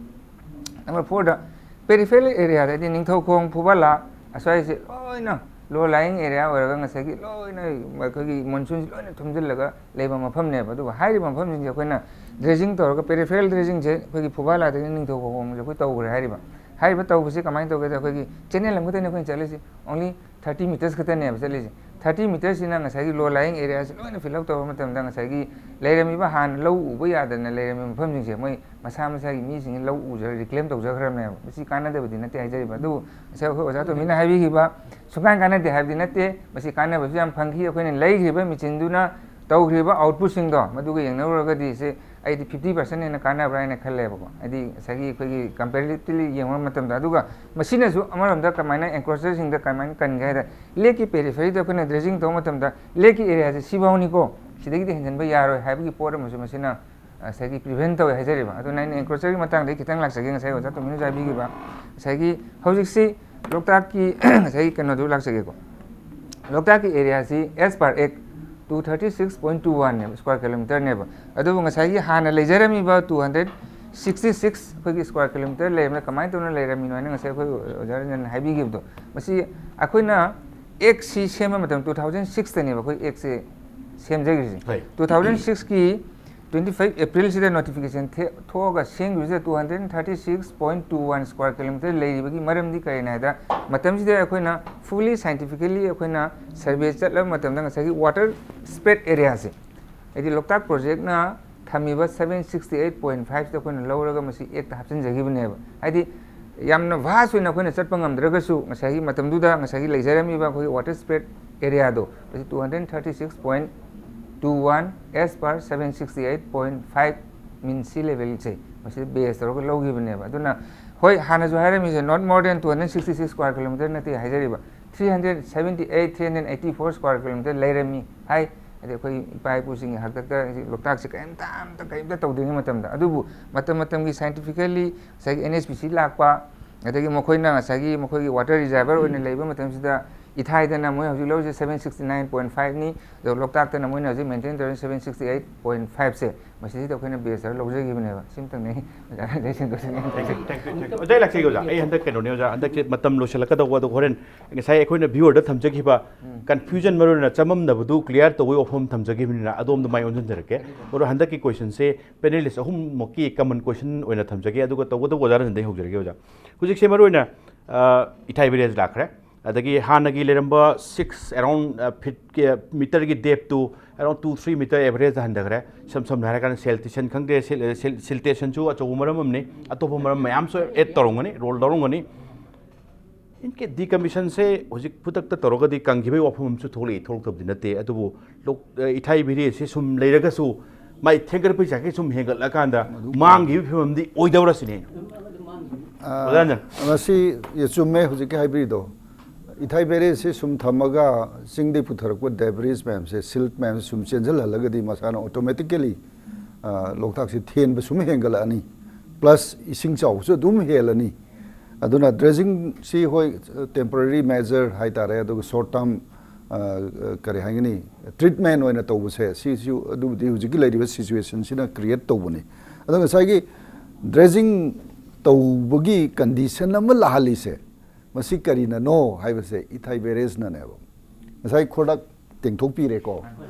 number ꯐꯣꯔꯗ ꯄꯦꯔꯤꯐꯦꯔꯦꯜ ꯑꯦꯔꯤꯌꯥꯗ, ꯍꯥꯏꯗꯤ ꯅꯤꯡꯊꯧꯈꯣꯡ, ꯐꯨꯕꯥꯂꯥ, ꯑꯁ꯭ꯋꯥꯏꯁꯦ ꯂꯣꯏꯅ ꯂꯣ ꯂꯥꯏꯌꯤꯡ ꯑꯦꯔꯤꯌꯥ ꯑꯣꯏꯔꯒ ꯉꯁꯥꯏꯒꯤ ꯂꯣꯏꯅ ꯑꯩꯈꯣꯏꯒꯤ ꯃꯣꯟꯁꯨꯟꯁꯤ ꯂꯣꯏꯅ ꯊꯨꯝꯖꯤꯜꯂꯒ ꯂꯩꯕ ꯃꯐꯝꯅꯦꯕ꯫ ꯑꯗꯨꯒ ꯍꯥꯏꯔꯤꯕ ꯃꯐꯝꯁꯤꯡꯁꯦ ꯑꯩꯈꯣꯏꯅ ꯗ꯭ꯔꯦꯖꯤꯡ ꯇꯧꯔꯒ, ꯄꯦꯔꯤꯐꯦꯔꯦꯜ ꯗ꯭ꯔꯦꯖꯤꯡꯁꯦ ꯑꯩꯈꯣꯏꯒꯤ ꯐꯨꯕꯥꯂꯥꯗꯒꯤ ꯅꯤꯡꯊꯧꯈꯣꯡꯁꯦ ꯑꯩꯈꯣꯏ ꯇꯧꯈ꯭ꯔꯦ ꯍꯥꯏꯔꯤꯕ꯫ ꯍꯥꯏꯔꯤꯕ ꯇꯧꯕꯁꯤ ꯀꯃꯥꯏꯅ ꯇꯧꯒꯦꯗ, ꯑꯩꯈꯣꯏꯒꯤ ꯆꯦꯅꯦꯜ ꯑꯃꯈꯛꯇꯅꯤ ꯑꯩꯈꯣꯏꯅ ꯆꯠꯂꯤꯁꯤ, only ꯊꯥꯔꯇꯤ ꯃꯤꯇꯔꯁ ꯈꯛꯇꯅꯦꯕ ꯆꯠꯂꯤꯁꯦ꯫ ꯊꯥꯔꯇꯤ ꯃꯤꯇꯔꯁꯤꯅ ꯉꯁꯥꯏꯒꯤ low lying areaꯁꯤ ꯂꯣꯏꯅ fill up ꯇꯧꯕ ꯃꯇꯝꯗ ꯉꯁꯥꯏꯒꯤ ꯂꯩꯔꯝꯃꯤꯕ, ꯍꯥꯟꯅ ꯂꯧ ꯎꯕ ꯌꯥꯗꯅ ꯂꯩꯔꯝꯃꯤꯕ ꯃꯐꯝꯁꯤꯡꯁꯦ ꯃꯣꯏ ꯃꯁꯥ ꯃꯁꯥꯒꯤ ꯃꯤꯁꯤꯡꯅ ꯂꯧ ꯎꯖꯔ reclaim ꯇꯧꯖꯈ꯭ꯔꯕꯅꯦꯕ꯫ ꯃꯁꯤ ꯀꯥꯟꯅꯗꯕꯗꯤ ꯅꯠꯇꯦ ꯍꯥꯏꯖꯔꯤꯕ꯫ ꯑꯗꯨꯕꯨ ꯉꯁꯥꯏ ꯑꯩꯈꯣꯏ ꯑꯣꯖꯥ ꯇꯣꯝꯕꯤꯅ ꯍꯥꯏꯕꯤꯈꯤꯕ ꯁꯨꯡꯀꯥꯟ ꯀꯥꯟꯅꯗꯦ ꯍꯥꯏꯕꯗꯤ ꯅꯠꯇꯦ꯫ ꯃꯁꯤ ꯀꯥꯟꯅꯕꯁꯨ ꯌꯥꯝ ꯐꯪꯈꯤ꯫ ꯑꯩꯈꯣꯏꯅ ꯂꯩꯈ꯭ꯔꯤꯕ ꯃꯦꯆꯤꯟꯗꯨꯅ ꯇꯧꯈ꯭ꯔꯤꯕ outputꯁꯤꯡꯗꯣ ꯃꯗꯨꯒ ꯌꯦꯡꯅꯔꯨꯔꯒꯗꯤ ꯁꯤ ꯑꯩꯗꯤ fifty percent ꯍꯦꯟꯅ ꯀꯥꯟꯅꯕ꯭ꯔꯥ ꯍꯥꯏꯅ ꯈꯜꯂꯦꯕꯀꯣ꯫ ꯍꯥꯏꯗꯤ ꯉꯁꯥꯏꯒꯤ ꯑꯩꯈꯣꯏꯒꯤ comparatively ꯌꯦꯡꯕ ꯃꯇꯝꯗ꯫ ꯑꯗꯨꯒ ꯃꯁꯤꯅꯁꯨ ꯑꯃꯔꯣꯝꯗ ꯀꯃꯥꯏꯅ encroacherꯁꯤꯡꯗ ꯀꯃꯥꯏꯅ ꯀꯟꯒꯦ ꯍꯥꯏꯗ, ꯂꯦꯛꯀꯤ peripheryꯗ ꯑꯩꯈꯣꯏꯅ dredging ꯇꯧꯕ ꯃꯇꯝꯗ ꯂꯦꯛꯀꯤ areaꯁꯦ ꯁꯤꯐꯥꯎꯅꯤꯀꯣ, ꯁꯤꯗꯒꯤꯗꯤ ꯍꯦꯟꯖꯟꯕ ꯌꯥꯔꯣꯏ ꯍꯥꯏꯕꯒꯤ ꯄꯣꯠ ꯑꯃꯁꯨ ꯃꯁꯤꯅ ꯉꯁꯥꯏꯒꯤ prevent ꯇꯧꯋꯦ ꯍꯥꯏꯖꯔꯤꯕ꯫ ꯑꯗꯨꯅ ꯑꯩꯅ encroacherꯒꯤ ꯃꯇꯥꯡꯗ ꯈꯤꯇꯪ ꯂꯥꯛꯆꯒꯦ꯫ ꯉꯁꯥꯏ ꯑꯣꯖꯥ ꯇꯣꯝꯕꯤꯅꯁꯨ ꯍꯥꯏꯕꯤꯈꯤꯕ ꯉꯁꯥꯏꯒꯤ ꯍꯧꯖꯤꯛꯁꯤ ꯂꯣꯛꯇꯥꯛꯀꯤ ꯉꯁꯥꯏꯒꯤ ꯀꯩꯅꯣꯗꯨ ꯂꯥꯛꯆꯒꯦꯀꯣ꯫ ꯂꯣꯛꯇꯥꯛꯀꯤ areaꯁꯤ as per act two thirty six point two oneꯅꯦꯕ, square kilometreꯅꯦꯕ꯫ ꯑꯗꯨꯕꯨ ꯉꯁꯥꯏꯒꯤ ꯍꯥꯟꯅ ꯂꯩꯖꯔꯝꯃꯤꯕ two hundred sixty six ꯑꯩꯈꯣꯏꯒꯤ square kilometre ꯂꯩꯔꯝꯕꯗ ꯀꯃꯥꯏꯅ ꯇꯧꯅ ꯂꯩꯔꯝꯃꯤꯅꯣ ꯍꯥꯏꯅ ꯉꯁꯥꯏ ꯑꯩꯈꯣꯏ ꯑꯣꯖꯥ ꯔꯟꯖꯟꯅ ꯍꯥꯏꯕꯤꯈꯤꯕꯗꯣ, ꯃꯁꯤ ꯑꯩꯈꯣꯏꯅ actꯁꯤ ꯁꯦꯝꯕ ꯃꯇꯝ two thousand sixꯇꯅꯦꯕ ꯑꯩꯈꯣꯏ actꯁꯦ ꯁꯦꯝꯖꯈ꯭ꯔꯤꯁꯦ꯫ ꯍꯣꯏ꯫ Two thousand sixꯀꯤ twenty five Aprilꯁꯤꯗ notification ꯊꯦ- ꯊꯣꯛꯑꯒ ꯁꯦꯝꯈꯤꯕꯁꯤꯗ two hundred thirty six point two one square kilometre ꯂꯩꯔꯤꯕꯒꯤ ꯃꯔꯝꯗꯤ ꯀꯔꯤꯅꯣ ꯍꯥꯏꯗ, ꯃꯇꯝꯁꯤꯗ ꯑꯩꯈꯣꯏꯅ fully scientifically ꯑꯩꯈꯣꯏꯅ survey ꯆꯠꯂꯕ ꯃꯇꯝꯗ ꯉꯁꯥꯏꯒꯤ water spread areaꯁꯦ, ꯍꯥꯏꯗꯤ ꯂꯣꯛꯇꯥꯛ projectꯅ ꯊꯝꯃꯤꯕ seven sixty eight point fiveꯁꯤꯗ ꯑꯩꯈꯣꯏꯅ ꯂꯧꯔꯒ ꯃꯁꯤ actꯇ ꯍꯥꯞꯆꯤꯟꯖꯈꯤꯕꯅꯦꯕ꯫ ꯍꯥꯏꯗꯤ ꯌꯥꯝꯅ vast ꯑꯣꯏꯅ ꯑꯩꯈꯣꯏꯅ ꯆꯠꯄ ꯉꯝꯗ꯭ꯔꯒꯁꯨ ꯉꯁꯥꯏꯒꯤ ꯃꯇꯝꯗꯨꯗ ꯉꯁꯥꯏꯒꯤ ꯂꯩꯖꯔꯝꯃꯤꯕ ꯑꯩꯈꯣꯏꯒꯤ water spread areaꯗꯣ ꯃꯁꯤ two hundred thirty six point two one as per seven sixty eight point five mean sea levelꯁꯦ ꯃꯁꯤꯗ base ꯇꯧꯔꯒ ꯂꯧꯈꯤꯕꯅꯦꯕ꯫ ꯑꯗꯨꯅ ꯍꯣꯏ, ꯍꯥꯟꯅꯁꯨ ꯍꯥꯏꯔꯝꯃꯤꯁꯦ not more than two hundred sixty six square kilometre ꯅꯠꯇꯦ ꯍꯥꯏꯖꯔꯤꯕ, three hundred seventy eight, three hundred eighty four square kilometre ꯂꯩꯔꯝꯃꯤ ꯍꯥꯏ꯫ ꯍꯥꯏꯗꯤ ꯑꯩꯈꯣꯏ ꯏꯄꯥ ꯏꯄꯨꯁꯤꯡꯒꯤ ꯍꯥꯛꯇꯛꯇ ꯍꯧꯖꯤꯛ ꯂꯣꯛꯇꯥꯛꯁꯦ ꯀꯔꯤꯝꯇ ꯑꯝꯇ ꯀꯔꯤꯝꯇ ꯇꯧꯗ꯭ꯔꯤꯉꯩ ꯃꯇꯝꯗ꯫ ꯑꯗꯨꯕꯨ ꯃꯇꯝ ꯃꯇꯝꯒꯤ scientifically ꯉꯁꯥꯏꯒꯤ NHPC ꯂꯥꯛꯄ, ꯑꯗꯒꯤ ꯃꯈꯣꯏꯅ ꯉꯁꯥꯏꯒꯤ ꯃꯈꯣꯏꯒꯤ water reservoir ꯑꯣꯏꯅ ꯂꯩꯕ ꯃꯇꯝꯁꯤꯗ ꯏꯊꯥꯏꯗꯅ ꯃꯣꯏ ꯍꯧꯖꯤꯛ ꯂꯧꯔꯤꯁꯦ seven sixty nine point fiveꯅꯤ꯫ ꯑꯗꯣ ꯂꯣꯛꯇꯥꯛꯇꯅ ꯃꯣꯏꯅ ꯍꯧꯖꯤꯛ maintain ꯇꯧꯔꯤꯁꯦ seven sixty eight point fiveꯁꯦ꯫ ꯃꯁꯤꯗꯩꯗ ꯑꯩꯈꯣꯏꯅ base ꯇꯧꯔꯒ ꯂꯧꯖꯈꯤꯕꯅꯦꯕ꯫ ꯁꯤꯝꯇꯪꯅꯦ ꯑꯩ ꯑꯣꯖꯥ Ranjan ꯁꯟꯗꯣꯛꯆꯅꯤꯡꯉꯤ꯫ Thank you, thank you, thank you. ꯑꯣꯖꯥ, ꯑꯩ ꯂꯥꯛꯆꯒꯦ ꯑꯣꯖꯥ꯫ ꯑꯩ ꯍꯟꯗꯛ ꯀꯩꯅꯣꯅꯦ ꯑꯣꯖꯥ, ꯍꯟꯗꯛꯁꯦ ꯃꯇꯝ ꯂꯣꯏꯁꯤꯜꯂꯛꯀꯗꯧꯕ, ꯑꯗꯣ ꯍꯣꯔꯦꯟ ꯉꯁꯥꯏ ꯑꯩꯈꯣꯏꯅ viewerꯗ ꯊꯝꯖꯈꯤꯕ confusion, ꯃꯔꯨꯑꯣꯏꯅ ꯆꯃꯝꯅꯕꯗꯨ clear ꯇꯧꯕꯒꯤ ꯋꯥꯐꯝ ꯊꯝꯖꯈꯤꯕꯅꯤꯅ ꯑꯗꯣꯝꯗ ꯃꯥꯏ ꯑꯣꯟꯁꯤꯟꯖꯔꯛꯀꯦ꯫ ꯃꯔꯨ ꯍꯟꯗꯛꯀꯤ questionꯁꯦ panelist ꯑꯍꯨꯝꯃꯛꯀꯤ common question ꯑꯣꯏꯅ ꯊꯝꯖꯒꯦ, ꯑꯗꯨꯒ ꯇꯧꯕꯇꯕꯨ ꯑꯣꯖꯥ ꯔꯟꯖꯟꯗꯒꯤ ꯍꯧꯖꯔꯒꯦ ꯑꯣꯖꯥ꯫ ꯍꯧꯖꯤꯛꯁꯦ ꯃꯔꯨꯑꯣꯏꯅ, ꯑ, ꯏꯊꯥꯏ village ꯂꯥꯛꯈ꯭ꯔꯦ, ꯑꯗꯒꯤ ꯍꯥꯟꯅꯒꯤ ꯂꯩꯔꯝꯕ six around, feet, meterꯒꯤ depthꯇꯨ around two three meter average ꯍꯟꯊꯈ꯭ꯔꯦ꯫ ꯏꯁꯝ ꯁꯝꯅ ꯍꯥꯏꯔꯀꯥꯟꯗ siltation ꯈꯪꯗꯦ, sil-, sil-, siltationꯁꯨ ꯑꯆꯧꯕ ꯃꯔꯝ ꯑꯃꯅꯤ꯫ ꯑꯇꯣꯞꯄ ꯃꯔꯝ ꯃꯌꯥꯝꯁꯨ add ꯇꯧꯔꯝꯒꯅꯤ, role ꯂꯧꯔꯝꯒꯅꯤ꯫ ꯏꯟ ꯀꯦ-, decommissionꯁꯦ ꯍꯧꯖꯤꯛ ꯈꯨꯗꯛꯇ ꯇꯧꯔꯒꯗꯤ ꯀꯪꯈꯤꯕꯒꯤ ꯋꯥꯐꯝ ꯑꯃꯁꯨ ꯊꯣꯛꯂꯛꯏ, ꯊꯣꯛꯂꯛꯇꯕꯗꯤ ꯅꯠꯇꯦ꯫ ꯑꯗꯨꯕꯨ ꯂꯣꯛ-, ꯑ, ꯏꯊꯥꯏ ꯚꯦꯔꯦꯁꯦ ꯁꯨꯝ ꯂꯩꯔꯒꯁꯨ ꯃꯥꯏ ꯊꯦꯡꯒꯠꯂꯛꯄꯒꯤ ꯆꯥꯡꯁꯦ ꯁꯨꯝ ꯍꯦꯟꯒꯠꯂꯛꯑꯀꯥꯟꯗ ꯃꯥꯡꯈꯤꯕꯒꯤ ꯐꯤꯕꯝꯗꯤ ꯑꯣꯏꯗꯧꯔꯁꯤꯅꯦ꯫ ꯑꯥ, ꯑꯣꯖꯥꯅ꯫ ꯃꯁꯤ ꯆꯨꯝꯃꯦ ꯍꯧꯖꯤꯛꯀꯤ ꯍꯥꯏꯕꯤꯔꯤꯗꯣ꯫ ꯏꯊꯥꯏ ꯚꯦꯔꯦꯁꯦ ꯁꯨꯝ ꯊꯝꯃꯒ ꯆꯤꯡꯗꯒꯤ ꯄꯨꯊꯔꯛꯄ debris ꯃꯌꯥꯝꯁꯦ, silt ꯃꯌꯥꯝꯁꯦ ꯁꯨꯝ ꯆꯦꯟꯁꯤꯜꯍꯜꯂꯒꯗꯤ ꯃꯁꯥꯅ automatically, ꯑ, ꯂꯣꯛꯇꯥꯛꯁꯦ ꯊꯦꯟꯕ ꯁꯨꯝ ꯍꯦꯟꯒꯠꯂꯛꯑꯅꯤ꯫ Plus ꯏꯁꯤꯡ ꯆꯥꯎꯕꯁꯨ ꯑꯗꯨꯝ ꯍꯦꯜꯂꯅꯤ꯫ ꯑꯗꯨꯅ dredgingꯁꯤ ꯍꯣꯏ, temporary measure ꯍꯥꯏꯇꯥꯔꯦ, ꯑꯗꯨꯒ short term, ꯑ, ꯀꯔꯤ ꯍꯥꯏꯒꯅꯤ, treatment ꯑꯣꯏꯅ ꯇꯧꯕꯁꯦ, ꯁꯤꯁꯨ ꯑꯗꯨꯕꯨꯗꯤ ꯍꯧꯖꯤꯛꯀꯤ ꯂꯩꯔꯤꯕ situationꯁꯤꯅ create ꯇꯧꯕꯅꯤ꯫ ꯑꯗꯣ ꯉꯁꯥꯏꯒꯤ dredging ꯇꯧꯕꯒꯤ condition ꯑꯃ ꯂꯥꯛꯍꯜꯂꯤꯁꯦ, ꯃꯁꯤ ꯀꯔꯤꯅꯅꯣ ꯍꯥꯏꯕꯁꯦ ꯏꯊꯥꯏ ꯚꯦꯔꯦꯁꯅꯅꯦꯕ꯫ ꯉꯁꯥꯏ ꯈꯣꯔꯗꯛ ꯇꯦꯡꯊꯣꯛꯄꯤꯔꯦꯀꯣ,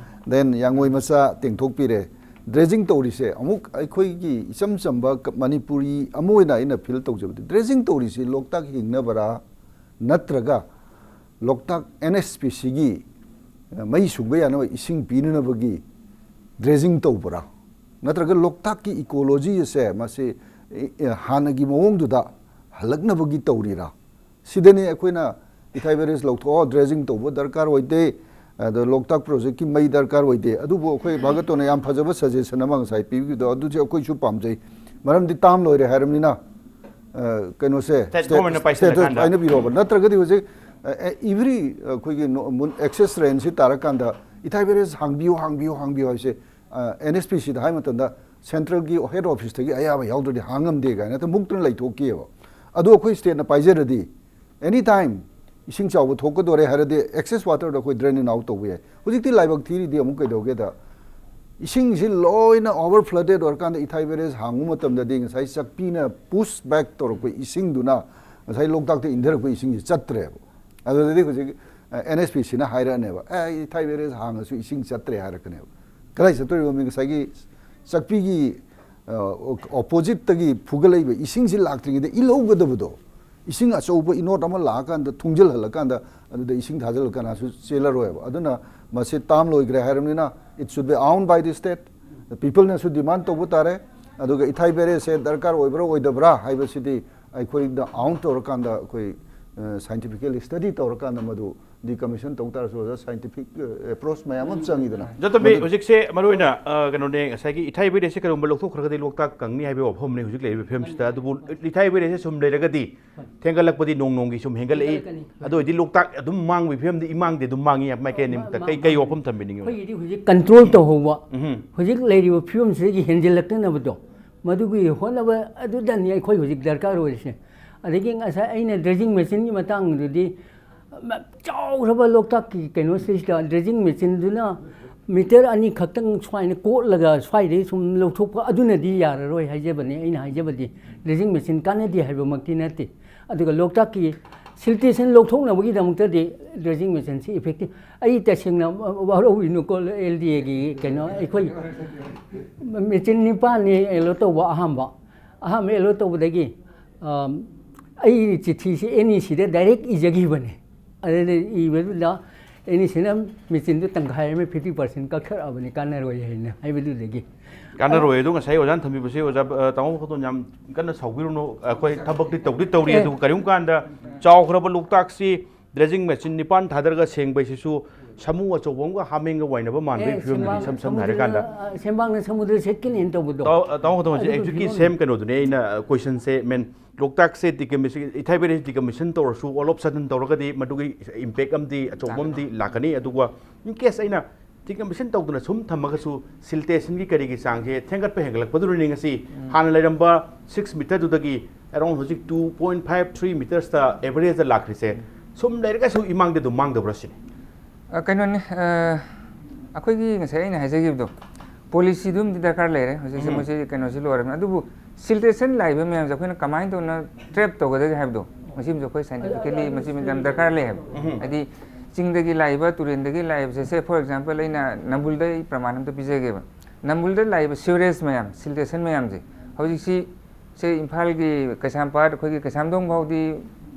then ꯌꯥꯡꯉꯣꯏ ꯃꯆꯥ ꯇꯦꯡꯊꯣꯛꯄꯤꯔꯦ꯫ Dredging ꯇꯧꯔꯤꯁꯦ ꯑꯃꯨꯛ ꯑꯩꯈꯣꯏꯒꯤ ꯏꯆꯝ ꯆꯝꯕ ꯀ-, ꯃꯅꯤꯄꯨꯔꯤ ꯑꯃ ꯑꯣꯏꯅ ꯑꯩꯅ feel ꯇꯧꯖꯕꯗꯤ, dredging ꯇꯧꯔꯤꯁꯤ ꯂꯣꯛꯇꯥꯛ ꯍꯤꯡꯅꯕꯔꯥ, ꯅꯠꯇ꯭ꯔꯒ ꯂꯣꯛꯇꯥꯛ NHPCꯒꯤ, ꯑ, ꯃꯩ ꯁꯨꯡꯕ ꯌꯥꯅꯕ ꯏꯁꯤꯡ ꯄꯤꯅꯅꯕꯒꯤ dredging ꯇꯧꯕ꯭ꯔꯥ? ꯅꯠꯇ꯭ꯔꯒ ꯂꯣꯛꯇꯥꯛꯀꯤ ecology ꯑꯁꯦ ꯃꯁꯤ, ꯑꯦ, ꯑꯦ, ꯍꯥꯟꯅꯒꯤ ꯃꯑꯣꯡꯗꯨꯗ ꯍꯜꯂꯛꯅꯕꯒꯤ ꯇꯧꯔꯤꯔꯥ? ꯁꯤꯗꯅꯤ ꯑꯩꯈꯣꯏꯅ ꯏꯊꯥꯏ ꯚꯦꯔꯦꯁ ꯂꯧꯊꯣꯛꯑꯣ, dredging ꯇꯧꯕ ꯗꯔꯀꯥꯔ ꯑꯣꯏꯗꯦ, ꯑꯗꯣ ꯂꯣꯛꯇꯥꯛ projectꯀꯤ ꯃꯩ ꯗꯔꯀꯥꯔ ꯑꯣꯏꯗꯦ꯫ ꯑꯗꯨꯕꯨ ꯑꯩꯈꯣꯏ ꯚꯥꯒꯇꯣꯟꯅ ꯌꯥꯝ ꯐꯖꯕ suggestion ꯑꯃ ꯉꯁꯥꯏ ꯄꯤꯕꯤꯕꯗꯣ, ꯑꯗꯨꯁꯨ ꯑꯩꯈꯣꯏꯁꯨ ꯄꯥꯝꯖꯩ꯫ ꯃꯔꯝꯗꯤ term ꯂꯣꯏꯔꯦ ꯍꯥꯏꯔꯕꯅꯤꯅ, ꯑ, ꯀꯩꯅꯣꯁꯦ, state governmentꯅ state ꯄꯥꯏꯁꯤꯜꯂꯀꯥꯟꯗ꯫ ꯄꯥꯏꯅꯕꯤꯔꯣꯕ꯫ ꯅꯠꯇ꯭ꯔꯒꯗꯤ ꯍꯧꯖꯤꯛ, ꯑ, ꯑ, every, ꯑ, ꯑꯩꯈꯣꯏꯒꯤ ꯅꯣ-, ꯃꯨꯟ-, access drainꯁꯤ ꯇꯥꯔꯀꯥꯟꯗ ꯏꯊꯥꯏ ꯚꯦꯔꯦꯁ ꯍꯥꯡꯕꯤꯌꯨ, ꯍꯥꯡꯕꯤꯌꯨ, ꯍꯥꯡꯕꯤꯌꯨ ꯍꯥꯏꯁꯦ, ꯑ, NHPCꯗ ꯍꯥꯏ ꯃꯇꯝꯗ centralꯒꯤ head officeꯇꯒꯤ ꯑꯌꯥꯕ ꯌꯥꯎꯗ꯭ꯔꯗꯤ ꯍꯥꯡꯉꯝꯗꯦ ꯀꯥꯏꯅ ꯍꯦꯛꯇ ꯃꯨꯛꯇꯅ ꯂꯩꯊꯣꯛꯈꯤꯑꯕ꯫ ꯑꯗꯣ ꯑꯩꯈꯣꯏ stateꯅ ꯄꯥꯏꯖꯔꯗꯤ, any time ꯏꯁꯤꯡ ꯆꯥꯎꯕ ꯊꯣꯛꯀꯗꯣꯔꯦ ꯍꯥꯏꯔꯗꯤ, excess waterꯗꯣ ꯑꯩꯈꯣꯏ drain in out ꯇꯧꯕ ꯌꯥꯏ꯫ ꯍꯧꯖꯤꯛꯇꯤ ꯂꯥꯏꯕꯛ ꯊꯤꯔꯤꯗꯤ ꯑꯃꯨꯛ ꯀꯩꯗꯧꯒꯦꯗ, ꯏꯁꯤꯡꯁꯤ ꯂꯣꯏꯅ over flooded ꯑꯣꯏꯔꯀꯥꯟꯗ ꯏꯊꯥꯏ ꯚꯦꯔꯦꯁ ꯍꯥꯡꯕ ꯃꯇꯝꯗꯗꯤ ꯉꯁꯥꯏ ꯆꯥꯛꯄꯤꯅ push back ꯇꯧꯔꯛꯄ ꯏꯁꯤꯡꯗꯨꯅ ꯉꯁꯥꯏ ꯂꯣꯛꯇꯥꯛꯇ ꯏꯟꯊꯔꯛꯄ ꯏꯁꯤꯡꯁꯤ ꯆꯠꯇ꯭ꯔꯦꯕ꯫ ꯑꯗꯨꯗꯗꯤ ꯍꯧꯖꯤꯛ, ꯑ, NHPCꯅ ꯍꯥꯏꯔꯛꯑꯅꯦꯕ, "ꯑꯦ, ꯏꯊꯥꯏ ꯚꯦꯔꯦꯁ ꯍꯥꯡꯉꯁꯨ ꯏꯁꯤꯡ ꯆꯠꯇ꯭ꯔꯦ" ꯍꯥꯏꯔꯛꯀꯅꯦꯕ꯫ ꯀꯗꯥꯏ ꯆꯠꯇꯣꯔꯤꯕ? ꯃꯤ ꯉꯁꯥꯏꯒꯤ ꯆꯥꯛꯄꯤꯒꯤ, ꯑ, oppositeꯇꯒꯤ ꯐꯨꯒꯠꯂꯛꯏꯕ ꯏꯁꯤꯡꯁꯤ ꯂꯥꯛꯇ꯭ꯔꯤꯉꯩꯗ ꯏꯜꯍꯧꯒꯗꯕꯗꯣ, ꯏꯁꯤꯡ ꯑꯆꯧꯕ ꯏꯅꯣꯠ ꯑꯃ ꯂꯥꯛꯑꯀꯥꯟꯗ, ꯊꯨꯝꯖꯤꯜꯍꯜꯂꯀꯥꯟꯗ, ꯑꯗꯨꯗ ꯏꯁꯤꯡ ꯊꯥꯖꯤꯜꯂ ꯀꯅꯥꯁꯨ ꯆꯦꯜꯂꯔꯣꯏꯕ꯫ ꯑꯗꯨꯅ ꯃꯁꯤ term ꯂꯣꯏꯈ꯭ꯔꯦ ꯍꯥꯏꯔꯕꯅꯤꯅ, it should be owned by the state. People ꯅꯁꯨ demand ꯇꯧꯕ ꯇꯥꯔꯦ꯫ ꯑꯗꯨꯒ ꯏꯊꯥꯏ ꯕꯦꯔꯦꯖꯁꯦ ꯗꯔꯀꯥꯔ ꯑꯣꯏꯕ꯭ꯔꯥ ꯑꯣꯏꯗꯕ꯭ꯔꯥ ꯍꯥꯏꯕꯁꯤꯗꯤ ꯑꯩꯈꯣꯏꯅ own ꯇꯧꯔꯀꯥꯟꯗ, ꯑꯩꯈꯣꯏ, ꯑ, scientifically study ꯇꯧꯔꯀꯥꯟꯗ ꯃꯗꯨ decommission ꯇꯧ ꯇꯥꯔꯁꯨ, ꯑꯣꯖꯥ, scientific, ꯑ, approach ꯃꯌꯥꯝ ꯑꯃ ꯆꯪꯉꯤꯗꯅ꯫ ꯖꯇꯣꯝꯕꯤ, ꯃꯗꯨ ꯍꯧꯖꯤꯛꯁꯦ ꯃꯔꯨꯑꯣꯏꯅ, ꯑ, ꯀꯩꯅꯣꯅꯦ, ꯉꯁꯥꯏꯒꯤ ꯏꯊꯥꯏ ꯕꯦꯔꯦꯖꯁꯦ ꯀꯩꯒꯨꯝꯕ ꯂꯧꯊꯣꯛꯈ꯭ꯔꯒꯗꯤ ꯂꯣꯛꯇꯥꯛ ꯀꯪꯅꯤ ꯍꯥꯏꯕꯒꯤ ꯋꯥꯐꯝꯅꯤ ꯍꯧꯖꯤꯛ ꯂꯩꯔꯤꯕ ꯐꯤꯕꯝꯁꯤꯗ꯫ ꯑꯗꯨꯕꯨ ꯏꯊꯥꯏ ꯕꯦꯔꯦꯖꯁꯦ ꯁꯨꯝ ꯂꯩꯔꯒꯗꯤ ꯊꯦꯡꯒꯠꯂꯛꯄꯗꯤ ꯅꯣꯡ ꯅꯣꯡꯒꯤ ꯁꯨꯝ ꯍꯦꯟꯒꯠꯂꯛꯏ꯫ ꯍꯦꯟꯒꯠꯂꯛꯀꯅꯤ꯫ ꯑꯗꯨ ꯑꯣꯏꯔꯗꯤ ꯂꯣꯛꯇꯥꯛ ꯑꯗꯨꯝ ꯃꯥꯡꯕꯒꯤ ꯐꯤꯕꯝꯗꯤ ꯏꯃꯥꯡꯗꯤ ꯑꯗꯨꯝ ꯃꯥꯡꯉꯤ ꯍꯥꯏꯕ ꯃꯥꯏꯀꯩ ꯑꯅꯤꯃꯛꯇ꯫ ꯃꯥ-, ꯀꯩ, ꯃꯥ-, ꯀꯩ ꯃꯥ-, ꯋꯥꯐꯝ ꯊꯝꯕꯤꯅꯤꯡꯉꯤ? ꯑꯩꯈꯣꯏꯒꯤꯗꯤ ꯍꯧꯖꯤꯛ control ꯇꯧꯍꯧꯕ꯫ ꯎꯝ꯫ ꯍꯧꯖꯤꯛ ꯂꯩꯔꯤꯕ ꯐꯤꯕꯝꯁꯤꯗꯒꯤ ꯍꯦꯟꯖꯤꯜꯂꯛꯇꯅꯕꯗꯣ, ꯃꯗꯨꯒꯤ ꯍꯣꯠꯅꯕ ꯑꯗꯨꯗꯅꯤ ꯑꯩꯈꯣꯏ ꯍꯧꯖꯤꯛ ꯗꯔꯀꯥꯔ ꯑꯣꯏꯔꯤꯁꯦ꯫ ꯑꯗꯒꯤ ꯉꯁꯥꯏ ꯑꯩꯅ dredging machine ꯒꯤ ꯃꯇꯥꯡꯗꯨꯗꯤ, ꯃ-, ꯆꯥꯎꯈ꯭ꯔꯕ ꯂꯣꯛꯇꯥꯛꯀꯤ ꯀꯩꯅꯣꯁꯤꯗ dredging machine ꯗꯨꯅ meter ꯑꯅꯤ ꯈꯛꯇꯪ ꯁꯨꯃꯥꯏꯅ ꯀꯣꯠꯂꯒ ꯁ꯭ꯋꯥꯏꯗꯩ ꯁꯨꯝ ꯂꯧꯊꯣꯛꯄ ꯑꯗꯨꯅꯗꯤ ꯌꯥꯔꯔꯣꯏ ꯍꯥꯏꯖꯕꯅꯤ꯫ ꯑꯩꯅ ꯍꯥꯏꯖꯕꯗꯤ dredging machine ꯀꯥꯟꯅꯗꯦ ꯍꯥꯏꯕꯃꯛꯇꯤ ꯅꯠꯇꯦ꯫ ꯑꯗꯨꯒ ꯂꯣꯛꯇꯥꯛꯀꯤ siltation ꯂꯧꯊꯣꯛꯅꯕꯒꯤꯗꯃꯛꯇꯗꯤ dredging machine ꯁꯤ effective꯫ ꯑꯩ ꯇꯁꯦꯡꯅ ꯋꯥꯔꯧꯕꯤꯅꯨꯀꯣ, L D A ꯒꯤ ꯀꯩꯅꯣ, ꯑꯩꯈꯣꯏ machine ꯅꯤꯄꯥꯟꯅꯤ allot ꯇꯧꯕ ꯑꯍꯥꯟꯕ꯫ ꯑꯍꯥꯟꯕ allot ꯇꯧꯕꯗꯒꯤ, ꯑꯝ, ꯑꯩ ꯆꯤꯊꯤꯁꯤ N E C ꯗ direct ꯏꯖꯈꯤꯕꯅꯤ꯫ ꯑꯗꯨꯗ ꯏꯕꯗꯨꯗ N E C ꯅ machine ꯗꯨ ꯇꯪꯈꯥꯏ ꯑꯃ, fifty percent ꯀꯛꯊꯔꯛꯑꯕꯅꯤ, ꯀꯥꯟꯅꯔꯣꯏ ꯍꯥꯏꯅ ꯍꯥꯏꯕꯗꯨꯗꯒꯤ꯫ ꯀꯥꯟꯅꯔꯣꯏ꯫ ꯑꯗꯣ ꯉꯁꯥꯏ ꯑꯣꯖꯥꯅ ꯊꯝꯕꯤꯕꯁꯦ, ꯑꯣꯖꯥ, ꯑ, ꯇꯥꯃꯣ ꯈꯛꯇꯣꯟ, ꯌꯥꯝ ꯀꯟꯅ ꯁꯥꯎꯕꯤꯔꯨꯅꯨ꯫ ꯑꯩꯈꯣꯏ ꯊꯕꯛꯇꯤ ꯇꯧꯗꯤ ꯇꯧꯔꯤ, ꯑꯦ꯫ ꯑꯗꯨꯕꯨ ꯀꯔꯤꯒꯨꯝꯕ ꯀꯥꯟꯗ ꯆꯥꯎꯈ꯭ꯔꯕ ꯂꯣꯛꯇꯥꯛꯁꯤ dredging machine ꯅꯤꯄꯥꯟ ꯊꯥꯗꯔꯒ ꯁꯦꯡꯕ ꯍꯥꯏꯁꯤꯁꯨ ꯁꯥꯃꯨ ꯑꯆꯧꯕ ꯑꯃꯒ ꯍꯥꯃꯦꯡꯒ ꯋꯥꯏꯅꯕ ꯃꯥꯟꯕꯒꯤ ꯑꯦ, ꯐꯤꯕꯝꯗꯨꯅꯤ, ꯁꯦꯝꯕꯥꯡ ꯏꯁꯝ ꯁꯝꯅ ꯍꯥꯏꯔꯀꯥꯟꯗ꯫ ꯁꯃꯨꯗ꯭ꯔ, ꯑ, ꯁꯦꯝꯕꯥꯡꯅ ꯁꯃꯨꯗ꯭ꯔ ꯁꯦꯠꯀꯅꯤ ꯇꯧꯕꯗꯣ꯫ ꯇꯥꯎ-, ꯇꯥꯎ-, ꯇꯥꯎ-, ꯍꯧꯖꯤꯛ ꯑꯗꯨꯒꯤ ꯍꯧꯖꯤꯛꯀꯤ ꯐꯤꯕꯝ꯫ Same ꯀꯩꯅꯣꯗꯨꯅꯦ ꯑꯩꯅ, ꯑ, question ꯁꯦ main꯫ ꯂꯣꯛꯇꯥꯛꯁꯦ decommission, ꯏꯊꯥꯏ ꯕꯦꯔꯦꯖ decommission ꯇꯧꯔꯁꯨ, all of sudden ꯇꯧꯔꯒꯗꯤ ꯃꯗꯨꯒꯤ impact ꯑꯃꯗꯤ ꯑꯆꯧꯕ ꯑꯃꯗꯤ ꯂꯥꯛꯀꯅꯤ꯫ ꯑꯗꯨꯒ in case ꯑꯩꯅ decommission ꯇꯧꯗꯅ ꯁꯨꯝ ꯊꯝꯃꯒꯁꯨ, siltation ꯒꯤ ꯀꯔꯤꯒꯤ ꯆꯥꯡꯁꯦ ꯊꯦꯡꯒꯠꯄ ꯍꯦꯟꯒꯠꯂꯛꯄꯗꯨꯅꯅꯤ ꯉꯁꯤ ꯎꯝ꯫ ꯍꯥꯟꯅ ꯂꯩꯔꯝꯕ six meter ꯗꯨꯗꯒꯤ around ꯍꯧꯖꯤꯛ two point five three meters ꯇ average ꯇ ꯂꯥꯛꯈ꯭ꯔꯤꯁꯦ꯫ ꯁꯨꯝ ꯂꯩꯔꯒꯁꯨ ꯏꯃꯥꯡꯗ ꯑꯗꯨꯝ ꯃꯥꯡꯗꯕ꯭ꯔꯥ ꯁꯤꯅꯤ? ꯑ, ꯀꯩꯅꯣꯅꯤ, ꯑ, ꯑꯩꯈꯣꯏꯒꯤ ꯉꯁꯥꯏ ꯑꯩꯅ ꯍꯥꯏꯖꯈꯤꯕꯗꯣ, policy ꯗꯨꯝꯗꯤ ꯗꯔꯀꯥꯔ ꯂꯩꯔꯦ꯫ ꯍꯧꯖꯤꯛꯁꯦ ꯎꯝ꯫ ꯃꯣꯏꯁꯦ ꯀꯩꯅꯣꯁꯤ ꯂꯣꯏꯔꯕꯅꯤ꯫ ꯑꯗꯨꯕꯨ siltation ꯂꯥꯛꯏꯕ ꯃꯌꯥꯝꯁꯦ ꯑꯩꯈꯣꯏꯅ ꯀꯃꯥꯏꯅ ꯇꯧꯅ trap ꯇꯧꯒꯗꯒꯦ ꯍꯥꯏꯕꯗꯣ, ꯃꯁꯤꯃꯁꯨ ꯑꯩꯈꯣꯏ scientifically ꯃꯁꯤ ꯌꯥꯝ ꯗꯔꯀꯥꯔ ꯂꯩ ꯍꯥꯏꯕ꯫ ꯎꯝ꯫ ꯍꯥꯏꯗꯤ ꯆꯤꯡꯗꯒꯤ ꯂꯥꯛꯏꯕ, ꯇꯨꯔꯦꯟꯗꯒꯤ ꯂꯥꯛꯏꯕꯁꯦ, say for example, ꯑꯩꯅ ꯅꯝꯕꯨꯜꯗ ꯑꯩ ꯄ꯭ꯔꯃꯥꯟ ꯑꯝꯇ ꯄꯤꯖꯒꯦꯕ꯫ ꯅꯝꯕꯨꯜꯗ ꯂꯥꯛꯏꯕ sewerage ꯃꯌꯥꯝ, siltation ꯃꯌꯥꯝꯁꯦ ꯍꯧꯖꯤꯛꯁꯤ ꯁꯦ ꯏꯝꯐꯥꯜꯒꯤ ꯀꯩꯁꯥꯝꯄꯥꯠ, ꯑꯩꯈꯣꯏꯒꯤ ꯀꯩꯁꯥꯝꯊꯣꯡ ꯐꯥꯎꯗꯤ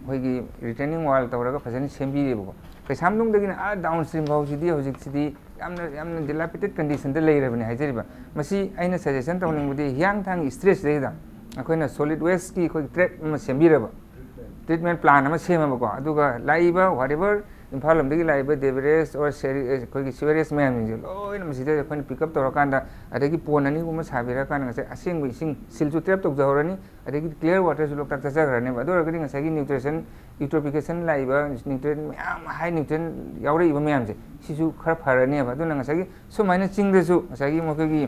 ꯑꯩꯈꯣꯏꯒꯤ retaining wall ꯇꯧꯔꯒ ꯐꯖꯅ ꯁꯦꯝꯕꯤꯔꯦꯕꯀꯣ꯫ ꯀꯩꯁꯥꯝꯊꯣꯡꯗꯒꯤꯅ ꯑꯥ down stream ꯐꯥꯎꯁꯤꯗꯤ ꯍꯧꯖꯤꯛꯁꯤꯗꯤ ꯌꯥꯝꯅ, ꯌꯥꯝꯅ dilapidated conditionꯗ ꯂꯩꯔꯕꯅꯦ ꯍꯥꯏꯖꯔꯤꯕ꯫ ꯃꯁꯤ ꯑꯩꯅ suggestion ꯇꯧꯅꯤꯡꯕꯗꯤ ꯍꯤꯌꯥꯡꯊꯥꯡꯒꯤ stretchꯁꯤꯗꯩꯗ ꯑꯩꯈꯣꯏꯅ solid wasteꯀꯤ ꯑꯩꯈꯣꯏꯒꯤ trap ꯑꯃ ꯁꯦꯝꯕꯤꯔꯕ, treatment plant ꯑꯃ ꯁꯦꯝꯃꯕꯀꯣ, ꯑꯗꯨꯒ ꯂꯥꯛꯏꯕ whatever ꯏꯝꯐꯥꯜ ꯂꯣꯝꯗꯒꯤ ꯂꯥꯛꯏꯕ debris or seri-, ꯑꯩꯈꯣꯏꯒꯤ sewerage ꯃꯌꯥꯝꯁꯤꯡꯁꯦ ꯂꯣꯏꯅ ꯃꯁꯤꯗ ꯑꯩꯈꯣꯏꯅ pick up ꯇꯧꯔꯀꯥꯟꯗ, ꯑꯗꯒꯤ pond ꯑꯅꯤꯒꯨꯝꯕ ꯁꯥꯕꯤꯔꯀꯥꯟꯗ ꯉꯁꯥꯏ ꯑꯁꯦꯡꯕ ꯏꯁꯤꯡ siltꯁꯨ trap ꯇꯧꯖꯍꯧꯔꯅꯤ, ꯑꯗꯒꯤ clear waterꯁꯨ ꯂꯣꯛꯇꯥꯛ ꯆꯠꯆꯈ꯭ꯔꯅꯦꯕ꯫ ꯑꯗꯨ ꯑꯣꯏꯔꯒꯗꯤ ꯉꯁꯥꯏꯒꯤ nutrition, eutrophication ꯂꯥꯛꯏꯕ nutrient ꯃꯌꯥꯝ, high nutrient ꯌꯥꯎꯔꯛꯏꯕ ꯃꯌꯥꯝꯁꯦ ꯁꯤꯁꯨ ꯈꯔ ꯐꯔꯅꯦꯕ꯫ ꯑꯗꯨꯅ ꯉꯁꯥꯏꯒꯤ ꯁꯨꯃꯥꯏꯅ ꯆꯤꯡꯗꯁꯨ ꯉꯁꯥꯏꯒꯤ ꯃꯈꯣꯏꯒꯤ,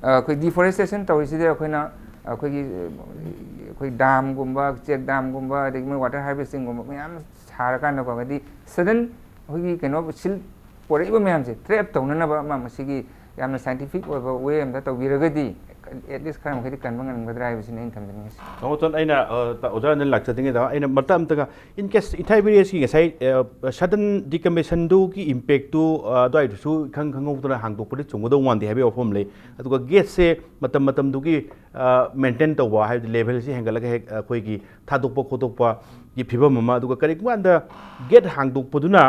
ꯑ, ꯑꯩꯈꯣꯏ deforestation ꯇꯧꯔꯤꯁꯤꯗ ꯑꯩꯈꯣꯏꯅ ꯑꯩꯈꯣꯏꯒꯤ, ꯑꯩꯈꯣꯏ damꯒꯨꯝꯕ, check damꯒꯨꯝꯕ, ꯑꯗꯒꯤ ꯃꯣꯏ water harvestingꯒꯨꯝꯕ ꯃꯌꯥꯝ ꯁꯥꯔꯀꯥꯟꯗꯀꯣ, ꯍꯥꯏꯗꯤ sudden ꯑꯩꯈꯣꯏꯒꯤ ꯀꯩꯅꯣ silt ꯄꯣꯔꯛꯏꯕ ꯃꯌꯥꯝꯁꯦ trap ꯇꯧꯅꯅꯕ ꯑꯃ ꯃꯁꯤꯒꯤ ꯌꯥꯝꯅ scientific ꯑꯣꯏꯕ way ꯑꯃꯗ ꯇꯧꯕꯤꯔꯒꯗꯤ at least ꯈꯔ ꯃꯈꯩꯗꯤ ꯀꯟꯕ ꯉꯝꯒꯗ꯭ꯔꯥ ꯍꯥꯏꯕꯁꯤꯅ ꯑꯩꯅ ꯊꯝꯖꯅꯤꯡꯉꯤꯁꯦ꯫ ꯇꯥꯃꯣ ꯇꯣꯟ, ꯑꯩꯅ, ꯑ, ꯇ-, ꯑꯣꯖꯥ ꯑꯅꯤꯜ ꯂꯥꯛꯆꯅꯤꯡꯉꯦ꯫ ꯇꯥꯃꯣ, ꯑꯩꯅ ꯃꯇꯝ ꯑꯝꯇꯒ, in case ꯏꯊꯥꯏ village ꯀꯤ ꯉꯁꯥꯏ, ꯑ, sudden decommissionꯗꯨꯒꯤ impactꯇꯨ, ꯑ, ꯑꯗꯨꯋꯥꯏꯗꯨꯁꯨ ꯏꯈꯪ ꯈꯪꯍꯧꯗꯅ ꯍꯥꯡꯗꯣꯛꯄꯗꯤ ꯆꯨꯝꯒꯗꯧ ꯃꯥꯟꯗꯦ ꯍꯥꯏꯕꯒꯤ ꯋꯥꯐꯝ ꯂꯩ꯫ ꯑꯗꯨꯒ gateꯁꯦ ꯃꯇꯝ ꯃꯇꯝꯗꯨꯒꯤ, ꯑ, maintain ꯇꯧꯕ, ꯍꯥꯏꯕꯗꯤ levelꯁꯤ ꯍꯦꯟꯒꯠꯂꯒ ꯍꯦꯛ ꯑꯩꯈꯣꯏꯒꯤ ꯊꯥꯗꯣꯛꯄ ꯈꯣꯠꯇꯣꯛꯄꯒꯤ ꯐꯤꯕꯝ ꯑꯃ, ꯑꯗꯨꯒ ꯀꯔꯤꯒꯨꯝꯕ ꯀꯥꯟꯗ gate ꯍꯥꯡꯗꯣꯛꯄꯗꯨꯅ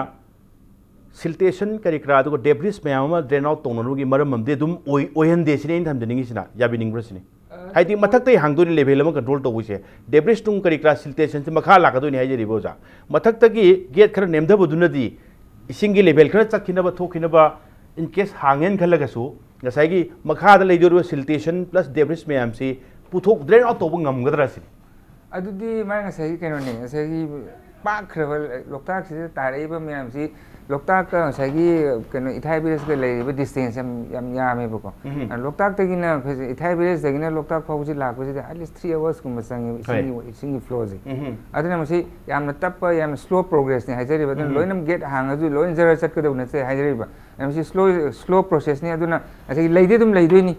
siltation ꯀꯔꯤ ꯀꯔꯥ, ꯑꯗꯨꯒ debris ꯃꯌꯥꯝ ꯑꯃ drain out ꯇꯧꯅꯕꯒꯤ ꯃꯔꯝ ꯑꯃꯗꯤ ꯑꯗꯨꯝ ꯑꯣꯏ-, ꯑꯣꯏꯍꯟꯗꯦ ꯁꯤꯅꯤ ꯑꯩꯅ ꯊꯝꯖꯅꯤꯡꯉꯤꯁꯤꯅ, ꯌꯥꯕꯤꯅꯤꯡꯕ꯭ꯔꯥ ꯁꯤꯅꯤ? ꯑ, ꯍꯥꯏꯗꯤ ꯃꯊꯛꯇꯒꯤ ꯍꯥꯡꯗꯣꯏꯅꯤ level ꯑꯃ control ꯇꯧꯕꯁꯦ, debris ꯅꯨꯡ ꯀꯔꯤ ꯀꯔꯥ siltationꯁꯦ ꯃꯈꯥ ꯂꯥꯛꯀꯗꯣꯏꯅꯤ ꯍꯥꯏꯖꯔꯤꯕ ꯑꯣꯖꯥ꯫ ꯃꯊꯛꯇꯒꯤ gate ꯈꯔ ꯅꯦꯝꯊꯕꯗꯨꯅꯗꯤ ꯏꯁꯤꯡꯒꯤ level ꯈꯔ ꯆꯠꯈꯤꯅꯕ ꯊꯣꯛꯈꯤꯅꯕ, in case ꯍꯥꯡꯉꯦꯅ ꯈꯜꯂꯒꯁꯨ, ꯉꯁꯥꯏꯒꯤ ꯃꯈꯥꯗ ꯂꯩꯗꯧꯔꯤꯕ siltation plus debris ꯃꯌꯥꯝꯁꯤ ꯄꯨꯊꯣꯛ drain out ꯇꯧꯕ ꯉꯝꯒꯗ꯭ꯔꯥ ꯁꯤꯅꯤ? ꯑꯗꯨꯗꯤ ꯃꯥ ꯉꯁꯥꯏꯒꯤ ꯀꯩꯅꯣꯅꯦ, ꯉꯁꯥꯏꯒꯤ ꯄꯥꯛꯈ꯭ꯔꯕ ꯂꯣꯛꯇꯥꯛꯁꯤꯗ ꯇꯥꯔꯛꯏꯕ ꯃꯌꯥꯝꯁꯤ, ꯂꯣꯛꯇꯥꯛꯀ ꯉꯁꯥꯏꯒꯤ ꯀꯩꯅꯣ ꯏꯊꯥꯏ villageꯀ ꯂꯩꯔꯤꯕ distance ꯌꯥꯝ, ꯌꯥꯝ ꯌꯥꯝꯃꯦꯕꯀꯣ꯫ ꯎꯝ꯫ ꯑ, ꯂꯣꯛꯇꯥꯛꯇꯒꯤꯅ ꯑꯩꯈꯣꯏꯁꯦ ꯏꯊꯥꯏ villageꯇꯒꯤꯅ ꯂꯣꯛꯇꯥꯛ ꯐꯥꯎꯕꯁꯤ ꯂꯥꯛꯄꯁꯤꯗ at least three hoursꯀꯨꯝꯕ ꯆꯪꯉꯦꯕ ꯍꯣꯏ꯫ ꯏꯁꯤꯡꯒꯤ, ꯏꯁꯤꯡꯒꯤ flowꯁꯦ꯫ ꯎꯝ꯫ ꯑꯗꯨꯅ ꯃꯁꯤ ꯌꯥꯝꯅ ꯇꯞꯄ, ꯌꯥꯝꯅ slow progressꯅꯤ ꯍꯥꯏꯖꯔꯤꯕ꯫ ꯑꯗꯨꯅ ꯎꯝ꯫ ꯂꯣꯏꯅ gate ꯍꯥꯡꯉꯁꯨ ꯂꯣꯏꯅ ꯖꯔ ꯆꯠꯀꯗꯧ ꯅꯠꯇꯦ ꯍꯥꯏꯖꯔꯤꯕ꯫ ꯑꯗꯨꯅ ꯃꯁꯤ slow, slow processꯅꯤ꯫ ꯑꯗꯨꯅ ꯉꯁꯥꯏꯒꯤ ꯂꯩꯗꯤ ꯑꯗꯨꯝ ꯂꯩꯗꯣꯏꯅꯤ,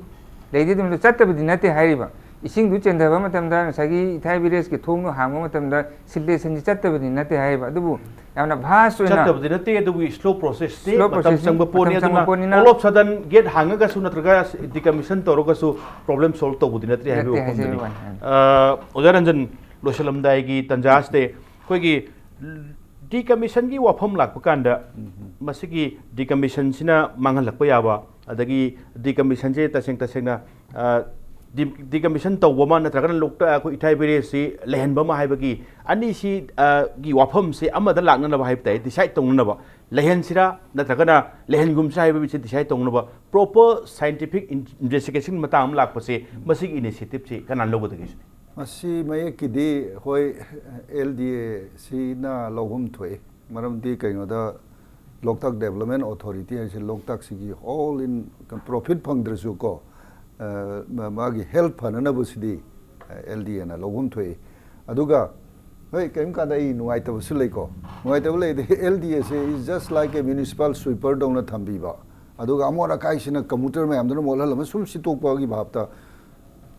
ꯂꯩꯗꯤ ꯑꯗꯨꯝ ꯂꯩ-, ꯆꯠꯇꯕꯗꯤ ꯅꯠꯇꯦ ꯍꯥꯏꯔꯤꯕ꯫ ꯏꯁꯤꯡꯗꯨ ꯆꯦꯟꯊꯕ ꯃꯇꯝꯗ ꯉꯁꯥꯏꯒꯤ ꯏꯊꯥꯏ villageꯀꯤ ꯊꯣꯡꯗꯣ ꯍꯥꯡꯕ ꯃꯇꯝꯗ siltationꯁꯤ ꯆꯠꯇꯕꯗꯤ ꯅꯠꯇꯦ ꯍꯥꯏꯔꯤꯕ꯫ ꯑꯗꯨꯕꯨ ꯌꯥꯝꯅ ꯚꯥꯁ ꯑꯣꯏꯅ ꯆꯠꯇꯕꯗꯤ ꯅꯠꯇꯦ, ꯑꯗꯨꯕꯨ slow process ꯇꯤ Slow ꯃꯇꯝ process ꯅꯤ, ꯆꯪꯕ ꯄꯣꯠꯅꯤ꯫ ꯃꯇꯝ ꯆꯪꯕ ꯑꯗꯨꯅ ꯄꯣꯠꯅꯤꯅ all of sudden gate ꯍꯥꯡꯉꯒꯁꯨ ꯅꯠꯇ꯭ꯔꯒ decommission ꯇꯧꯔꯒꯁꯨ problem solve ꯇꯧꯕꯗꯤ ꯅꯠꯇ꯭ꯔꯤ ꯍꯥꯏꯕꯒꯤ ꯅꯠꯇꯦ ꯍꯥꯏꯖꯔꯤꯕ ꯋꯥꯅꯤ꯫ ꯋꯥꯅꯤ꯫ ꯑ, ꯑꯣꯖꯥ ꯔꯟꯖꯟ, ꯂꯣꯏꯁꯤꯜꯂꯝꯗꯥꯏꯒꯤ ꯇꯥꯟꯖꯥꯁꯤꯗ ꯑꯩꯈꯣꯏꯒꯤ decommission ꯒꯤ ꯋꯥꯐꯝ ꯂꯥꯛꯄ ꯀꯥꯟꯗ ꯃꯁꯤꯒꯤ decommission ꯁꯤꯅ ꯃꯥꯡꯍꯜꯂꯛꯄ ꯌꯥꯕ, ꯑꯗꯒꯤ decommission ꯁꯦ ꯇꯁꯦꯡ ꯇꯁꯦꯡꯅ, ꯑ, ꯗꯤ-, decommission ꯇꯧꯕ ꯑꯃ ꯅꯠꯇ꯭ꯔꯒꯅ ꯂꯣꯛꯇꯥꯛ, ꯑꯩꯈꯣꯏ ꯏꯊꯥꯏ ꯕꯦꯔꯦꯖꯁꯤ ꯂꯩꯍꯟꯕ ꯑꯃ ꯍꯥꯏꯕꯒꯤ ꯑꯅꯤꯁꯤ, ꯑ, ꯒꯤ ꯋꯥꯐꯝꯁꯦ ꯑꯃꯗ ꯂꯥꯛꯅꯅꯕ ꯍꯥꯏꯕ ꯇꯥꯏ, decide ꯇꯧꯅꯅꯕ, ꯂꯩꯍꯟꯁꯤꯔꯥ ꯅꯠꯇ꯭ꯔꯒꯅ ꯂꯩꯍꯟꯒꯨꯝꯁꯤꯔꯥ ꯍꯥꯏꯕꯁꯤ decide ꯇꯧꯅꯕ proper scientific in-, investigation ꯃꯇꯥꯡ ꯑꯃ ꯂꯥꯛꯄꯁꯦ, ꯃꯁꯤꯒꯤ initiative ꯁꯤ ꯀꯅꯥꯅ ꯂꯧꯒꯗꯒꯦ ꯁꯤꯅꯤ? ꯃꯁꯤ ꯃꯌꯦꯛꯀꯤꯗꯤ ꯍꯣꯏ, ꯑꯦꯜ ꯗꯤ ꯑꯦ ꯁꯤꯅ ꯂꯧꯐꯝ ꯊꯣꯛꯏ꯫ ꯃꯔꯝꯗꯤ ꯀꯩꯅꯣꯗ, ꯂꯣꯛꯇꯥꯛ ꯗꯦꯕꯂꯞꯃꯦꯟ ꯑꯣꯊꯣꯔꯤꯇꯤ ꯍꯥꯏꯁꯦ ꯂꯣꯛꯇꯥꯛꯁꯤꯒꯤ all in profit ꯐꯪꯗ꯭ꯔꯁꯨꯀꯣ, ꯑ, ꯃꯥ-, ꯃꯥꯒꯤ ꯍꯦꯜꯠ ꯐꯅꯅꯕꯁꯤꯗꯤ ꯑꯦꯜ ꯗꯤ ꯑꯦꯅ ꯂꯧꯐꯝ ꯊꯣꯛꯏ꯫ ꯑꯗꯨꯒ ꯍꯣꯏ, ꯀꯔꯤꯒꯨꯝꯕ ꯀꯥꯟꯗ ꯑꯩ ꯅꯨꯡꯉꯥꯏꯇꯕꯁꯨ ꯂꯩꯀꯣ꯫ ꯅꯨꯡꯉꯥꯏꯇꯕ ꯂꯩꯗꯤ, ꯑꯦꯜ ꯗꯤ ꯑꯦꯁꯦ is just like a municipal sweeper ꯗꯧꯅ ꯊꯝꯕꯤꯕ, ꯑꯗꯨꯒ ꯑꯃꯣꯠ ꯑꯀꯥꯏꯁꯤꯅ ꯀꯝꯃ꯭ꯌꯨꯇꯔ ꯃꯌꯥꯝꯗꯨꯅ ꯃꯣꯠꯍꯜꯂꯒ ꯁꯨꯝ ꯁꯤꯠꯇꯣꯛꯄꯒꯤ ꯚꯥꯞꯇ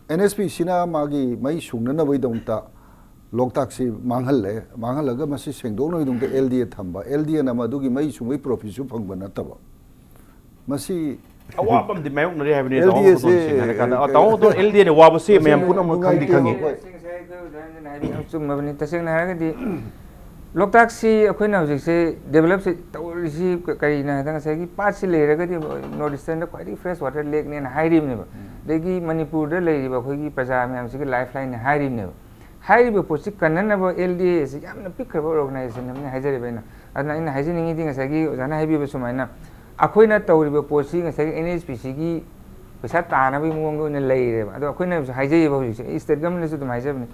ꯑꯦꯟ ꯑꯦꯁ ꯄꯤ ꯁꯤꯅ ꯃꯥꯒꯤ ꯃꯩ ꯁꯨꯡꯅꯅꯕꯒꯤꯗꯃꯛꯇ ꯂꯣꯛꯇꯥꯛꯁꯤ ꯃꯥꯡꯍꯜꯂꯦ꯫ ꯃꯥꯡꯍꯜꯂꯒ ꯃꯁꯤ ꯁꯦꯡꯗꯣꯛꯅꯕꯒꯤꯗꯃꯛꯇ ꯑꯦꯜ ꯗꯤ ꯑꯦ ꯊꯝꯕ, ꯑꯦꯜ ꯗꯤ ꯑꯦꯅ ꯃꯗꯨꯒꯤ ꯃꯩ ꯁꯨꯡꯕꯒꯤ ꯄ꯭ꯔꯣꯐꯤꯠꯁꯨ ꯐꯪꯕ ꯅꯠꯇꯕ꯫ ꯃꯁꯤ ꯑꯋꯥꯕ ꯑꯃꯗꯤ ꯃꯥꯌꯣꯛꯅꯔꯤ ꯍꯥꯏꯕꯅꯤ꯫ LDA ꯇꯥꯃꯣ ꯁꯦ, ꯁꯦ, ꯍꯥꯏꯔꯀꯥꯟꯗ, ꯑ, ꯑ, ꯇꯥꯃꯣ ꯑꯦꯜ ꯗꯤ ꯑꯦꯅ ꯋꯥꯕꯁꯤ ꯃꯌꯥꯝ ꯇꯁꯦꯡꯅ ꯄꯨꯝꯅꯃꯛꯅ ꯈꯪꯗꯤ ꯅꯨꯡꯉꯥꯏꯇꯦ꯫ ꯈꯪꯉꯤ꯫ ꯍꯣꯏ꯫ ꯇꯁꯦꯡꯅ ꯍꯥꯏꯔꯒꯗꯤ, ꯂꯣꯛꯇꯥꯛ ꯁꯤ ꯑꯩꯈꯣꯏꯅ ꯍꯧꯖꯤꯛꯁꯦ ꯗꯦꯕꯂꯞꯁꯦ ꯇꯧꯔꯤꯁꯤ ꯀꯔꯤꯅꯣ ꯍꯥꯏꯗ, ꯉꯁꯥꯏꯒꯤ ꯄꯥꯠꯁꯤ ꯂꯩꯔꯒꯗꯤ ꯅꯣꯔꯠ ꯏꯁꯇꯔꯟꯗ ꯈ꯭ꯋꯥꯏꯗꯒꯤ fresh water lake ꯅꯦꯅ ꯍꯥꯏꯔꯤꯕꯅꯦꯕ꯫ ꯑꯗꯒꯤ ꯃꯅꯤꯄꯨꯔꯗ ꯂꯩꯔꯤꯕ ꯑꯩꯈꯣꯏꯒꯤ ꯄ꯭ꯔꯖꯥ ꯃꯌꯥꯝꯁꯤꯒꯤ lifeline ꯅꯦ ꯍꯥꯏꯔꯤꯕꯅꯦꯕ꯫ ꯍꯥꯏꯔꯤꯕ ꯄꯣꯠꯁꯤ ꯀꯟꯅꯅꯕ ꯑꯦꯜ ꯗꯤ ꯑꯦ ꯑꯁꯤ ꯌꯥꯝꯅ ꯄꯤꯛꯈ꯭ꯔꯕ organization ꯑꯃꯅꯤ ꯍꯥꯏꯖꯔꯤꯕ ꯑꯩꯅ꯫ ꯑꯗꯨꯅ ꯑꯩꯅ ꯍꯥꯏꯖꯅꯤꯡꯉꯤꯗꯤ, ꯉꯁꯥꯏꯒꯤ ꯑꯣꯖꯥꯅ ꯍꯥꯏꯕꯤꯕ ꯁꯨꯃꯥꯏꯅ, ꯑꯩꯈꯣꯏꯅ ꯇꯧꯔꯤꯕ ꯄꯣꯠꯁꯤ ꯉꯁꯥꯏꯒꯤ ꯑꯦꯟ ꯑꯦꯁ ꯄꯤ ꯁꯤꯒꯤ ꯄꯩꯁꯥ ꯇꯥꯅꯕꯒꯤ ꯃꯑꯣꯡꯗ ꯑꯣꯏꯅ ꯂꯩꯔꯦꯕ꯫ ꯑꯗꯣ ꯑꯩꯈꯣꯏꯅꯁꯨ ꯍꯥꯏꯖꯩꯌꯦꯕ ꯍꯧꯖꯤꯛꯁꯦ, ꯑꯩ ꯁ꯭ꯇꯦꯠ ꯒꯃꯦꯟꯗꯁꯨ ꯑꯗꯨꯝ ꯍꯥꯏꯖꯕꯅꯤ,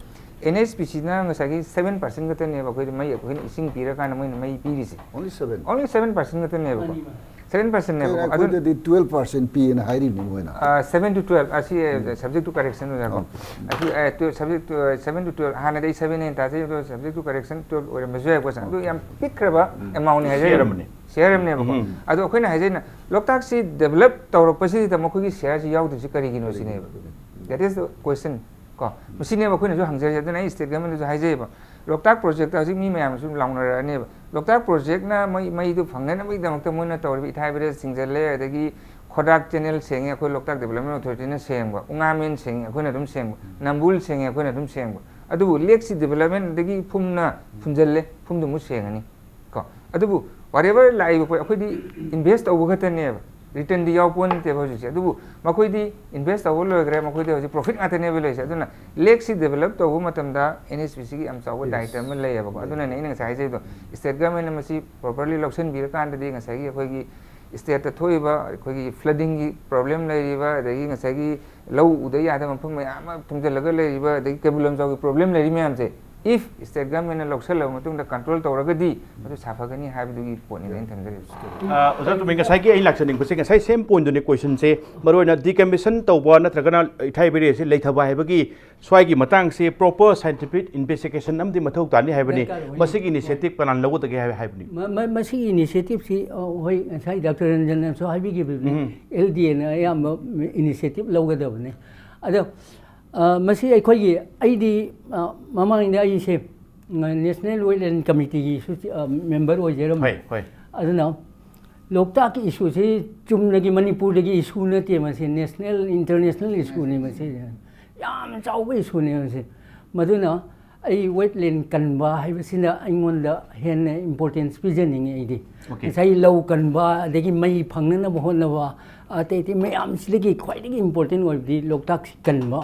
ꯑꯦꯟ ꯑꯦꯁ ꯄꯤ ꯁꯤꯅ ꯉꯁꯥꯏꯒꯤ seven percent ꯈꯛꯇꯅꯦꯕ ꯑꯩꯈꯣꯏꯗ ꯃꯩ, ꯑꯩꯈꯣꯏꯅ ꯏꯁꯤꯡ ꯄꯤꯔꯀꯥꯟꯗ ꯃꯣꯏꯅ ꯃꯩ ꯄꯤꯔꯤꯁꯦ꯫ Only seven? Only seven percent ꯈꯛꯇꯅꯦꯕꯀꯣ꯫ Seven percent ꯀꯩꯅꯣ, ꯅꯦꯕꯀꯣ꯫ ꯑꯗꯨ ꯑꯩꯈꯣꯏꯗꯗꯤ twelve percent ꯄꯤꯌꯦꯅ ꯍꯥꯏꯔꯤꯕꯅꯤ ꯃꯣꯏꯅ꯫ ꯑ, seven to twelve, ꯑꯁꯤ, ꯑ, subject to correction ꯑꯣꯏꯅꯀꯣ꯫ ꯑꯣ꯫ ꯑꯁꯤ, ꯑ, twelve, subject to, ꯑ, seven to twelve, ꯍꯥꯟꯅꯗꯤ ꯑꯩ seven ꯍꯥꯏꯅ ꯇꯥꯖꯩ, ꯑꯗꯣ subject to correction twelve ꯑꯣꯏꯔꯝꯕꯁꯨ ꯌꯥꯏꯀꯣ, ꯁꯥꯔ꯫ ꯑꯗꯨ ꯌꯥꯝ ꯄꯤꯛꯈ꯭ꯔꯕ amount ꯅꯤ ꯍꯥꯏꯖꯔꯤꯕ꯫ Share ꯑꯃꯅꯤ꯫ Share ꯑꯃꯅꯦꯕꯀꯣ꯫ ꯎꯝ꯫ ꯑꯗꯣ ꯑꯩꯈꯣꯏꯅ ꯍꯥꯏꯖꯩꯅ, ꯂꯣꯛꯇꯥꯛꯁꯤ develop ꯇꯧꯔꯛꯄꯁꯤꯗ ꯃꯈꯣꯏꯒꯤ share ꯁꯤ ꯌꯥꯎꯗ꯭ꯔꯤꯁꯤ ꯀꯔꯤꯒꯤꯅꯣ ꯁꯤꯅꯦꯕ꯫ That is the question. ꯀꯣ, ꯃꯁꯤꯅꯦꯕ ꯑꯩꯈꯣꯏꯅꯁꯨ ꯍꯪꯖꯔꯤꯁꯦ꯫ ꯑꯗꯨꯅ ꯑꯩ ꯁ꯭ꯇꯦꯠ ꯒꯃꯦꯟꯗꯁꯨ ꯍꯥꯏꯖꯩꯕ, ꯂꯣꯛꯇꯥꯛ ꯄ꯭ꯔꯣꯖꯦꯛꯇ ꯍꯧꯖꯤꯛ ꯃꯤ ꯃꯌꯥꯝꯅꯁꯨ ꯂꯥꯎꯅꯔꯛꯑꯅꯦꯕ꯫ ꯂꯣꯛꯇꯥꯛ ꯄ꯭ꯔꯣꯖꯦꯛꯅ ꯃꯩ, ꯃꯩꯗꯨ ꯐꯪꯅꯅꯕꯒꯤꯗꯃꯛꯇ ꯃꯣꯏꯅ ꯇꯧꯔꯤꯕ ꯏꯊꯥꯏ ꯕꯦꯔꯦꯖ ꯊꯤꯡꯖꯤꯜꯂꯦ, ꯑꯗꯒꯤ ꯈꯣꯗꯥꯛ ꯆꯦꯅꯦꯜ ꯁꯦꯡꯉꯦ, ꯑꯩꯈꯣꯏ ꯂꯣꯛꯇꯥꯛ ꯗꯦꯕꯂꯞꯃꯦꯟ ꯑꯣꯊꯣꯔꯤꯇꯤꯅ ꯁꯦꯡꯕ, ꯎꯉꯥꯃꯦꯟ ꯁꯦꯡꯉꯦ, ꯑꯩꯈꯣꯏꯅ ꯑꯗꯨꯝ ꯁꯦꯡꯕ, ꯅꯝꯕꯨꯜ ꯁꯦꯡꯉꯦ, ꯑꯩꯈꯣꯏꯅ ꯑꯗꯨꯝ ꯁꯦꯡꯕ꯫ ꯑꯗꯨꯕꯨ ꯂꯦꯛꯁꯤ ꯗꯦꯕꯂꯞꯃꯦꯟ ꯑꯗꯒꯤ ꯐꯨꯝꯅ ꯐꯨꯝꯖꯤꯜꯂꯦ, ꯐꯨꯝꯗꯨ ꯑꯃꯨꯛ ꯁꯦꯡꯉꯅꯤ꯫ ꯀꯣ, ꯑꯗꯨꯕꯨ whatever ꯂꯥꯛꯏꯕ ꯄꯣꯠ, ꯑꯩꯈꯣꯏꯗꯤ ꯏꯟꯚꯦꯁ ꯇꯧꯕ ꯈꯛꯇꯅꯦꯕ, ꯔꯤꯇꯔꯟꯗꯤ ꯌꯥꯎꯄꯣꯟ ꯅꯠꯇꯦꯕ ꯍꯧꯖꯤꯛꯁꯦ꯫ ꯑꯗꯨꯕꯨ ꯃꯈꯣꯏꯗꯤ ꯏꯟꯚꯦꯁ ꯇꯧꯕ ꯂꯣꯏꯈ꯭ꯔꯦ, ꯃꯈꯣꯏꯗꯤ ꯍꯧꯖꯤꯛ ꯄ꯭ꯔꯣꯐꯤꯠ ꯉꯥꯛꯇꯅꯦꯕ ꯂꯩꯔꯤꯁꯦ꯫ ꯑꯗꯨꯅ ꯂꯦꯛꯁꯤ ꯗꯦꯕꯂꯞ ꯇꯧꯕ ꯃꯇꯝꯗ ꯑꯦꯟ ꯑꯦꯁ ꯄꯤ ꯁꯤꯒꯤ ꯌꯥꯝ ꯆꯥꯎꯕ ꯗꯥꯏꯇ ꯑꯃ ꯂꯩꯌꯦꯕꯀꯣ꯫ ꯑꯗꯨꯅꯅꯦ ꯑꯩꯅ ꯉꯁꯥꯏ ꯍꯥꯏꯖꯩꯗꯣ, ꯁ꯭ꯇꯦꯠ ꯒꯃꯦꯟꯅ ꯃꯁꯤ ꯄ꯭ꯔꯣꯄꯔꯂꯤ ꯂꯧꯁꯤꯟꯕꯤꯔꯀꯥꯟꯗꯗꯤ ꯉꯁꯥꯏꯒꯤ ꯑꯩꯈꯣꯏꯒꯤ ꯁ꯭ꯇꯦꯠꯇ ꯊꯣꯛꯏꯕ ꯑꯩꯈꯣꯏꯒꯤ ꯐ꯭ꯂꯗꯤꯡꯒꯤ ꯄ꯭ꯔꯣꯕ꯭ꯂꯦꯝ ꯂꯩꯔꯤꯕ, ꯑꯗꯒꯤ ꯉꯁꯥꯏꯒꯤ ꯂꯧ ꯎꯗ ꯌꯥꯗꯕ ꯃꯐꯝ ꯃꯌꯥꯝ ꯑꯃ ꯊꯨꯝꯖꯤꯜꯂꯒ ꯂꯩꯔꯤꯕ, ꯑꯗꯒꯤ ꯀꯩꯕꯨꯜ ꯂꯝꯖꯥꯎꯒꯤ ꯄ꯭ꯔꯣꯕ꯭ꯂꯦꯝ ꯂꯩꯔꯤ ꯃꯌꯥꯝꯁꯦ, ꯏꯐ ꯁ꯭ꯇꯦꯠ ꯒꯃꯦꯟꯅ ꯂꯧꯁꯜꯂꯕ ꯃꯇꯨꯡꯗ ꯀꯟꯇ꯭ꯔꯣꯜ ꯇꯧꯔꯒꯗꯤ ꯃꯗꯨ ꯁꯥꯐꯒꯅꯤ ꯍꯥꯏꯕꯗꯨꯒꯤ ꯄꯣꯠꯅꯤꯗ ꯑꯩꯅ ꯊꯝꯖꯔꯤꯕꯁꯦ꯫ ꯑ, ꯑꯣꯖꯥ ꯇꯣꯝꯕꯤ, ꯉꯁꯥꯏꯒꯤ ꯑꯩ ꯂꯥꯛꯆꯅꯤꯡꯕꯁꯦ, ꯉꯁꯥꯏ ꯁꯦꯝ ꯄꯣꯏꯟꯗꯨꯅꯦ ꯀꯣꯏꯁꯟꯁꯦ, ꯃꯔꯨꯑꯣꯏꯅ ꯗꯤꯀꯃꯤꯁꯟ ꯇꯧꯕ ꯅꯠꯇ꯭ꯔꯒꯅ ꯏꯊꯥꯏ ꯕꯦꯔꯦꯖꯁꯦ ꯂꯩꯊꯕ ꯍꯥꯏꯕꯒꯤ ꯁ꯭ꯋꯥꯏꯒꯤ ꯃꯇꯥꯡꯁꯦ ꯄ꯭ꯔꯣꯄꯔ ꯁꯥꯏꯟꯇꯤꯐꯤꯛ ꯏꯟꯚꯦꯁꯇꯤꯒꯦꯁꯟ ꯑꯃꯗꯤ ꯃꯊꯧ ꯇꯥꯅꯤ ꯍꯥꯏꯕꯅꯤ꯫ ꯗꯔꯀꯥꯔ ꯑꯣꯏ꯫ ꯃꯁꯤꯒꯤ ꯏꯅꯤꯁꯤꯌꯦꯇꯤꯚ ꯀꯅꯥꯅ ꯂꯧꯒꯗꯒꯦ ꯍꯥꯏ-, ꯍꯥꯏꯕꯅꯤ? ꯃ-, ꯃ-, ꯃꯁꯤꯒꯤ ꯏꯅꯤꯁꯤꯌꯦꯇꯤꯚꯁꯤ, ꯑ, ꯍꯣꯏ, ꯉꯁꯥꯏ ꯗꯥꯛꯇꯔ ꯔꯟꯖꯟꯅꯁꯨ ꯍꯥꯏꯕꯤꯈꯤꯕꯅꯤ, ꯎꯝ꯫ ꯑꯦꯜ ꯗꯤ ꯑꯦꯅ ꯑꯌꯥꯝꯕ ꯏꯅꯤꯁꯤꯌꯦꯇꯤꯚ ꯂꯧꯒꯗꯕꯅꯤ꯫ ꯑꯗꯣ, ꯑ, ꯃꯁꯤ ꯑꯩꯈꯣꯏꯒꯤ, ꯑꯩꯗꯤ, ꯑ, ꯃꯃꯥꯡꯗ ꯑꯩꯁꯦ, ꯑ, ꯅꯦꯁꯅꯦꯜ ꯋꯦꯠꯂꯦꯟ ꯀꯃꯤꯇꯤꯒꯤꯁꯨ, ꯑ, ꯃꯦꯝꯕꯔ ꯑꯣꯏꯖꯔꯝꯃꯤ꯫ ꯍꯣꯏ, ꯍꯣꯏ꯫ ꯑꯗꯨꯅ ꯂꯣꯛꯇꯥꯛꯀꯤ ꯏꯁꯨꯁꯤ ꯆꯨꯝꯅꯒꯤ ꯃꯅꯤꯄꯨꯔꯗꯒꯤ ꯏꯁꯨ ꯅꯠꯇꯦ, ꯃꯁꯤ ꯅꯦꯁꯅꯦꯜ, ꯏꯟꯇꯔꯅꯦꯁꯅꯦꯜ ꯏꯁꯨꯅꯤ꯫ ꯃꯁꯤ ꯌꯥꯝ ꯆꯥꯎꯕ ꯏꯁꯨꯅꯤ ꯃꯁꯤ꯫ ꯃꯗꯨꯅ ꯑꯩ ꯋꯦꯠꯂꯦꯟ ꯀꯟꯕ ꯍꯥꯏꯕꯁꯤꯅ ꯑꯩꯉꯣꯟꯗ ꯍꯦꯟꯅ ꯏꯝꯄꯣꯔꯇꯦꯟꯁ ꯄꯤꯖꯅꯤꯡꯉꯤ ꯑꯩꯗꯤ꯫ ꯑꯣꯀꯦ꯫ ꯉꯁꯥꯏ ꯂꯧ ꯀꯟꯕ, ꯑꯗꯒꯤ ꯃꯩ ꯐꯪꯅꯅꯕ ꯍꯣꯠꯅꯕ, ꯑꯇꯩ ꯑꯇꯩ ꯃꯌꯥꯝꯁꯤꯗꯒꯤ ꯈ꯭ꯋꯥꯏꯗꯒꯤ ꯏꯝꯄꯣꯔꯇꯦꯟ ꯑꯣꯏꯕꯗꯤ ꯂꯣꯛꯇꯥꯛꯁꯤ ꯀꯟꯕ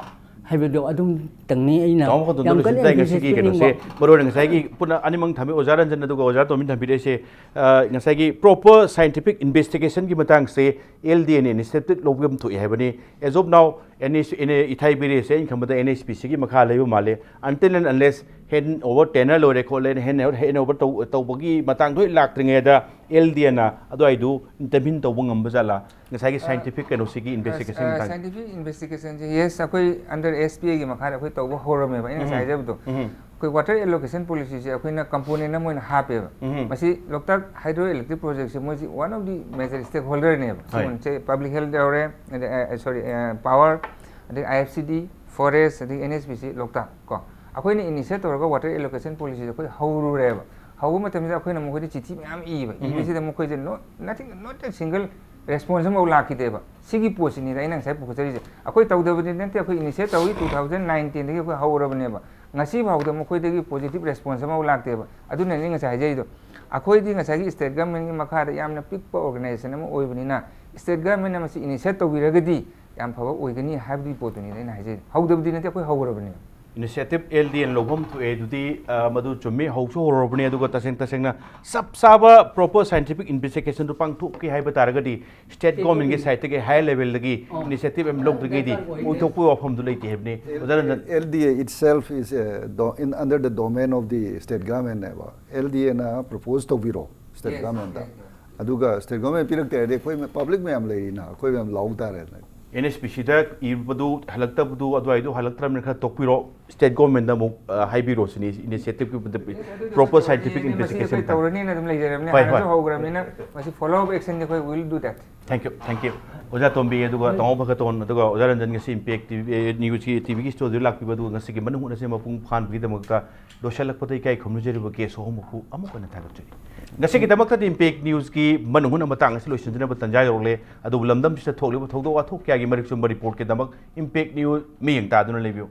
ꯍꯥꯏꯕꯗꯣ ꯑꯗꯨꯝ ꯇꯪꯅꯤ ꯑꯩꯅ ꯆꯥꯎꯕ ꯈꯛꯇ ꯌꯥꯝ ꯀꯟꯅ ꯂꯣꯏꯁꯤꯟ ꯇꯥꯏ ꯉꯁꯤꯒꯤ emphasis ꯀꯩꯅꯣꯁꯦ꯫ ꯄꯤꯅꯤꯡꯕ꯫ ꯃꯔꯨ ꯑꯣꯏꯅ ꯉꯁꯥꯏꯒꯤ ꯄꯨꯟꯅ ꯑꯅꯤꯃꯛ ꯊꯝꯃꯤ, ꯑꯣꯖꯥ ꯔꯟꯖꯟ ꯑꯗꯨꯒ ꯑꯣꯖꯥ ꯇꯣꯝꯕꯤꯅ ꯊꯝꯕꯤꯔꯛꯏꯁꯦ, ꯑ, ꯉꯁꯥꯏꯒꯤ ꯄ꯭ꯔꯣꯄꯔ ꯁꯥꯏꯟꯇꯤꯐꯤꯛ ꯏꯟꯚꯦꯁꯇꯤꯒꯦꯁꯟꯒꯤ ꯃꯇꯥꯡꯁꯦ ꯑꯦꯜ ꯗꯤ ꯑꯦꯅ ꯏꯅꯤꯁꯤꯌꯦꯇꯤꯚ ꯂꯧꯕ ꯑꯃ ꯊꯣꯛꯑꯦ ꯍꯥꯏꯕꯅꯤ꯫ As of now, N S, N A, ꯏꯊꯥꯏ ꯕꯦꯔꯦꯖꯁꯦ ꯑꯩꯅ ꯈꯟꯕꯗ ꯑꯦꯟ ꯑꯩꯆ ꯄꯤ ꯁꯤꯒꯤ ꯃꯈꯥ ꯂꯩꯕ ꯃꯥꯜꯂꯦ꯫ Until and unless hand over tender ꯂꯣꯏꯔꯦ ꯈꯣꯠꯂꯦ, hand over, hand over ꯇꯧ-, ꯇꯧꯕꯒꯤ ꯃꯇꯥꯡꯗꯣ ꯍꯦꯛ ꯂꯥꯛꯇ꯭ꯔꯤꯉꯩꯗ ꯑꯦꯜ ꯗꯤ ꯑꯦꯅ ꯑꯗꯨꯋꯥꯏꯗꯨ intervene ꯇꯧꯕ ꯉꯝꯕ ꯖꯥꯠꯂꯥ? ꯉꯁꯥꯏꯒꯤ ꯁꯥꯏꯟꯇꯤꯐꯤꯛ ꯀꯩꯅꯣꯁꯤꯒꯤ ꯏꯟꯚꯦꯁꯇꯤꯒꯦꯁꯟ ꯃꯇꯥꯡ꯫ ꯁꯥꯏꯟꯇꯤꯐꯤꯛ ꯏꯟꯚꯦꯁꯇꯤꯒꯦꯁꯟꯁꯦ, ꯌꯦꯁ, ꯑꯩꯈꯣꯏ ꯑꯟꯗꯔ ꯑꯦꯁ ꯄꯤ ꯑꯦꯒꯤ ꯃꯈꯥꯗ ꯑꯩꯈꯣꯏ ꯇꯧꯕ ꯍꯧꯔꯝꯃꯦꯕ, ꯑꯩꯅ ꯉꯁꯥꯏ ꯎꯝ꯫ ꯍꯥꯏꯖꯕꯗꯣ꯫ ꯎꯝ꯫ ꯑꯩꯈꯣꯏ ꯋꯥꯇꯔ ꯑꯦꯂꯣꯀꯦꯁꯟ ꯄꯣꯂꯤꯁꯤꯁꯦ ꯑꯩꯈꯣꯏꯅ ꯀꯝꯄꯣꯅꯦꯟ ꯑꯃ ꯑꯣꯏꯅ ꯍꯥꯞꯄꯦꯕ꯫ ꯎꯝ꯫ ꯃꯁꯤ ꯂꯣꯛꯇꯥꯛ ꯍꯥꯏꯗ꯭ꯔꯣ ꯏꯂꯦꯛꯇ꯭ꯔꯤꯛ ꯄ꯭ꯔꯣꯖꯦꯛꯁꯦ ꯃꯣꯏꯁꯤ one of the major stakeholderꯅꯦꯕ꯫ ꯍꯣꯏ꯫ ꯁꯤꯒꯨꯝꯕꯁꯦ ꯄꯕ꯭ꯂꯤꯛ ꯍꯦꯜꯊ ꯌꯥꯎꯔꯦ, ꯑꯗꯩ, ꯑ, ꯁꯣꯔꯤ, ꯑ, ꯄꯥꯋꯔ, ꯑꯗꯩ I F C D, forest, ꯑꯗꯩ N H P C, ꯂꯣꯛꯇꯥꯛ ꯀꯣ, ꯑꯩꯈꯣꯏꯅ initiate ꯇꯧꯔꯒ water allocation policy ꯁꯦ ꯑꯩꯈꯣꯏ ꯍꯧꯔꯨꯔꯦꯕ꯫ ꯍꯧꯕ ꯃꯇꯝꯁꯤꯗ ꯑꯩꯈꯣꯏꯅ ꯃꯈꯣꯏꯗ ꯆꯤꯊꯤ ꯃꯌꯥꯝ ꯏꯕ꯫ ꯎꯝ꯫ ꯏꯕꯁꯤꯗ ꯃꯈꯣꯏꯁꯦ not, nothing, not a single response ꯑꯃꯐꯥꯎ ꯂꯥꯛꯈꯤꯗꯦꯕ꯫ ꯁꯤꯒꯤ ꯄꯣꯠꯁꯤꯅꯤꯗ ꯑꯩꯅ ꯉꯁꯥꯏ ꯄꯨꯈꯠꯆꯔꯤꯁꯦ꯫ ꯑꯩꯈꯣꯏ ꯇꯧꯗꯕꯗꯤ ꯅꯠꯇꯦ, ꯑꯩꯈꯣꯏ initiate ꯇꯧꯏ, two thousand nineteenꯗꯒꯤ ꯑꯩꯈꯣꯏ ꯍꯧꯔꯕꯅꯦꯕ꯫ ꯉꯁꯤ ꯐꯥꯎꯗ ꯃꯈꯣꯏꯗꯒꯤ positive response ꯑꯃꯐꯥꯎ ꯂꯥꯛꯇꯦꯕ꯫ ꯑꯗꯨꯅꯅꯤ ꯉꯁꯥꯏ ꯍꯥꯏꯖꯔꯤꯗꯣ꯫ ꯑꯩꯈꯣꯏꯗꯤ ꯉꯁꯥꯏꯒꯤ state governmentꯀꯤ ꯃꯈꯥꯗ ꯌꯥꯝꯅ ꯄꯤꯛꯄ organization ꯑꯃ ꯑꯣꯏꯕꯅꯤꯅ, state governmentꯅ ꯃꯁꯤ initiate ꯇꯧꯕꯤꯔꯒꯗꯤ ꯌꯥꯝ ꯐꯕ ꯑꯣꯏꯒꯅꯤ ꯍꯥꯏꯕꯗꯨꯒꯤ ꯄꯣꯠꯇꯨꯅꯤꯗ ꯑꯩꯅ ꯍꯥꯏꯖꯩ꯫ ꯍꯧꯗꯕꯗꯤ ꯅꯠꯇꯦ, ꯑꯩꯈꯣꯏ ꯍꯧꯔꯕꯅꯦ꯫ Initiative L D N ꯂꯧꯐꯝ ꯊꯣꯛꯑꯦ ꯑꯗꯨꯗꯤ, ꯑ, ꯃꯗꯨ ꯆꯨꯝꯃꯤ, ꯍꯧꯁꯨ ꯍꯧꯔꯕꯅꯦ꯫ ꯑꯗꯨꯒ ꯇꯁꯦꯡ ꯇꯁꯦꯡꯅ ꯆꯞ ꯆꯥꯕ proper scientific investigationꯗꯨ ꯄꯥꯡꯊꯣꯛꯀꯦ ꯍꯥꯏꯕ ꯇꯥꯔꯒꯗꯤ state governmentꯀꯤ sideꯇꯒꯤ, higher levelꯗꯒꯤ ꯑꯣ꯫ initiative ꯑꯃ ꯂꯧꯗ꯭ꯔꯒꯗꯤ ꯗꯔꯀꯥꯔ ꯑꯣꯏꯅꯦ꯫ ꯑꯣꯏꯊꯣꯛꯄꯒꯤ ꯋꯥꯐꯝꯗꯨ ꯂꯩꯇꯦ ꯍꯥꯏꯕꯅꯤ꯫ ꯑꯣꯖꯥ Ranjan. L D A itself is, uh, do-, in, under the domain of the state governmentꯅꯦꯕ꯫ L D Aꯅ propose ꯇꯧꯕꯤꯔꯣ state Yes, governmentꯇ꯫ Yes, yes. ꯑꯗꯨꯒ state government ꯄꯤꯔꯛꯇꯦ ꯍꯥꯏꯔꯗꯤ ꯑꯩꯈꯣꯏ ꯃ-, public ꯃꯌꯥꯝ ꯂꯩꯔꯤꯅ, ꯑꯩꯈꯣꯏ ꯃꯌꯥꯝ ꯂꯥꯎ ꯇꯥꯔꯦꯅ꯫ NHPCꯗ ꯏꯕꯗꯨ ꯍꯜꯂꯛꯇꯕꯗꯨ, ꯑꯗꯨꯋꯥꯏꯗꯨ ꯍꯜꯂꯛꯇ꯭ꯔꯕꯅꯤꯅ ꯈꯔ ꯇꯣꯛꯄꯤꯔꯣ, state governmentꯗ ꯑꯃꯨꯛ, ꯑ, ꯍꯥꯏꯕꯤꯔꯣ ꯁꯤꯅꯤ initiativeꯀꯤ proper scientific ꯃꯁꯤ investigation ꯑꯩꯈꯣꯏ ꯇꯧꯔꯅꯤꯅ ꯑꯗꯨꯝ ꯂꯩꯖꯔꯕꯅꯤ꯫ ꯍꯣꯏ, ꯍꯥꯟꯅꯁꯨ ꯍꯣꯏ꯫ ꯍꯧꯈ꯭ꯔꯕꯅꯤꯅ ꯃꯁꯤ follow up actionꯗꯤ ꯑꯩꯈꯣꯏ will do that꯫ Thank you, thank you꯫ ꯑꯣꯖꯥ ꯇꯣꯝꯕꯤ, ꯑꯗꯨꯒ ꯇꯥꯃꯣ ꯚꯒꯇꯣꯟ, ꯑꯗꯨꯒ ꯑꯣꯖꯥ ꯔꯟꯖꯟ ꯉꯁꯤ Impact TV, ꯑꯦ, Newsꯀꯤ TVꯒꯤ studioꯗ ꯂꯥꯛꯄꯤꯕ, ꯑꯗꯨꯒ ꯉꯁꯤꯒꯤ ꯃꯅꯨꯡ ꯍꯨꯠꯅꯁꯦ ꯃꯄꯨꯡ ꯐꯥꯍꯟꯕꯒꯤꯗꯃꯛꯇ ꯂꯣꯏꯁꯤꯜꯂꯛꯄꯗ ꯏꯀꯥꯏ ꯈꯨꯝꯅꯖꯔꯤꯕ ꯀꯦ ꯁꯣꯍꯣꯝꯕꯨ ꯑꯃꯨꯛ ꯍꯟꯅ ꯊꯥꯒꯠꯆꯔꯤ꯫ ꯉꯁꯤꯒꯤꯗꯃꯛꯇꯗꯤ Impact Newsꯀꯤ ꯃꯅꯨꯡ ꯍꯨꯠꯅ ꯃꯇꯥꯡ ꯑꯁꯤ ꯂꯣꯏꯁꯤꯟꯖꯅꯕ ꯇꯥꯟꯖꯥ ꯌꯧꯔꯛꯂꯦ꯫ ꯑꯗꯨꯕꯨ ꯂꯝꯗꯝꯁꯤꯗ ꯊꯣꯛꯂꯤꯕ ꯊꯧꯗꯣꯛ ꯋꯥꯊꯣꯛ ꯀꯌꯥꯒꯤ ꯃꯔꯤꯛ ꯆꯨꯝꯕ reportꯀꯤꯗꯃꯛ Impact News ꯃꯤꯠꯌꯦꯡ ꯇꯥꯗꯨꯅ ꯂꯩꯕꯤꯌꯨ꯫